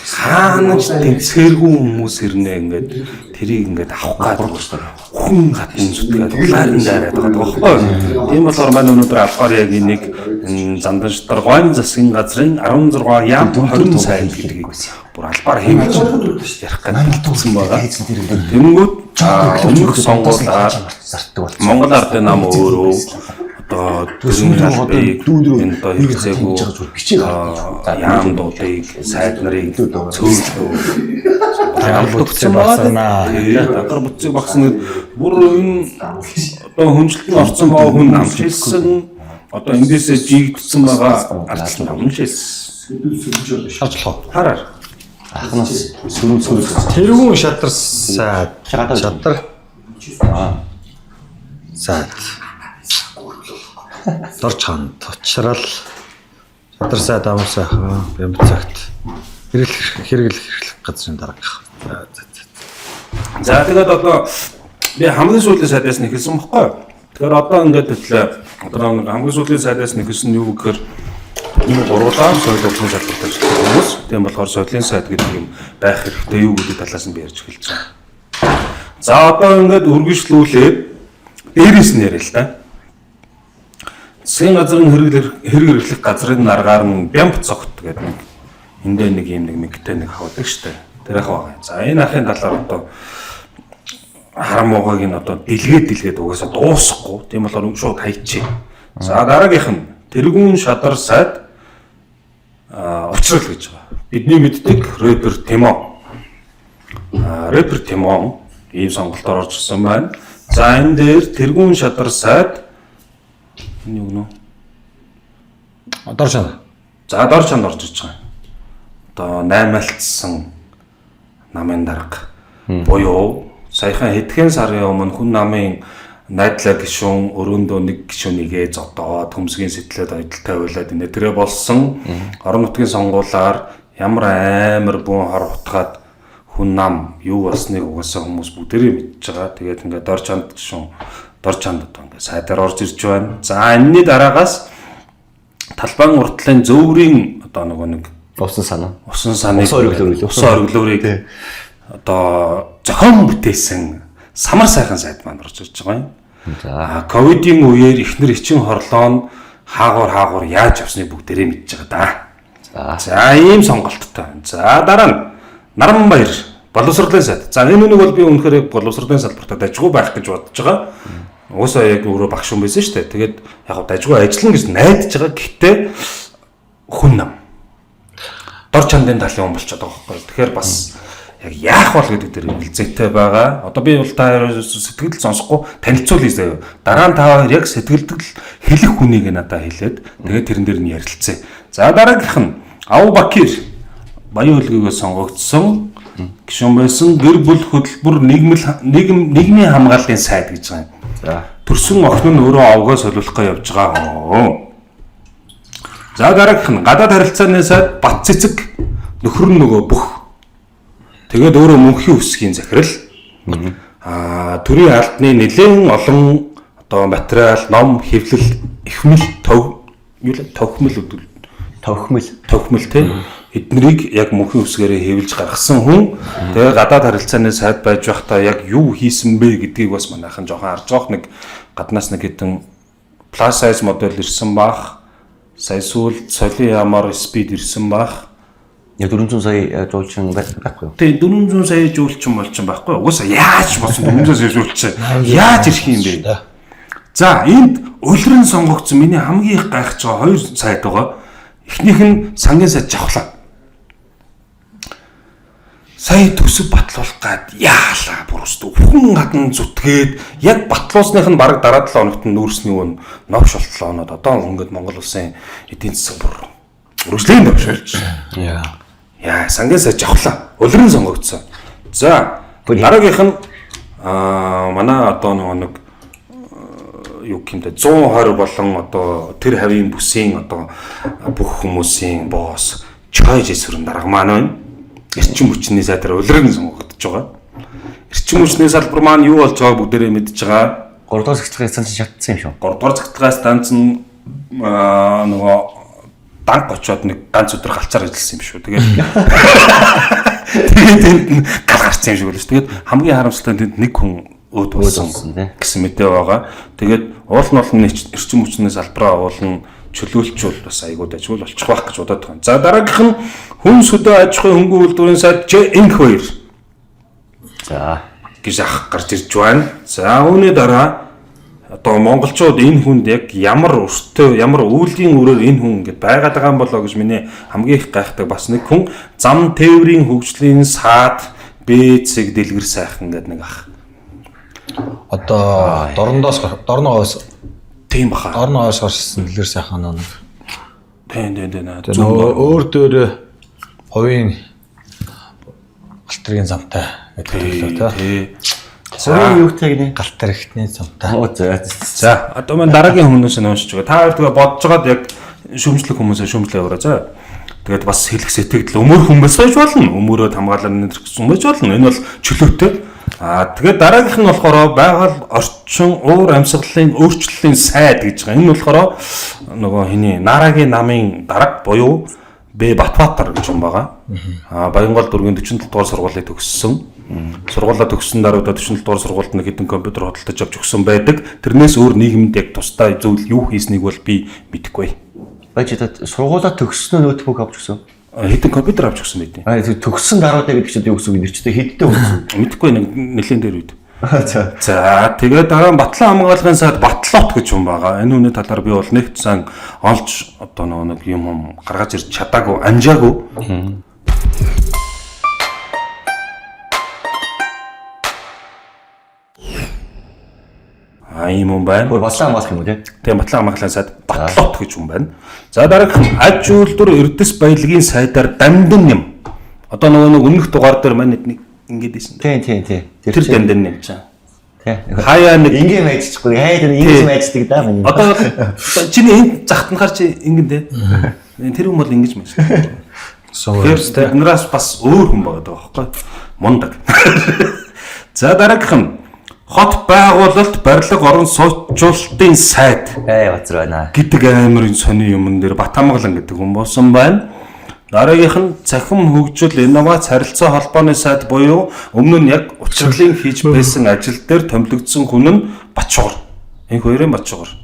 хаана ч тэнцвэргүй хүмүүс ирнэ ингээд тэрийг ингээд авах гээд хүн хатан зүтгээд улаар нь дайраад байгаа байхгүй. Тийм болохоор маань өнөөдөр албаар яг энийг Зандан шатар гойн засгийн газрын 16 яам 20 сайд гэдгийг бүр албаар хиймж ярих гэдэг байгаа. Тэнгүүд өмнөх сонгуулиар Монгол Ардын нам өөрөө одоо төрийн албыг энэ одоо хэрэгцээгүй яамдуудыг сайд нарыг цөөлөө дагар бүтцийг багсана. Дагар бүтцийг багсна бүр энэ одоо хөндлөлтөнд орсон байгаа хүн намж хэлсэн одоо эндээсээ жигдсэн байгаа ардчил намж хэлсэн. Харж болох. Хараар. Ахнаас сөрөг сөрөг. Тэргүүн шатар сайд. Шатар. Сайд. Дорж хаан тучрал шатар сайд амар сайхан бямб цагт хэрэглэх хэрэглэх газрын дарга. За тэгээд одоо би хамгийн сүүлийн сайдаас нь эхэлсэн бохгүй юу? Тэгэхээр одоо ингээд төлөө одоо нэг хамгийн сүүлийн сайдаас нь эхэлсэн нь юу гэхээр энэ гурлаа соёл урлагийн салбарт ажилладаг хүмүүс. Тийм болохоор соёлын сайд гэдэг юм байх хэрэгтэй юу гэдэг талаас нь би ярьж эхэлж байгаа. За одоо ингээд үргэлжлүүлээд дээрээс нь яриа л та. Засгийн газрын хэрэг хэрэглэх газрын аргаар нь Бямб цогт гэдэг нэг эндээ нэг юм нэг мэгтэй нэг хавдаг штэ. Тэр ах байгаа. За энэ ахын талаар одоо харам муугыг нь одоо дэлгээд угаасаа дуусахгүй. Тийм болохоор шууд хайчээ. За дараагийнх нь тэргүүн шадар сайд учрал гэж байгаа. Бидний мэддэг рэпер Тимо. Рэпер Тимо ийм сонголтоор орж ирсэн байна. За энэ дээр тэргүүн шадар сайд энэ юу гэнэ? Дор чанд. За дор чанд орж иж байгаа. Одоо наймаалтсан намын дарга буюу саяхан хэдхэн сарын өмнө хүн намын найдлаа гишүүн өрөөндөө нэг гишүүнийгээ зодоод төмсгийн сэтлээд ойдол тавиулаад энэ тэрэ болсон. Орон нутгийн сонгуулаар ямар амар бүүн хор утгаад хүн нам юу болсныг угаасаа хүмүүс бүгдээрээ мэдж байгаа. Тэгээд ингээд дор чанд гишүүн дор чанд одоо ингээд сайдаар орж ирж байна. За энэний дараагаас талбайн уртлын зөөврийн одоо нөгөө нэг Усан санаа. Усан саныг Усан ориглоор үлээ. Усан ориглоорыг одоо зохион бүтээсэн самар сайхан сайд маань орж ирж байгаа юм. За. Ковидын үеэр эхнэр ичин хорлоо нь хаагуур яаж явсныг бүгдээрээ мэдж байгаа да. За. За ийм сонголттой. За дараа нь Наранбаяр боловсролын сайд. За энэ үнийг бол би үнэхээр боловсролын салбартаа дажгүй байх гэж бодож байгаа. Уусаа яг өөрөө багш хүн байсан шүү дээ. Тэгээд яг дажгүй ажиллана гэж найдаж байгаа. Гэхдээ хүн нам дор чандын талын хүн болчиход байгаа байхгүй. Тэгэхээр бас яг яах бол гэдэг дээр хилцээтэй байгаа. Одоо би бол та хоёроос сэтгэл сонсохгүй танилцуулъя заяа. Дараа нь та хоёр яг сэтгэлдэл хэлэх хүнийг надад хэлээд тэгээд тэрэн дээр нь ярилцъя. За дараагийнх нь Ав Бакир Баян хөлгөөгөө сонгогдсон гишүүн байсан гэр бүл хөтөлбөр нийгмийн хамгааллын сайд гэж байгаа юм. За. Төрсөн охин нь өөрөө овгоо солиулах гэж явж байгаа. За дараагийнх нь гадаад харилцааны сайд Бат Цэцэг нөхөр нь нөгөө бүх. Тэгээд өөрөө мөнхийн үсгийн захирал. Төрийн албаны нэлээд олон одоо материал, ном, хэвлэл, эхмэл, тов юу л товхмол өдөл Товхмол. товхмол те эднэрийг яг мөнхийн үсгээрээ хэвлж гаргасан хүн. Тэгээ гадаад харилцааны сайд байж байхдаа яг юу хийсэн бэ гэдгийг бас манайхан жоохон харж байгаа нэг гаднаас нэг хэдэн plus size модель ирсэн бах. Сая сүүл солийн ямар спид ирсэн бах. Яг 400 сая жуулчин байхгүй юу? Тэгээ 400 сая жуулчин болчин байхгүй. Угаасаа яаж болсон 400 сая жуулчин яаж ирэх юм бэ? За энд улиран сонгогдсон миний хамгийн их гайхаж байгаа хоёр сайд байгаа. Эхнийх нь сангийн сайд жавхлаа. Сая төсөв батлуулах гад яалаа бүр өстө хүн гадна зүтгээд яг батлуулсных нь бараг дараа 7 хоногт нь нүүрсний үн новш болтлоо оноод одоо ингээд Монгол улсын эдийн засаг бүр өргөжлийн төвшөлж. Яа. Яа, сангийн сайд жавхлаа. Улиран сонгогдсон. За, дараагийнх нь манай одоо нөгөө нэг юу гэмдэ 120 болон одоо тэр хавийн бүсийн одоо бүх хүмүүсийн босс Чой Жэсүрэн дарга маань байна. Эрчим хүчний сайдаар улиран сонгогдож байгаа. Эрчим хүчний салбар маань юу болж байгааг бүгдээрээ мэдж байгаа. 3 дугаар цэгцлэгийн станц шатсан юм шүү. 3 дугаар цэгцлэгийн станц нь нөгөө данк очоод нэг ганц өдөр галцаар ажилласан юм шүү. Тэгээд тэгээд тэнд нь гал гарсан юм шиг байлаа шүү. Тэгээд хамгийн харамсалтай нь тэнд нэг хүн өөд болсон гэсэн мэдээ байгаа. Тэгээд уул нь бол эрчим хүчний салбараа уул нь чөлөөлчүүл бас айгуу дажгүй болчих واخ гэж бодоод байгаа. За дараагийнх нь хүн сүдэ аж ахуйн хөнгөн үйлдвэрийн сайд Ч Энх хоёр. За гэж ах гарч ирж байна. За үүний дараа одоо монголчууд энэ хүнд яг ямар өртөө ямар үүлгийн өрөөр энэ хүн ингэж байгаад байгаа юм болоо гэж миний хамгийн их гайхдаг бас нэг хүн зам тээврийн хөгжлийн саад Б цэг дэлгэр сайхан гэдэг нэг ах. Одоо дорндоос дорноогоос Тийм баха. Дорноогоос гарсан дэлгэр сайхан нэг. Тийм тийм тийм. Нөгөө өөр дөөр хувийн галт тэргийн замтай гэдэг лөө тий. Хувийн юутай гинэ? Галт тэрэгтний замтай. Оо за. За одоо маань дараагийн хүмүүст нь уншиж байгаа. Та хоёр тэгээ бодож байгаад яг шүмжлэх хүмүүсээ шүмжлээ яваарай за. Тэгээд бас хэлэх сэтгэл өмөр хүмүүс байж болно. Өмөрөө хамгаалал нэрх гэсэн байж болно. Энэ бол чөлөөтэй. Аа тэгээд дараагийнх нь болохоор байгаль орчин уур амьсгалын өөрчлөлийн сайд гэж байгаа. Энэ нь болохоор нөгөө хиний Нарагийн намын дарга буюу Б Батбаатар гэж юм байгаа. Аа Баянгол дүүргийн 47 дугаар сургуулийг төгссөн. Сургуулаа төгссөн дараа одоо 47 дугаар сургуульд нэг хэдэн компьютер худалдаж авч өгсөн байдаг. Тэрнээс өөр нийгэмд яг тусдай зүйл юу хийснийг бол би мэдэхгүй. Байж та сургуулаа төгссөн ноутбук авч өгсөн. Хэдэн компьютер авч өгсөн байдیں۔ Аа төгссөн даруйдаа гэдэг чинь юу гэсэн үг нэр чинь хэдтэй өгсөн. Мэдэхгүй нэг нэлээд дээр үед. За. За тэгээд дараа нь Батлан хамгаалгын сайд Батлот гэж хүн байгаа. Энэ хүний талаар би бол нэг сан олж одоо нэг юм гаргаж ирж чадаагүй, амжаагүй. А ийм хүн байна. Бүр Батлан хамгаалах юм уу те? Тийм, Батлан хамгаалгын сайд Батлот гэж хүн байна. За дараагийнх нь аж үйлдвэр Эрдэс баялагын сайдаар Дамдын юм. Одоо нөгөө нэг өмнөх дугаар дээр манай нэг ингэж ийсэн. Тийм тийм тийм. Тэр Дамдын юм чаа. Тийм. Хаяа нэг Ингийн майжчихгүй. Хай тэр ингэж майждаг да миний. Одоо чиний энэ захтнахаар чи ингэн дээ. Тэр хүн бол ингэж майждаг. Тэгэхээр тэднээс бас өөр хүн байгаа даа байхгүй. Мундаг. За дараагийнх нь хот байгуулалт барилга орон суучлалтын сайд Эй бацар байна. гэдэг амар сони юмн дээр Батамгалан гэдэг хүн болсон байна. Дараагийнх нь цахим хөгжил инновац харилцаа холбооны сайд буюу өмнө нь яг учирлын хийж байсан ажил дээр томилогдсон хүн нь Батчугар. Энх хоёрын Батчугар.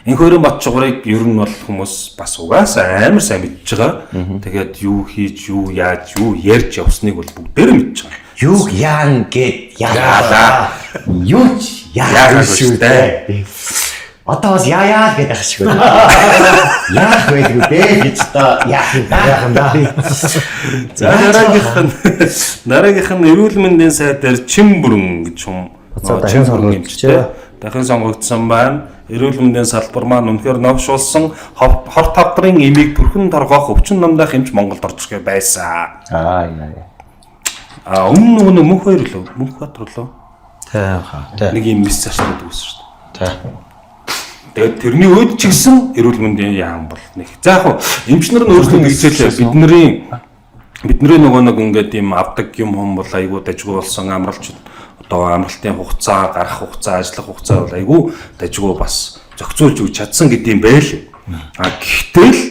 Энх хоёрын Батчугарыг ер нь бол хүмүүс бас угаасаа амар сайн мэдж байгаа. Тэгээд юу хийж, юу яаж, юу ярьж явсныг бол бүгдээр мэдж байгаа. Юг яан гэд яалаа. Юу ч яалаа шүү дээ. Одоо бас яа яа гэдэг ах шиг байна. Яах байдгүй бэ гэж та яах юм да. Яах юм да. За дараагийнх нь эрүүл мэндийн сайд дээр Чимбүрэн гэж юм. Дахин сонгогдчихээ. Дахин сонгогдсон байна. Эрүүл мэндийн салбар маань үнэхээр новшуулсан хор тавдрын эмийг бүрхэн торгоох өвчин намдаах эмч Монголд орж ирэх байсан. Аа яа. А өмнө нөгөө мөнх хоёр лөө мөнх баатар лөө Тийм хаа. Тийм. нэг юм мис зарчлаад үүссэн шүү дээ. Тийм. Тэгээд тэрний үед ч гэсэн эрүүл мэндийн яам бол нэг. За яг хуу эмч нар нь өөрсдөө тэгжээлээ. Бидний нөгөө нэг ингээд юм авдаг юм хум бол айгүй дажгүй болсон амралч одоо амралтын хугацаа, гарах хугацаа, ажиллах хугацаа бол айгүй дажгүй бас зохицуулж өгч чадсан гэдэм байл. А гэхдээ л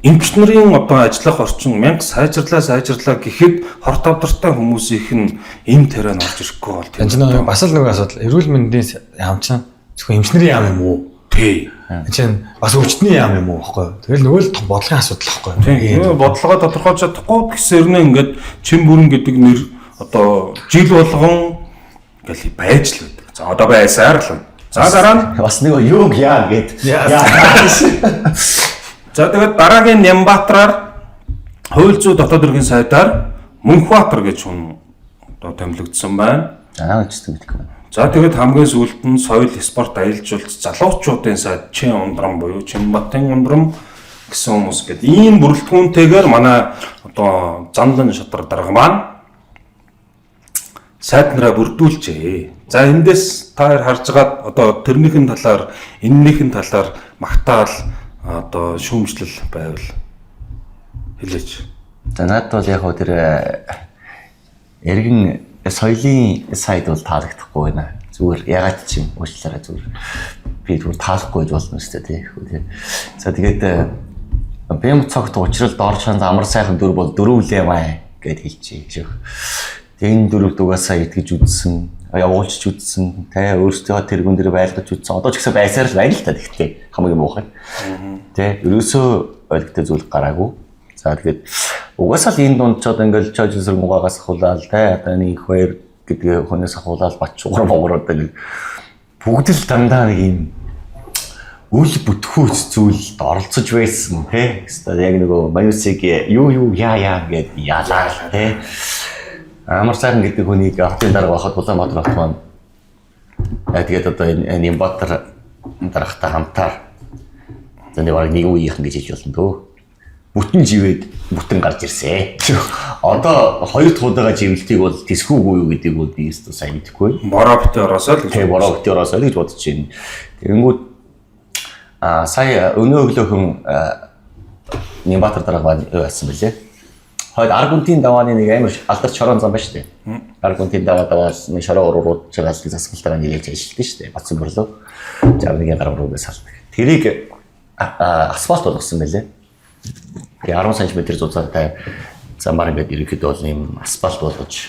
эмч нарын одоо ажиллах орчин мянга сайжрлаа гэхэд хор тавдартай хүмүүсийнх нь эм тариа нь орж ирэхгүй бол Энэ чинь бас л нэг асуудал. Эрүүл мэндийн яам чинь зөвхөн эмч нарын яам юм уу? Тий. Энэ чинь бас өвчтний яам юм уу байхгүй юу? Тэгэл нөгөө л том бодлогын асуудал байхгүй юу? Тийм. Бодлогоо тодорхойлж чадахгүй гэсээр нэ ингээд Чимбүрэн гэдэг нэр одоо жил болгон ингээл байж л байдаг. За одоо байсаар л. За дараа нь Бас нэг юг яа гэд. Яа. За тэгээд дараагийн Нямбатараар хууль зүйн дотоод хэргийн сайдаар Мөнхбаатар гэж хүн одоо томилогдсон байна. Аа ч мэдэхгүй байна. За тэгээд хамгийн сүүлд нь соёл, спорт, аялал жуулчлал, залуучуудын сайд Чин ундрам буюу Чинбатын ундрам гэсэн хүмүүс гээд ийм бүрэлдэхүүнтэйгээр манай одоо занлан шатар дарга маань сайд нараа бүрдүүлжээ. За эндээс та хоёр харж байгаа одоо тэрнийхэн талаар, эннийхэн талаар магтаал одоо шүүмжлэл байвал хэлээч. За надад бол яг хөө тэр эргэн соёлын сайд бол таалагдахгүй байна. Зүгээр ягаад ч юм уучлаарай зүгээр. Би зүгээр таалахгүй гэж болно шүү дээ тий. За тэгээд Бэм цогт учрал дор шанз амар сайхан дүр бол дөрөвлөө маа гэд хэлчихье. Тэгээ энэ дөрөвд угаасаа итгэж үзсэн, явуулж үзсэн, тэ өөрсдөө тэргүүн дээр байлгаж үзсэн. Одоо ч гэсэн байсаар л байна л та тэгтээ хамгийн муухай. Тэ ерөөсөө ойлгохтой зүйл гараагүй. За тэгээд угаасаа л энэ дунд ч одоо ингээл чожил сэргэн угаагаас ахуулаад тэ одоо нэг их баяр гэдэг хүнээс ахуулаад бач угар богор одоо нэг бүгд л дандаа нэг юм үл бүтхүүц зүйлд оролцож байсан тий. Хэвээ яг нөгөө маюусыг юу юу яа яа гэд ялаа тий. Амар сайхан гэдэг хүнийг хотын дарга байхад Улаанбаатар хот маань тэгээд одоо энэ Нямбатар даргатай хамтаар за нэг баг нэг үеийнхэн гэж хэлж болно дөө. Бүтэн живээд бүтэн гарч ирсэн. Одоо хоёр дахь удаага живэлтийг бол тэсгүүгүй юу гэдгийг бол би өстө сайн мэдэхгүй. Бороо битээ ороосоо л гэж. Тий, бороо битээ ороосоо л гэж бодож байна. Тэгэнгүүт сая өнөө өглөөхөн Нямбатар дарга маань юу яасан бэлээ? Хойд Аргунтын давааны нэг амар алдарч шорон зам байна шүү дээ. Аргунтын даваа даваас нэг шороо урууд чагаал засгалтайгаа нийлж ажилладаг шүү дээ. Батсан бүрлөө. 61 гаруй руугаа салдаг. Тэрийг асфальт болгосон байлээ. Тэгээ 10 см зузаантай Замаар ингээд ерөнхийдөө бол ийм асфальт болгож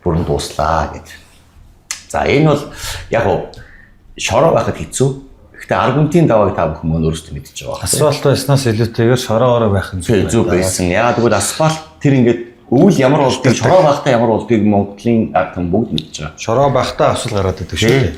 бүрэн дууслаа гэд. За энэ бол яг уу шороо байхад хэцүү. Гэхдээ аргунтын давааг та бүхэн мөн өөрсдөө мэдчихэж байгаа. Асфальт байснаас илүүтэйгээр шороогоор байх нь Зүү зүү байсан. Яагаад гэвэл асфальт тэр ингээд өвөл ямар болдгийг, шороо байхдаа ямар болдгийг Монголын ард түмэн бүгд мэдж байгаа. Шороо байхдаа асуул гараад идэг шүү дээ.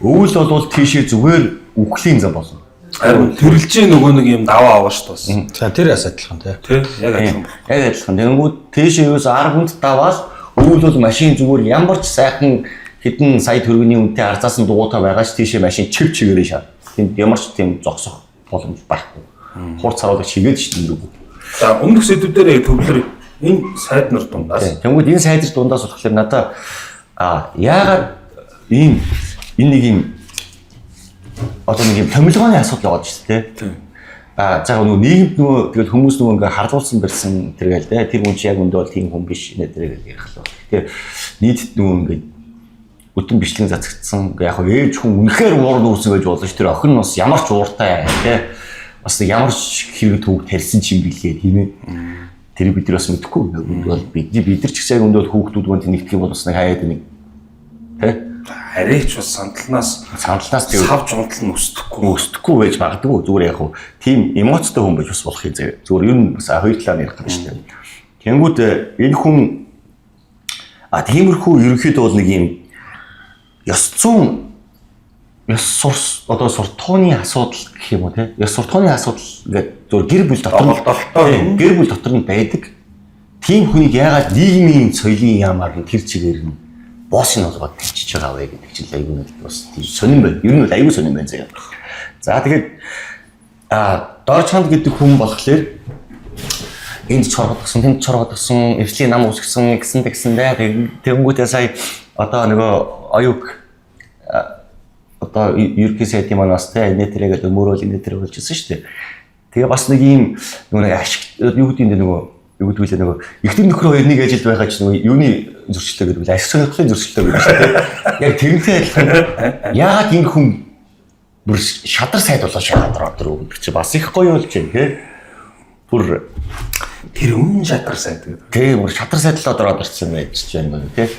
Өвөл бол тийшээ зүгээр үхлийн зам болно. Харин төрөлжийн нөгөө нэг юм даваа аваа шүү дээ бас. За тэр бас адилхан тий. Тэ яг адилхан баг. Яг адилхан. Тэнгүүд тийшээ юус аргунд даваал өвөл бол машин зүгээр ямар ч сайхан хэдэн сая төгрөгийн үнэтэй арзаасан дугуйтай байгаа ч тийшээ машин чив чигээрээ шаа. Тэнд ямар ч тийм зогсох боломж байхгүй. Хурц харуулах чигээд ч дэмрэггүй. За өмнөх сэдвүүдээр төвлөр энэ сайд нар дундаас Тэнгүүд энэ сайдар дундаас болохоор надаа яагаад ийм энэ нэг юм одоо нэг юм томилгооны асуудал яваад шүү дээ. Тийм. За нөгөө нийгэмд нөгөө тэгэл хүмүүс нөгөө ингээ харлуулсан барьсан тэргээл дээ. Тэр хүн чи яг үндэ бол тийм хүн биш нэ тэргээл ярих л. Тэгэхээр нийтэд нөгөө ингээ бүтэн бичлэг цацагдсан. Яг хөө ээж хүн үнэхээр уур нүүрсэн байж болно ш. Тэр охин нь бас ямар ч ууртай тий. Бас ямар ч хэрэг төвөг тарьсан ч юм билээ тийм ээ. Тэр бид нар бас мэдэхгүй. Яг үндэ бол бид нар ч гэсэн яг үндэ бол хүүхдүүд мөн тэнэгдэх юм бол бас нэг хаяад нэг тий арайч бас сандлнаас сандлаас тэр савж унтал нь өсдөхгүй. өсдөхгүй байж магадгүй. Зүгээр яг хуу тийм эмоцтой хүн байж бас болох юм зэ. Зүгээр ер нь бас хоёр талаар ярих гэж байна. Тэнгүүд энэ хүн тиймэрхүү ерөнхийдөө бол нэг юм ёс зүйн ёс сурс одоо суртахууны асуудал гэх юм уу те. Ёс суртахууны асуудал гэдэг зүгээр гэр бүл дотор Доголдолтой. гэр бүл дотор нь байдаг. Тийм хүнийг яагаад нийгмийн соёлын яамаар нь тэр чигээр нь босс нь болгоод тавьчихж байгаа вэ гэдэг чинь айгүй нэг бас тийм сонирн байна. Ер нь бол айгүй сонирн байна заяа. За тэгээд Доржханд гэдэг хүн болохоор энд чоргодгсон, тэнд чоргодгсон, эвслийн нам үсгсэн гэсэн тэгсэн дээ. Тэгэнгүүтээ сая одоо нөгөө оюуг одоо ерөнхий сайдын маань бас те инээ тэрэ гэдэг мөрөөл инээ тэрэ болж ирсэн шүү дээ. Тэгээ бас нэг ийм нөгөө нэг ашиг юу гэдэг юм бэ нөгөө юу гэдэг вэ нөгөө ихтер нөхөр хоёр нэг ажилд байгаа ч нөгөө юуны зөрчлөө гэдэг вэ? Ашиг сонирхлын зөрчлөө гэдэг шүү дээ. Яг тэрнтэй адилхан яагаад энэ хүн бүр шадар сайд болоо шадар ордог гэдэг чи бас их гоё болж байна те. Бүр Тэр өмнө шатар сайд гэдэг. тийм бүр шадар сайдлаад ороод ирсэн байж ч юм байна те.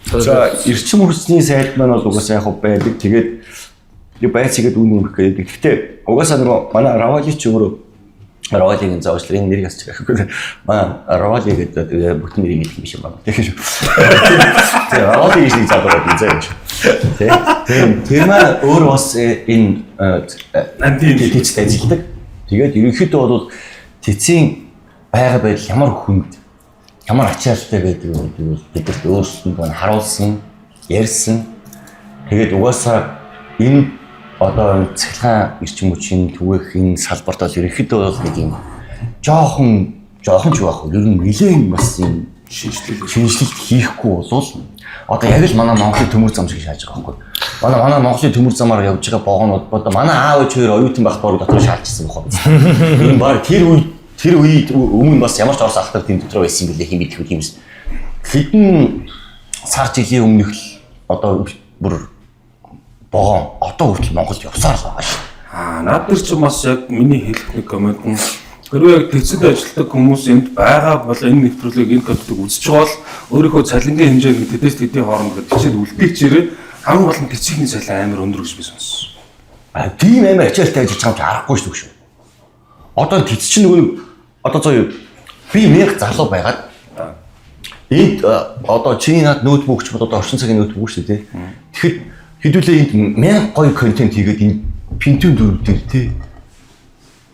За эрчим хүчний сайд маань бол угаасаа яг хөө байдаг. Тэгээд байц игээд үн үнэх гэдэг. Гэхдээ угаасаа нөгөө манай Равали ч өөрөө Равалигийн заавчлаа энэ нэрийг асч байхгүй. Манай Равали гэдэг бүтэн нэрийг мэдэх юм биш юм байна. Тэгэхээр шүү. Тэгээ Равали гэж нэг залуу байдаг заа юм шиг. Тэ. Тэр маань өөр бас энэ Нандин тэцтэй ажилладаг. Тэгээд ерөнхийдөө бол тэцийн байгаа байдал ямар хүнд ямар ачаалттай байдаг вэ гэдэг бол бидэрт өөрсдөнд нь харуулсан, ярьсан. Тэгээд угаасаа энэ одоо энэ цахилгаан эрчим хүчийн түгээх энэ салбарт бол ерөнхийдөө бол нэг юм жоохон ч байх уу. Ер нь нэлээд бас юм шинжлэл шинжилэлт хийхгүй болвол одоо яг л манай Монголын төмөр зам шиг шааж байгаа байхгүй. Манай Монголын төмөр замаар явж байгаа богонууд одоо манай аав ээж хоёр оюутан байхад бараг дотор шаалжсан байхгүй. Энэ бараг тэр үед өмнө бас ямар ч орос ахтар тийм дотор байсан юм билээ хэм мэдэх үү тиймс. Хэдэн сар жилийн өмнөх л одоо бүр богон одоо хүртэл Монголд явсаар л байгаа шүү. Наад дээр чинь бас яг миний хэлэх нэг коммент нь хэрвээ яг тэцэд ажилладаг хүмүүс энд байгаа бол энэ нэвтрүүлгийг энэ контентыг үзэж байгаа бол өөрийнхөө цалингийн хэмжээг тэдээс тэдний хооронд гэдэг хичээл үлдээчээрээ хамгийн гол нь тэцгийн цалин амар өндөр гэж би сонссон. Тийм амар ачаалттай ажиллаж байгаа юм чи аргагүй шүү дээ. Одоо тэц чинь нөгөө одоо зөө би 1000 залуу байгаад энд одоо чиний над ноутбук ч одоо орчин цагийн ноутбук шүү дээ. Тэгэхэд хэдүүлээ энд 1000 гоё контент хийгээд энэ Pentium 4 дээр тий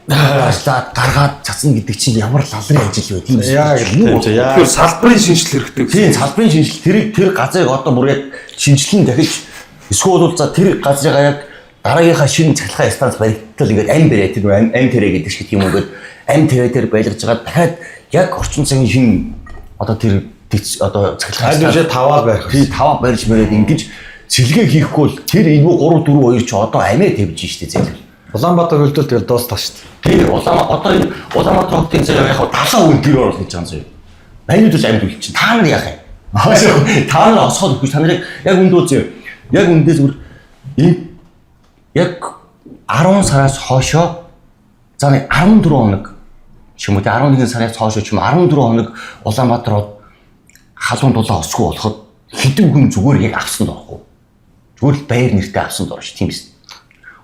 ажиллаад гаргаад цацна гэдэг чинь ямар лалрын ажил вэ тийм үү? Яг л тийм чи яа. Тэгэхээр салбарын шинжлэл хэрэгтэй. Тийм салбарын шинжлэл тэр газрыг одоо бүр яг шинжлэн дахиж эсвэл бол за тэр газрыг яг дараагийнхаа шинэ цахилгаан станц баригдтал ингээд ам бариа тэр ам тэрэ гэдэг шиг тийм үгээд ам тэрэ тэр байлгаж байгаа дахиад яг орчин цагийн шинэ одоо тэр одоо цахилгаан Аль бишээ таваа барих. Тийм таваа барьж мөрөөд ингэж сэлгээ хийхгүй бол тэр энэ 3 4 2 ч одоо амиа тавьж штэ зээл. Улаанбаатар хөлдөл тэгэл дуустал штэ. Тийм одоо энэ Улаанбаатар хотын заяа яг 70% гэр оруулах гэж байгаа юм заяа. Манайд бол амьд үл чинь та нар яах юм? Та нар осгоод өгөх та нарыг яг үндэ заяа. Яг үндэ зүгээр энэ яг 10 сараас хойшоо за нэг 14 хоног Ч юм уу те 11 сараас хойш ч юм 14 хоног Улаанбаатар хот халуун дулаан өсгөө болоход хэдэн хүн зүгээр яг авсан доохгүй. Зүгээр л байр нэртэй авсан доор ш тийм биз.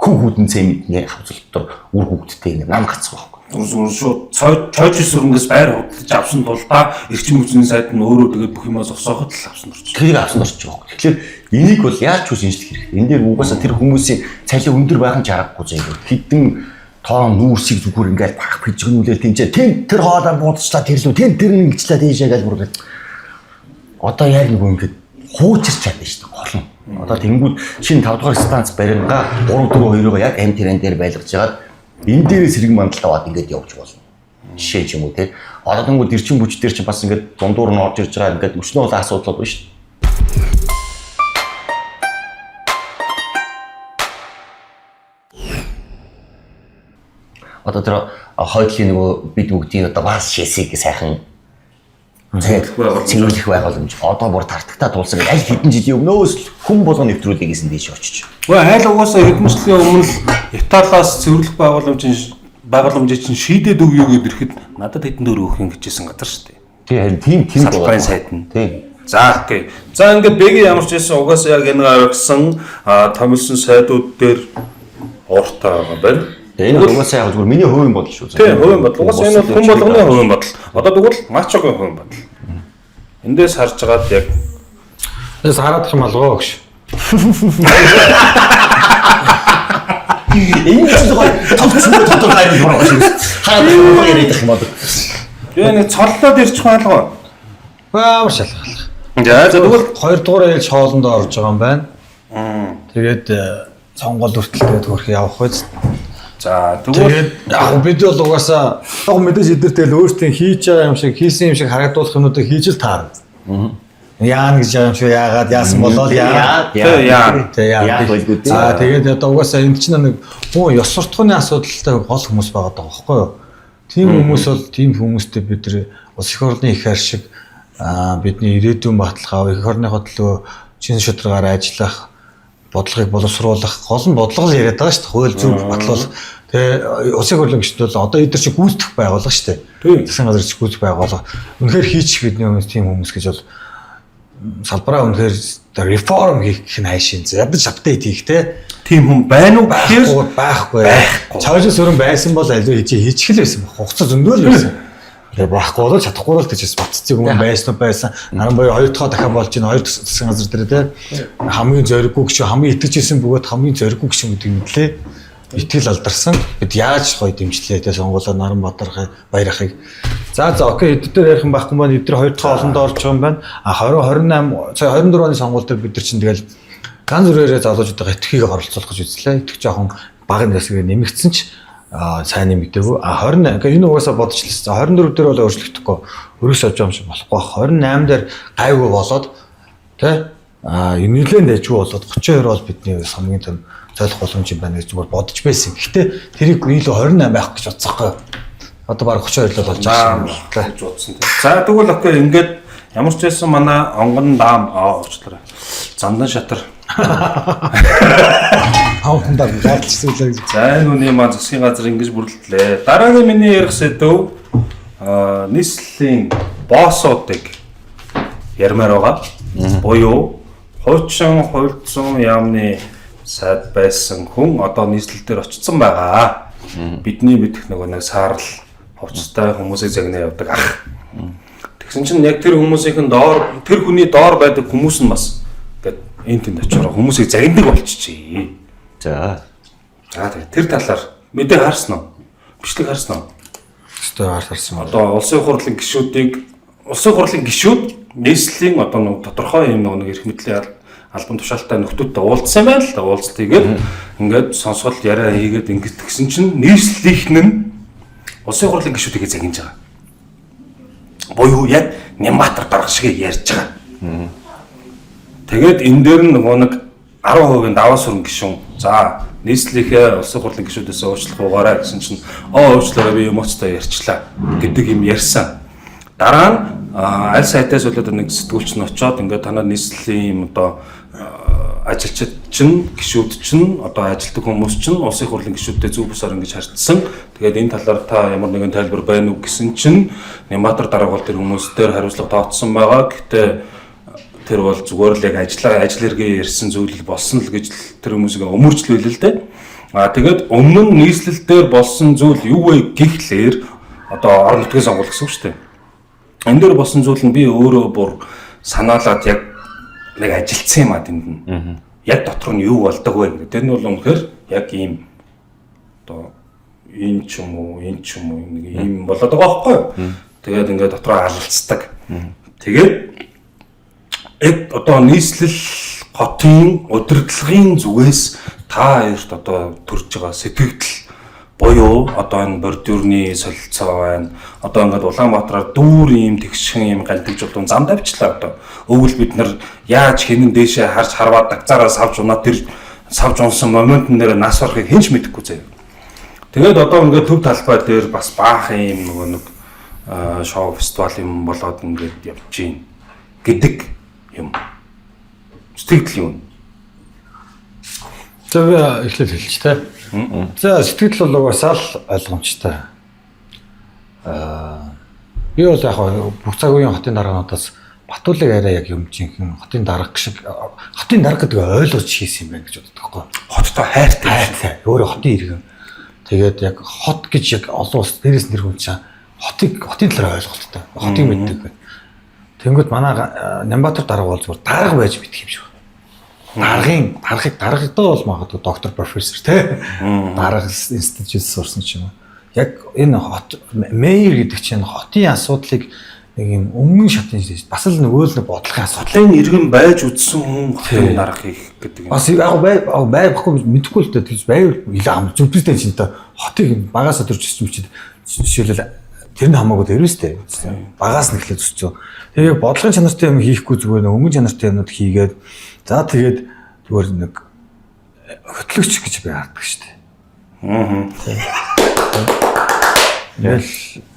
Хүн хүдэн цэмэдний хавцал дотор үр хүүхдтэй ингэ нам гацсан байхгүй. Зүгээр шууд цойж сүрэнгээс байр худалдаж авсан тулдаа эрчим хүчний сайд нь өөрөө тэгээд бүх юмаа зогсооход л авсан орчих. Тэрийг авсан орчих байхгүй. Тэгэхээр энийг бол яаж ч үс шинжлэх хэрэгтэй. Энэ дээр угаасаа тэр хүмүүсийн цалин өндөр байх нь чаргагүй заяа. Хэдэн тоон нүүрсийг зүгээр ингээл бах бижгнүүлээл тэнцээ. Тэн тэр хоолой буудчлаа тэр лүү. Тэн тэр ингэчлээ тийшээ гал бүр гэл. Одоо яг нэг ингээд хуучирч чадна шүү дээ гол нь. Одоо тэнгууд шинэ 5 дугаар станц барингаа 3 4 2-ыг яг амь тэрэн дээр байлгаж хагаад энэ дээрээ сэргэн мандал аваад ингээд явж болно. Жишээ ч юм уу те. Одоо тэнгууд эрчим хүч дээр чинь бас ингээд дундуур нь орж ирж байгаа ингээд өчнөө бол асуудал байна шүү дээ. Одоо тэр хойдлын нөгөө бид бүгдийн одоо бас шээсийг сайхан цэвэрлэх байгууламж одоо бүр тартагтаа тулсан аль хэдэн жилийн өмнөөс хүн болгон нэвтрүүлээ гэсэн дэш очиж. Үгүй айл угаасаа хэдэн жилийн өмнө л Италиас цэвэрлэх байгууламжийн чинь шийдээд өгье гэдээ ирэхэд надад хэдэн төгрөг өгөх юм гэжсэн газар шүү дээ. Тий харин тийм тийм Салбарын сайд нь. Тийм. За окей. За ингээд Бэги ямар ч байсан угаасаа яг энэ гаргасан томилсон сайдууд дээр ууртай байгаа байна. Тэгээ энэ угаасаа яг зүгээр миний хувийн бодол шүү. Тийм хувийн бодол. Угаасаа энэ бол хүн болгоны хувийн бодол. Одоо тэгвэл Мачогийн хувийн бодол. Эндээс харж агаад яг Тэс хараадах юм алгоо гэж. Энэ ч гоё товч тодорхой юм байна шүү. Хаа яриад их юм бол. би нэг цоллоод ирчих байлгаа. Амар шалгалах. За за тэгвэл 2 дугаар ээлж хоолондоо орж байгаа юм байна. Тэгээд сонгуул хүртэл тэгээд хөрх явах үз. За тэгвэл Тэгээд яг бид бол угаасаа яг мэдээж эдгээр тэгэл өөрсдийн хийж байгаа юм шиг хийсэн юм шиг харагдуулах юмнуудыг хийж л таарна. Яана гэж байгаа юм шиг яагаад яасан болоод яа. Тэ, яа. Тэ яа. Яах байлгүй дээ. За тэгээд одоо угаасаа энд чинь нэг хүн ёс суртахууны асуудалтай гол хүмүүс байгаа даа байхгүй юу? Тийм хүмүүс бол тийм хүмүүстэй бид нар улс их орны их хайр шиг бидний ирээдүйн баталгаа, их орныхоо төлөө чин шударгаар ажиллах бодлогыг боловсруулах гол нь бодлого л яриад байгаа шүү дээ. Хууль зүйн батлуул тэгээ улсын хурлын гишүүд бол одоо эдгээр чинь гүйцэтгэх байгууллага шүү дээ. Засгийн газар чинь гүйцэтгэх байгууллага. Үнэхээр хийчих бидний хүмүүс тийм хүмүүс гэж бол салбараа үнэхээр реформ хийх гэх нь хайшин. Ядаж апдейт хийх те. тийм хүн байна уу гэхээр Байхгүй байхгүй. Цаашаа сөрөн байсан бол аливаа хийчих л байсан баг. Хугацаа зөндөө л байсан. Тэгээ байхгүй бол чадахгүй бол гэж бас батцыг өмнө байсан уу байсан. Харин боёо хоёр дахь дахиад болж байна. Хоёр засгийн газар дээр те. Хамгийн зориггүй гişүү хамгийн итгэж исэн бөгөөд хамгийн зориггүй гişүү гэдгийг мэдлээ. Итгэл алдарсан. Бид яаж гоё дэмжлээ те сонгуулаа Наранбаатар Баярахыг. За за окей эд дээр ярих юм байхгүй маань эдгээр хоёр дахь олондоо орж байгаа юм байна. А 20 28 сая 24 оны сонгуул дээр бид нар чинь тэгэл ганц зүрээрээ залуучуудаа итгэхийг оролцуулах гэж үзлээ. Итгэх жоохон бага насгээ нэмэгдсэн ч сайн нэмэгдээгүй. А 28 ингээ энэ угаасаа бодож лсэн. 24 дээр бол өөрчлөгдөхгүй. Өрөөс авч байгаа юм шиг болохгүй бах. 28 дээр гайгүй болоод тэ энэ нэлээд дэжгүй болоод 32 бол бидний хамгийн том зорилго боломж юм байна гэж зүгээр бодож байсан. Гэхдээ тэрийг илүү 28 байх гэж бодсохгүй. Одоо баг 32 л болж байгаа юм л та. гэж бодсон тийм. За тэгвэл окей ингээд ямар ч байсан манай онгон даам уучлаарай. Зандан шатар. Хавхандаа гарлцсан үлээ гэж. За энэ үний маань засгийн газар ингэж бүрлдлээ. Дараагийн миний ярих сэдв нийслэлийн боссуудыг ярмаар байгаа. Буюу хуучин хуульдсан яамны сайд байсан хүн одоо нийслэл дээр очсон байгаа. Бидний мэдэх нөгөө нэг саарл хувцастай хүмүүсийг загнаа явдаг ах. Тэгсэн чинь яг тэр хүмүүсийнхэн доор тэр хүний доор байдаг хүмүүс нь бас ингээд энэ тэнд очиороо хүмүүсийг загнадаг болчихжээ. За. За тэгээ тэр талаар мэдээ харсан уу? Бичлэг харсан уу? Өстой харсан. Одоо улсын хурлын гишүүдийг улсын хурлын гишүүд нийслэлийн одоо нэг тодорхой юм нэг эрх мэдлийн албан тушаалтай нөхдүүдтэй уулзсан юм байна л да. Уулзалт хийгээд ингээд сонсгол яриа хийгээд ингээд тэгсэн чинь нийслэлийнх нь улсын хурлын гишүүдийг загнаж байгаа. Буюу яг Нямбатар дарга шиг ярьж байгаа. Тэгээд энэ дээр нь нөгөө нэг 10% даваа сүрэн гишүүн. За нийслэлийнхээ улсын хурлын гишүүдээс уучлах угаарай гэсэн чинь уучлаарай би эмоцтой ярьчлаа гэдэг юм ярьсан. Дараа нь аль сайтаас болоод нэг сэтгүүлч нь очоод ингээд танаа нийслэлийн юм одоо Ажилчид чинь, гишүүд чинь, одоо ажилтдаг хүмүүс чинь улсын хурлын гишүүдтэй зөв бусаар ингэж харьцсан. Тэгээд энэ талаар та ямар нэгэн тайлбар байна уу гэсэн чинь Нямбатар дарга бол тэр хүмүүс дээр хариуцлага тооцсон байгаа. Гэхдээ тэр бол зүгээр л яг ажиллаа ажил хэрэгээ ярьсан зүйл болсон л гэж тэр хүмүүсийг өмөржлүүлээ л дээ. А тэгээд өмнө нь нийслэл дээр болсон зүйл юу вэ гэхлээр одоо орон нутгийн сонгуул гэсэн үг шүү дээ. Энэ дээр болсон зүйл нь би өөрөө бүр санаалаад яг нэг ажилтсан юм а тэнд нь. Яг дотор нь юу болдог вэ гэдэг. Тэр нь бол үнэхээр яг ийм одоо энэ ч юм уу, энэ ч юм уу нэг ийм болоод байгаа байхгүй юу? Тэгээд ингээд дотроо алалцдаг. Тэгээд яг одоо нийслэл хотын удирдлагын зүгээс та хоёрт одоо төрж байгаа сэтгэгдэл буюу одоо энэ бордюрны солилцоо байна. Одоо ингээд Улаанбаатараар дүүр ийм тэгшхэн ийм галдаг жулуун зам тавьчлаа одоо. Өвөл бид нар яаж хинэн дээшээ харж харваад дагцаараа савж унаад тэр савж унсан моментн дээр нас орохыг хэн ч мэдэхгүй заяа. Тэгээд одоо ингээд төв талбай дээр бас баахан ийм нөгөө нэг шоу фестивал юм болоод ингээд явж гин гэдэг юм. Сэтгэгдэл юм. За, би эхлээд хэлчих те. За, сэтгэгдэл бол угаасаа л ойлгомжтой. Би бол яг бүх цаг үеийн хотын даргаануудаас Батуулыг арай яг юм жинхэнэ хотын дарга шиг, хотын дарга гэдгийг ойлгож хийсэн юм байна гэж боддог байхгүй. Хоттой хайртай. Хайртай. Өөрөө хотын иргэн. Тэгээд яг хот гэж яг олон улс дээрээс нэр хүн чинь хотыг, хотын талаар ойлголттой. Хотыг мэддэг гэх. Тэнгүүд манай Нямбатар дарга бол зүгээр дарга байж мэдэх юм шиг. Даргын даргыг даргадаа бол магадгүй доктор, профессор те. Дарга институт сурсан ч юм уу. Яг энэ хот mayor гэдэг чинь хотын асуудлыг нэг юм өмнө шатны бас л нөгөө л нэг бодлогын асуудал. Хотын иргэн байж үзсэн хүн хотын дарга хийх гэдэг юм. Бас яг бай байхгүй мэдэхгүй л дээ, тэгж байвал илүү ам зүвдэлтэй чинь та хотыг багасаа төрж өссөн чинь жишээлбэл тэр нь хамаагүй тэр үстэй. Багаас нь эхлээд өссөн. Тэгээ яг бодлогын чанартай юм хийхгүй, зүгээр нэг өнгөн чанартай юмнууд хийгээд, за тэгээд зүгээр нэг хөтлөгч гэж би хардаг шүү дээ. Тэгэл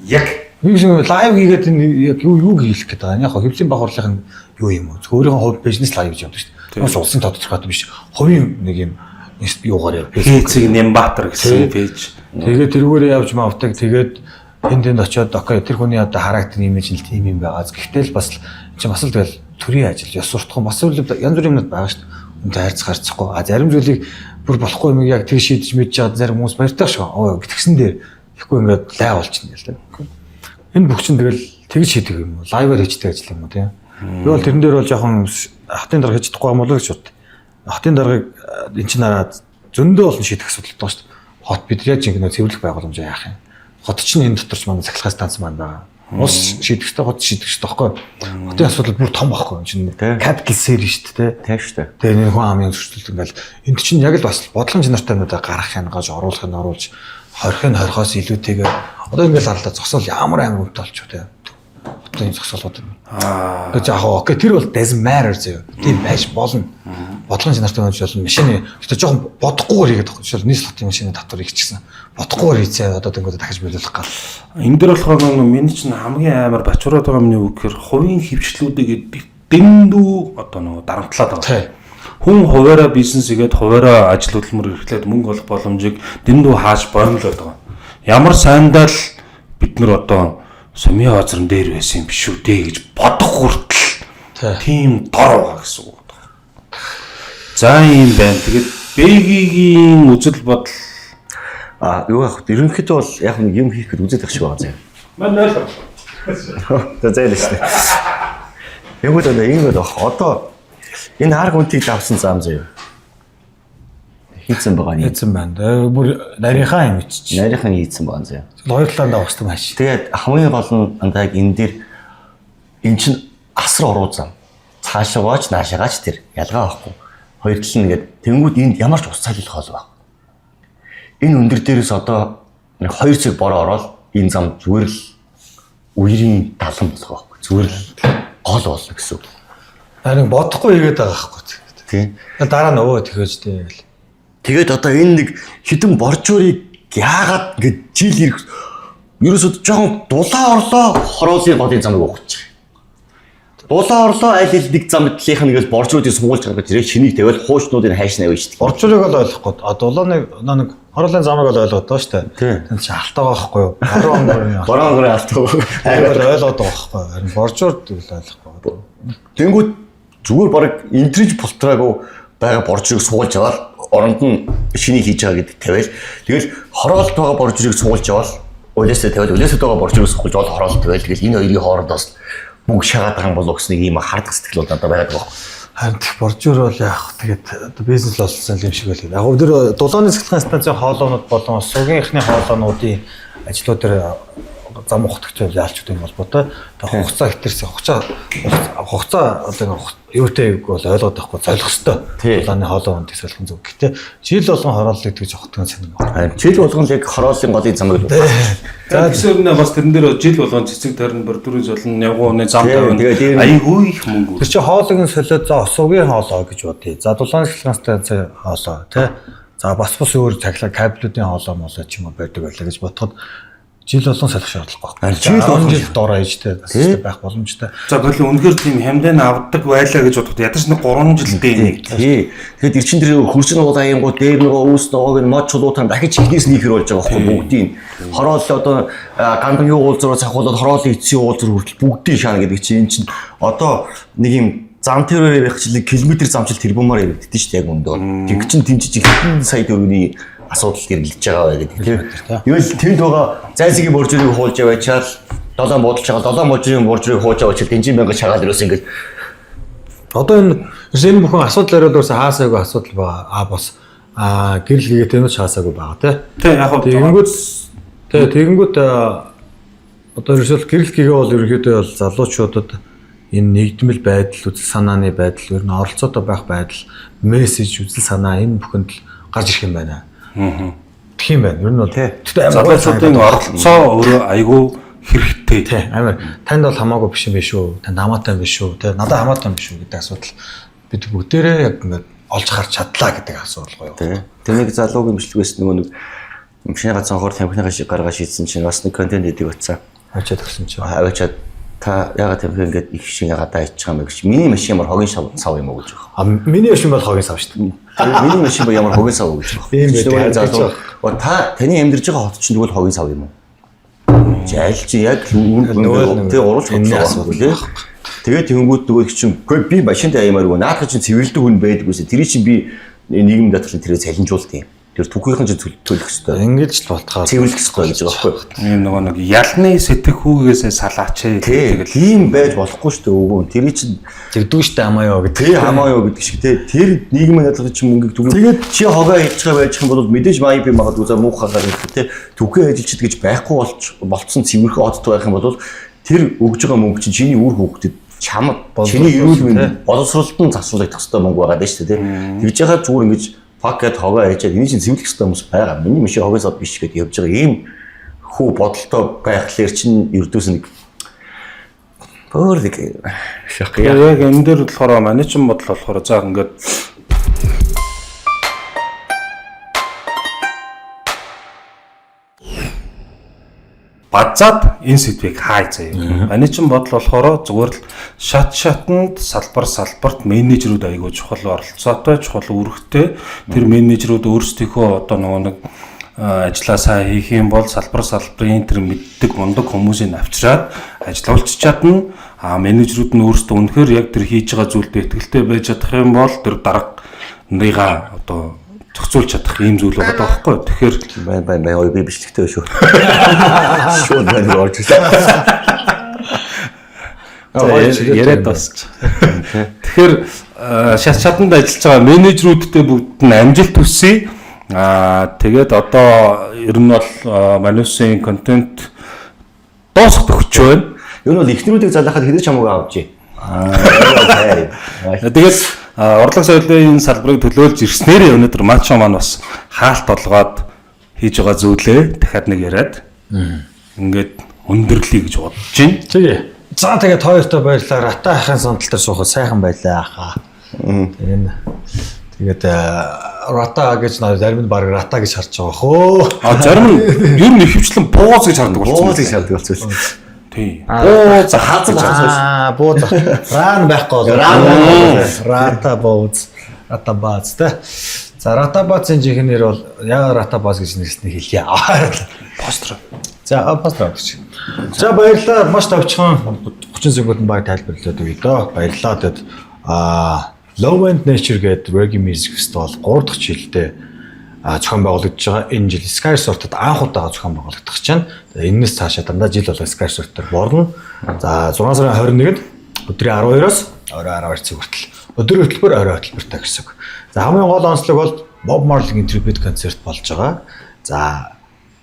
Яг нэг шиг live хийгээд энэ яг юу юу хийх гээд байгаа юм. Яг хэвлэлийн баг хурлын нь юу юм уу? Зөв өөрийнхөө хувь бизнес live гэж явдаг шүү дээ. Бас улсын тодорхойд биш. Хувийн нэг юм юугаар яв. Хийцэг Нямбатар гэсэн page. Тэгээд тэрүүгээрээ явж мавдаг. Тэгээд тэнд тэнд очиод okay, тэр хүний одоо характер, имиж нь тийм юм байгаа. Гэхдээ л бас чинь бас л тэгэл төрийн ажил, ёс суртахуун, бас л янз бүрийн юмнууд байгаа шүү дээ. Үнтэй хайрцах харцахгүй. А зарим зүйлийг бүр болохгүй юм яг тэг шийдэж мэдж чад зарим хүмүүс баяртай шүү. Оо гэтгсэн дээр тэгэхгүй ингээд лай болчихно гэл тэ. Энэ бүх чинь тэгэл тэгж шийдэг юм уу? Live аар хийждэг ажил юм уу тийм. Би бол тэрэн дээр бол жоохон хотын дарга хийж чадахгүй юм болоо гэж бод. Хотын даргыг эн чинь нараа зөндөө олон шийдэх асуудал байгаа шүү дээ. Хот бид яаж ингэ цэвэрлэх байгууламжаа яах юм? Хот чинь энэ дотор ч манай цахилгаан станц маань байгаа. Улс шийдэх ёстой, хот шийдэх ёстой байхгүй. Хотын асуудал бүр том байхгүй. Энэ чинь capital city шүү дээ. Тийм шүү дээ. Тэгээ энэ хүн амын зөрчилд ингээл энд чинь яг л бас бодлогын чанартай юмнуудаа гаргах юм гаж оруулах нь оруулж, хорих нь хорихоос илүүтэйгээр одоо ингээл харлаа зогсоол ямар амар үнэтэй болчих те. Хотын зогсоолууд. Гэж яг okay, тэр бол doesn't matter заяа. Тийм байж болно. Бодлогын чанартай юм болно. Машины гэтээ жоохон бодохгүйгээр хийгээд байгаа. Жишээл нийслэл хотын машины татварыг хийчихсэн. Бодохгүйгээр хийцээ одоо тэнгууд дахиж боловлох гал. Энэ дээр болохоор нэг миний чинь хамгийн амар бачураад байгаа юм юу гэхээр хувийн хэвчлүүдийг дэндүү одоо нөгөө дарамтлаад байгаа. Хүн хуваараа бизнес хийгээд, хуваараа ажил хөдөлмөр эрхлээд мөнгө олох боломжийг дэндүү хааж боомлоод байгаа. Ямар сайндаа л бид нар одоо сумын хозрон дээр байсан юм биш үү дээ гэж бодох хүртэл тийм дор байгаа гэсэн үг. За, ийм байна. Тэгээд Бэгийн үзэл бодол А юу яах вэ? Ерөнхийдөө бол яг нэг юм хийх гээд үзээд байх шиг байгаа заяа. Маань 0. За, зайлаа шүү дээ. Яг л одоо ингэ байх. Одоо энэ арга үнтийг давсан зам заяа. Хийцэн байгаа нь. Хийцэн байна. Бүр нарийнхаа юм ичиж. Нарийнхан хийцэн байгаа заяа. Хоёр талаан давах хэрэгтэй маш. Тэгээд хамгийн гол нь андаа яг энэ дээр эн чинь асар уруу зам. Цаашаагаач наашаагаач тэр ялгаа авахгүй. Хоёр тал нь ингээд тэнгууд энд ямар ч ус цайлах хоол баг. Энэ өндөр дээрээс одоо нэг 2 цаг бороо ороод энэ зам зүгээр л үерийн далан болох байхгүй. Зүгээр л гол болно гэсэн үг. Харин бодохгүй хийгээд байгаа байхгүй. Тийм. Дараа нь өө тэгэж дээ гэл. Тэгээд одоо энэ нэг хідэн боржуурыг яагаад ингэж жил ирэх ерөөсөө жоохон дулаан орлоо хороолын голын замыг ухчих. Дулаан орлоо аль аль нэг зам талынх нь ингээл боржруудыг суулж гаргаж ирээ шинийг тавиал хуучнуудыг хайш навж шүү дээ. Боржрыг бол ойлгохгүй. А дулааны нэг хороолын замыг бол ойлгоод байгаа шүү дээ. Тэн чи алтаа байгаа байхгүй юу? Баруун ангарын Баруун ангарын алтаа. Амар ойлгоод байгаа байхгүй юу? Харин боржуур л ойлгохгүй. Тэнгүүд зүгээр баг энтриж болтраагүй байгаа боржрыг суулж аваад оронд нь шинийг хийж байгаа гэдэг тавиал тэгэл хороолт байгаа боржрыг суулж аваад улиасаа тавиал улиасаа байгаа боржрыг суулж аваад хороолт тавиал тэгэл энэ хоёрын хооронд бас мөнгө шагаад байгаа юм болов гэсэн нэг ийм хардах сэтгэл бол надад байгаад байгаа. Харин тех боржуур бол яах тэгээд одоо бизнес болсон юм шиг байлаа. Яг өдөр дулааны цэцлэгийн станцын хоолоонууд болон сугийн эхний хоолоонуудын ажлууд дээр зам ухтагч яалчуд юм холбоотой. Тэгээ хугацаа хэтэрсэн хугацаа одоо юутай бол ойлгоод байхгүй золих ёстой. Дулааны хоолоо үндэ солих нь зөв. Гэтэ жил болгон хорооллыг гэж ухтдаг сонин байна. Жил болгон л яг хорооллын голын замыг л. За тэгсэрнэ бас тэрэн дээр жил болгон цэцэг тарин бордүрийн золон явган уны зам тавина. Айгүй их мөнгө. Тэр чи хоолыг нь солиод за осуугийн хоолоо гэж бодъё. За дулааны цэцлэгийн станцын хоолоо тий. За бас өөр цахилгаан кабелүүдийн хоолоо молоо ч юм уу байдаг байлаа гэж бодоход жил болгон солих шаардлагагүй байхгүй. Жил болгон жил дороо ээжтэй бас байх боломжтой. За болон үнэхээр тийм хямдын авдаг байлаа гэж бодоход ядаж нэг 3 жилдээ нэг. Тий. Тэгэхэд эрчин тэр хөрсөн уул аянгуу дээр нөгөө үүс ногоог нь мод чулуутаа дахиж эхнээс нь ихэр болж байгаа байхгүй бүгдийг. Хороол одоо гандангийн уулзруу цахуулаад хороолын эцсийн уулзруу хүртэл бүгдийг шаана гэдэг чинь энэ чинь одоо нэг юм зам тэрээр явах чинь километр замчил тэрбумаар яригддээ шүү дээ яг өндөө. Тэг чинь тэмчиж хэдэн сая төгрөгийн асуудал гэрэлж байгаа бай гэдэг тийм. Тэгэл тэнд байгаа зайсгийн боржрыг хуулж яваачаал долоон буудалж байгаа долоон боржрын боржрыг хууж яваачаал дэнжин мянга шагаал ерөөс ингээд одоо энэ бүхэн асуудал яриад ерөөс хаасаагүй асуудал байгаа. А бас гэрэл гэгээд энэ ч хаасаагүй байгаа тий. Тий яг хөө тэгэнгүүт тий тэгэнгүүт одоо ерөөсөө гэрэл гэгээ бол ерөнхийдөө бол залуучуудад энэ нэгдмэл байдал, үзэл санааны байдал, ер нь оролцоотой байх байдал, мессеж, үзэл санаа энэ бүхэнд л гарч ирэх юм байна. Тийм байна. Ер нь бол тэгтээ залуучуудын оролцоо өөрөө айгүй хэрэгтэй. Тий, амар. Танд бол хамаагүй биш юм биш үү? Танд хамаатай юм биш үү? Тэ надад хамаатай юм биш үү гэдэг асуудал бид бүгдээрээ яг ингээд олж харж чадлаа гэдэг асуудал гоё. Тий. Тэр нэг залуугийн бичлэгээс нөгөө нэг машины цонхоор тамхиныхаа шиг гаргаа шийдсэн чинь бас нэг контент хийдэг утсаа. Авчаад өгсөн чинь. Аваачаад та ягаад тамхи ингээд их шиг гадаа иччих юм бэ гэж. Миний машин ямар хогийн сав юм уу гэж байна. А миний машин бол хогийн сав шүү дээ. Миний машин бол ямар хогийн сав гэж байна. Тийм байх. Залуу. Та таны амьдарч байгаа хот чинь тэгвэл хогийн сав юм уу? Аль чи яг тэг уруулж бодлоо лээ. Тэгээд тэнгүүд нөгөө чинь үгүй би машинд аямааргүй наадах чинь цэвэрлдэг хүн байдаг үсэ. Тэр чинь би нийгэм даатгалын тэрээ цалинжуулт юм. Тэр түүхийнхэн чинь төлөх ёстой. Ингэж л бодохоор цэвэрлэх ёстой гэж байгаа байхгүй. Ийм нөгөө нэг ялны сэтгэхүйгээсээ салаач ээ. Тэгэл тийм байж болохгүй шүү дээ өвгөн. Тэр чинь тэгдүү шүү дээ хамаа юу гэдэг. Тий хамаа юу гэдэг шиг тий. Тэр нийгмийн даатгалын чинь мөнгөийг түгэн. Тэгээд чи хогоо хийж байгаа байж юм бол мэдээж маяг би магадгүй за муухайгаар гэх тий. Түүхээ ажилчид гэж байхгүй болж болцсон цэвэрхэн одтой байх юм бол тэр өгж байгаа мөнгө чинь чиний үр хүүхдэд чамд чиний эрүүл мэнд боловсролд нь засуулах ёстой мөнгө байгаа даа шүү дээ тий. Тэгж яхаа зүгээр ингэж фак гэд хогоо хайжаад энэ чинь цэвэрлэх ёстой хүмүүс байгаа. Миний машин хогоос од биш гэд явж байгаа ийм хүү бодолтой байхлаар чинь ердөөс нэг өөр нэг шах. Яг энэ дээр болохоор манай чинь бодол болохоор за ингээд базаад энэ сэдвийг хай заяа. Манай чинь бодол болохоор зүгээр л шат шатанд салбар салбарт менежерүүд айгүй чухал оролцоотой, чухал үүрэгтэй. Тэр менежерүүд өөрсдийнхөө одоо нөгөө нэг ажлаа сайн хийх юм бол салбар салбарын тэр мэддэг мундаг хүмүүсийг авчираад ажилуулчих чадна. А менежерүүд нь өөрсдөө үнэхээр яг тэр хийж байгаа зүйлд итгэлтэй байж чадах юм бол тэр дарга нарыгаа одоо зохицуулж чадах ийм зүйл байгаа байхгүй. Тэгэхээр бай бай ой би бичлэгтэй шүү. Шууд байна орж ирлээ. Яриад басч. Тэгэхээр шат шатанд ажиллаж байгаа менежерүүдтэй бүгд нь амжилт хүсье. Аа тэгээд одоо ер нь бол Манусын контент дуусах төгч байна. Ер нь бол эхнэрүүдийг залаахад хэдэж чамаагүй авчи. Тэгээд урлаг соёлын салбарыг төлөөлж ирснээрээ өнөөдөр Мачо маань бас хаалт толгойд хийж байгаа зүйлээ дахиад нэг яриад ингээд өндөрлөе гэж бодож байна. Тэгээ. За тэгээд хоёртой баярлалаа. Рата ахын сандал дээр суухад сайхан байлаа ахаа. Тэгээд Рата гэж зарим нь баг Рата гэж харж байгаа хөө. А зарим нь ер нь ихэвчлэн бууз гэж хардаг болсон. Бууз гэж хардаг болсон. Тий. Буу зах Хаазан Аа, буу зах. Ран байхгүй бол. Ран байхгүй. Рата бууз. Рата бааз тэ. За Ратабазын жинхэнэ нэр бол яагаад Ратабаз гэж нэрлэснийг хэлье. Постэр. За постэр авчих. За баярлалаа. Маш товчхон 30 секундэд баг тайлбарлаад өгье дөө. Баярлалаа. Тэгэд Low End Nature гэдэг Reggae Music Festival 3 дахь жилдээ зохион байгуулагдаж байгаа. Энэ жил Sky Resort-д анх удаага зохион байгуулагдах чинь. Энэс цаашаа дандаа жил болго Sky Resort дээр борно. За 6 сарын 21-нд өдрийн 12-оос орой 12 цаг хүртэл өдөр хөтөлбөр орой хөтөлбөртэй гэсэн үг. За хамгийн гол онцлог бол Bob Marley-гийн tribute концерт болж байгаа. За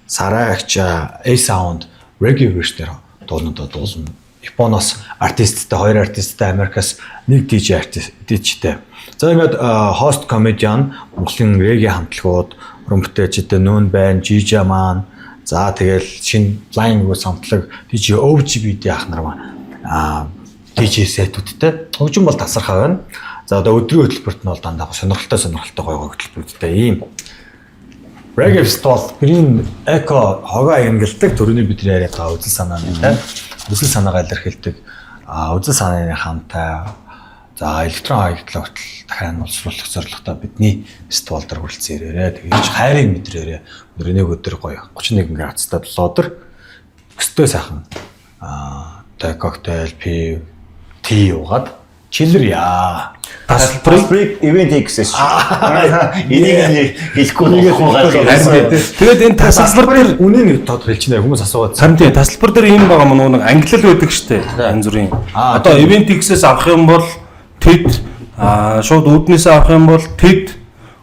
Сарай агча A Sound reggae version-ээр дуулнуудаа дуулна. Японоос артисттэй, хоёр артисттэй, Америкаас нэг DJ артист DJ-тэй. За ингээд host comedian, Монголын reggae хамтлагууд, уран бүтээлчдээ Нүүн байна, Жижа маань. За тэгэл шинэ Flying Goose хамтлаг, DJ OGBD ах нар маань DJ set-үүдтэй. Хөгжим бол тасархай байна. За одоо өдрийн хөтөлбөрт нь бол дандаа сонирхолтой гоё гоё хөтөлбөрүүдтэй ийм Reggae Festival Green Eco хогоо янгалдаг төрөний бидний яриад байгаа үзэл санааны тийм үзэл санаагаа илэрхийлдэг үзэл санааны хамтай за электрон хаягдлаа хүртэл дахиад боловсруулах зорилготой бидний фестивал дээр хүрэлцэн ирээрэй. Тэгээд хайрыг мэдрээрэй. Өнөр нэг өдөр гоё 31 градустай 7 өдөр өстэй сайхан тэ коктейл, пив, ти уугаад чилэр яа. Тасалбарыг Event X-ээс шүү. Энийг хэлэхгүй болохгүй Харин гарсан. тэгээд энэ тасалбар дээр Үнэ нэг тодорхой хэлчихнэ хүмүүс асуугаад. Харин тийм тасалбар дээр юм байгаа мөн нэг ангилал байдаг штэ янз бүрийн. Одоо Event X-ээс авах юм бол тэд шууд үүднээсээ авах юм бол тэд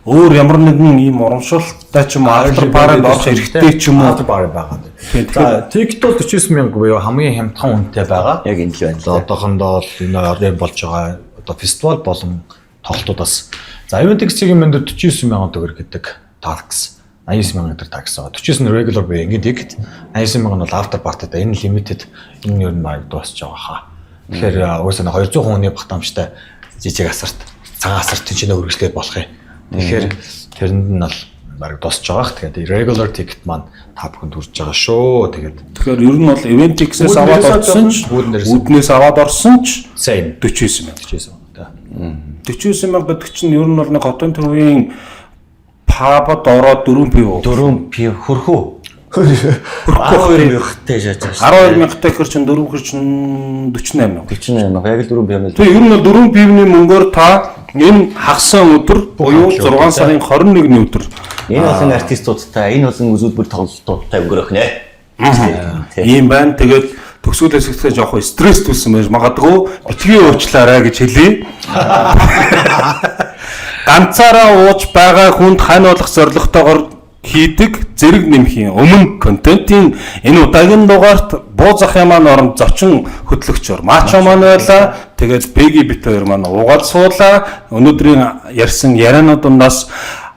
өөр ямар нэгэн ийм урамшуулттай ч юм уу after party орох хэрэгтэй ч юм уу. After party байгаа. Тийм, За ticket бол 49 мянга буюу хамгийн хямдхан үнэтэй байгаа. Яг энэ л байна. За одоохондоо бол энэ орын болж байгаа одоо фестивал болон тоглолтуудаас за Event X-ийн мэнд 49 мянган төгрөг гэдэг tax 89 мянган төгрөг tax байгаа. 49 нь regular буюу энгийн ticket, 89 мянган бол after party-тай энэ limited энэ ер нь баг дуусч байгаа хаа. Тэгэхээр угаасаа 200 хүний багтаамжтай жижиг асарт цагаан асарт тэнцэнэ үргэлжлээд болох юм. Тэгэхээр тэрэнд нь бол баг дуусч байгаа х. Тэгээд regular ticket маань та бүхэнд хүрж байгаа шүү. Тэгээд Тэгэхээр ер нь бол Event X-ээс аваад орсон ч үүднээс аваад орсон ч same 49 мянга. 49 мянга. 49 мянга гэдэг чинь ер нь бол нэг хотын төвийн pub-ад ороод 4 пив уу? 4 пив хөрхөө. 12 мянгатай шааж 12 мянгатай гэхэр чинь 4 хэр чинь 48 мянга. 48 мянга. Яг л 4 пив юм л. Тэгээ ер нь бол 4 пивний мөнгөөр та энэ хагасан өдөр буюу 6 сарын 21-ний өдөр Энэ болон артистуудтай, энэ болон үзүүлбэр тоглолтуудтай өнгөрөх нэ. Ийм байна. Тэгээд төгсгөл хэсэгтээ жоохон стресс төрсэн байж магадгүй битгий уучлаарай гэж хэлье. Ганцаараа ууж байгаа хүнд хань болох зорилготойгоор хийдэг зэрэг нэмхийн өмнө контентын энэ удаагийн дугаарт буу захын маань оронд зочин хөтлөгчөөр Мачо маань байлаа. Тэгээд Беги бит хоёр маань уугаад суулаа. Өнөөдрийн ярьсан ярианууд дундаас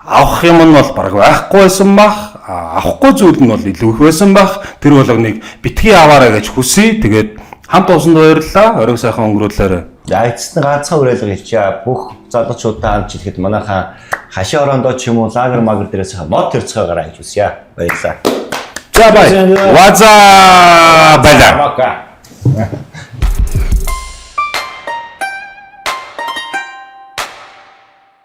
авах юм нь бол бараг байхгүй байсан бах. Авахгүй зүйл нь бол илүү их байсан бах. Тэр болгоныг битгий аваарай гэж хүсье. Тэгээд хамт уулсанд баярлалаа. Оройг сайхан өнгөрүүлээрэй. За эцэст нь ганцхан уриалга хэлчихье. Бүх залуучуудаа хамт хэлэхэд манайхаа хашаа орондоо ч юм уу лагер магер дээрээс мод тэрцгаагаар аяж үсье. Баярлалаа. За бай. Ваза баяа. Мака.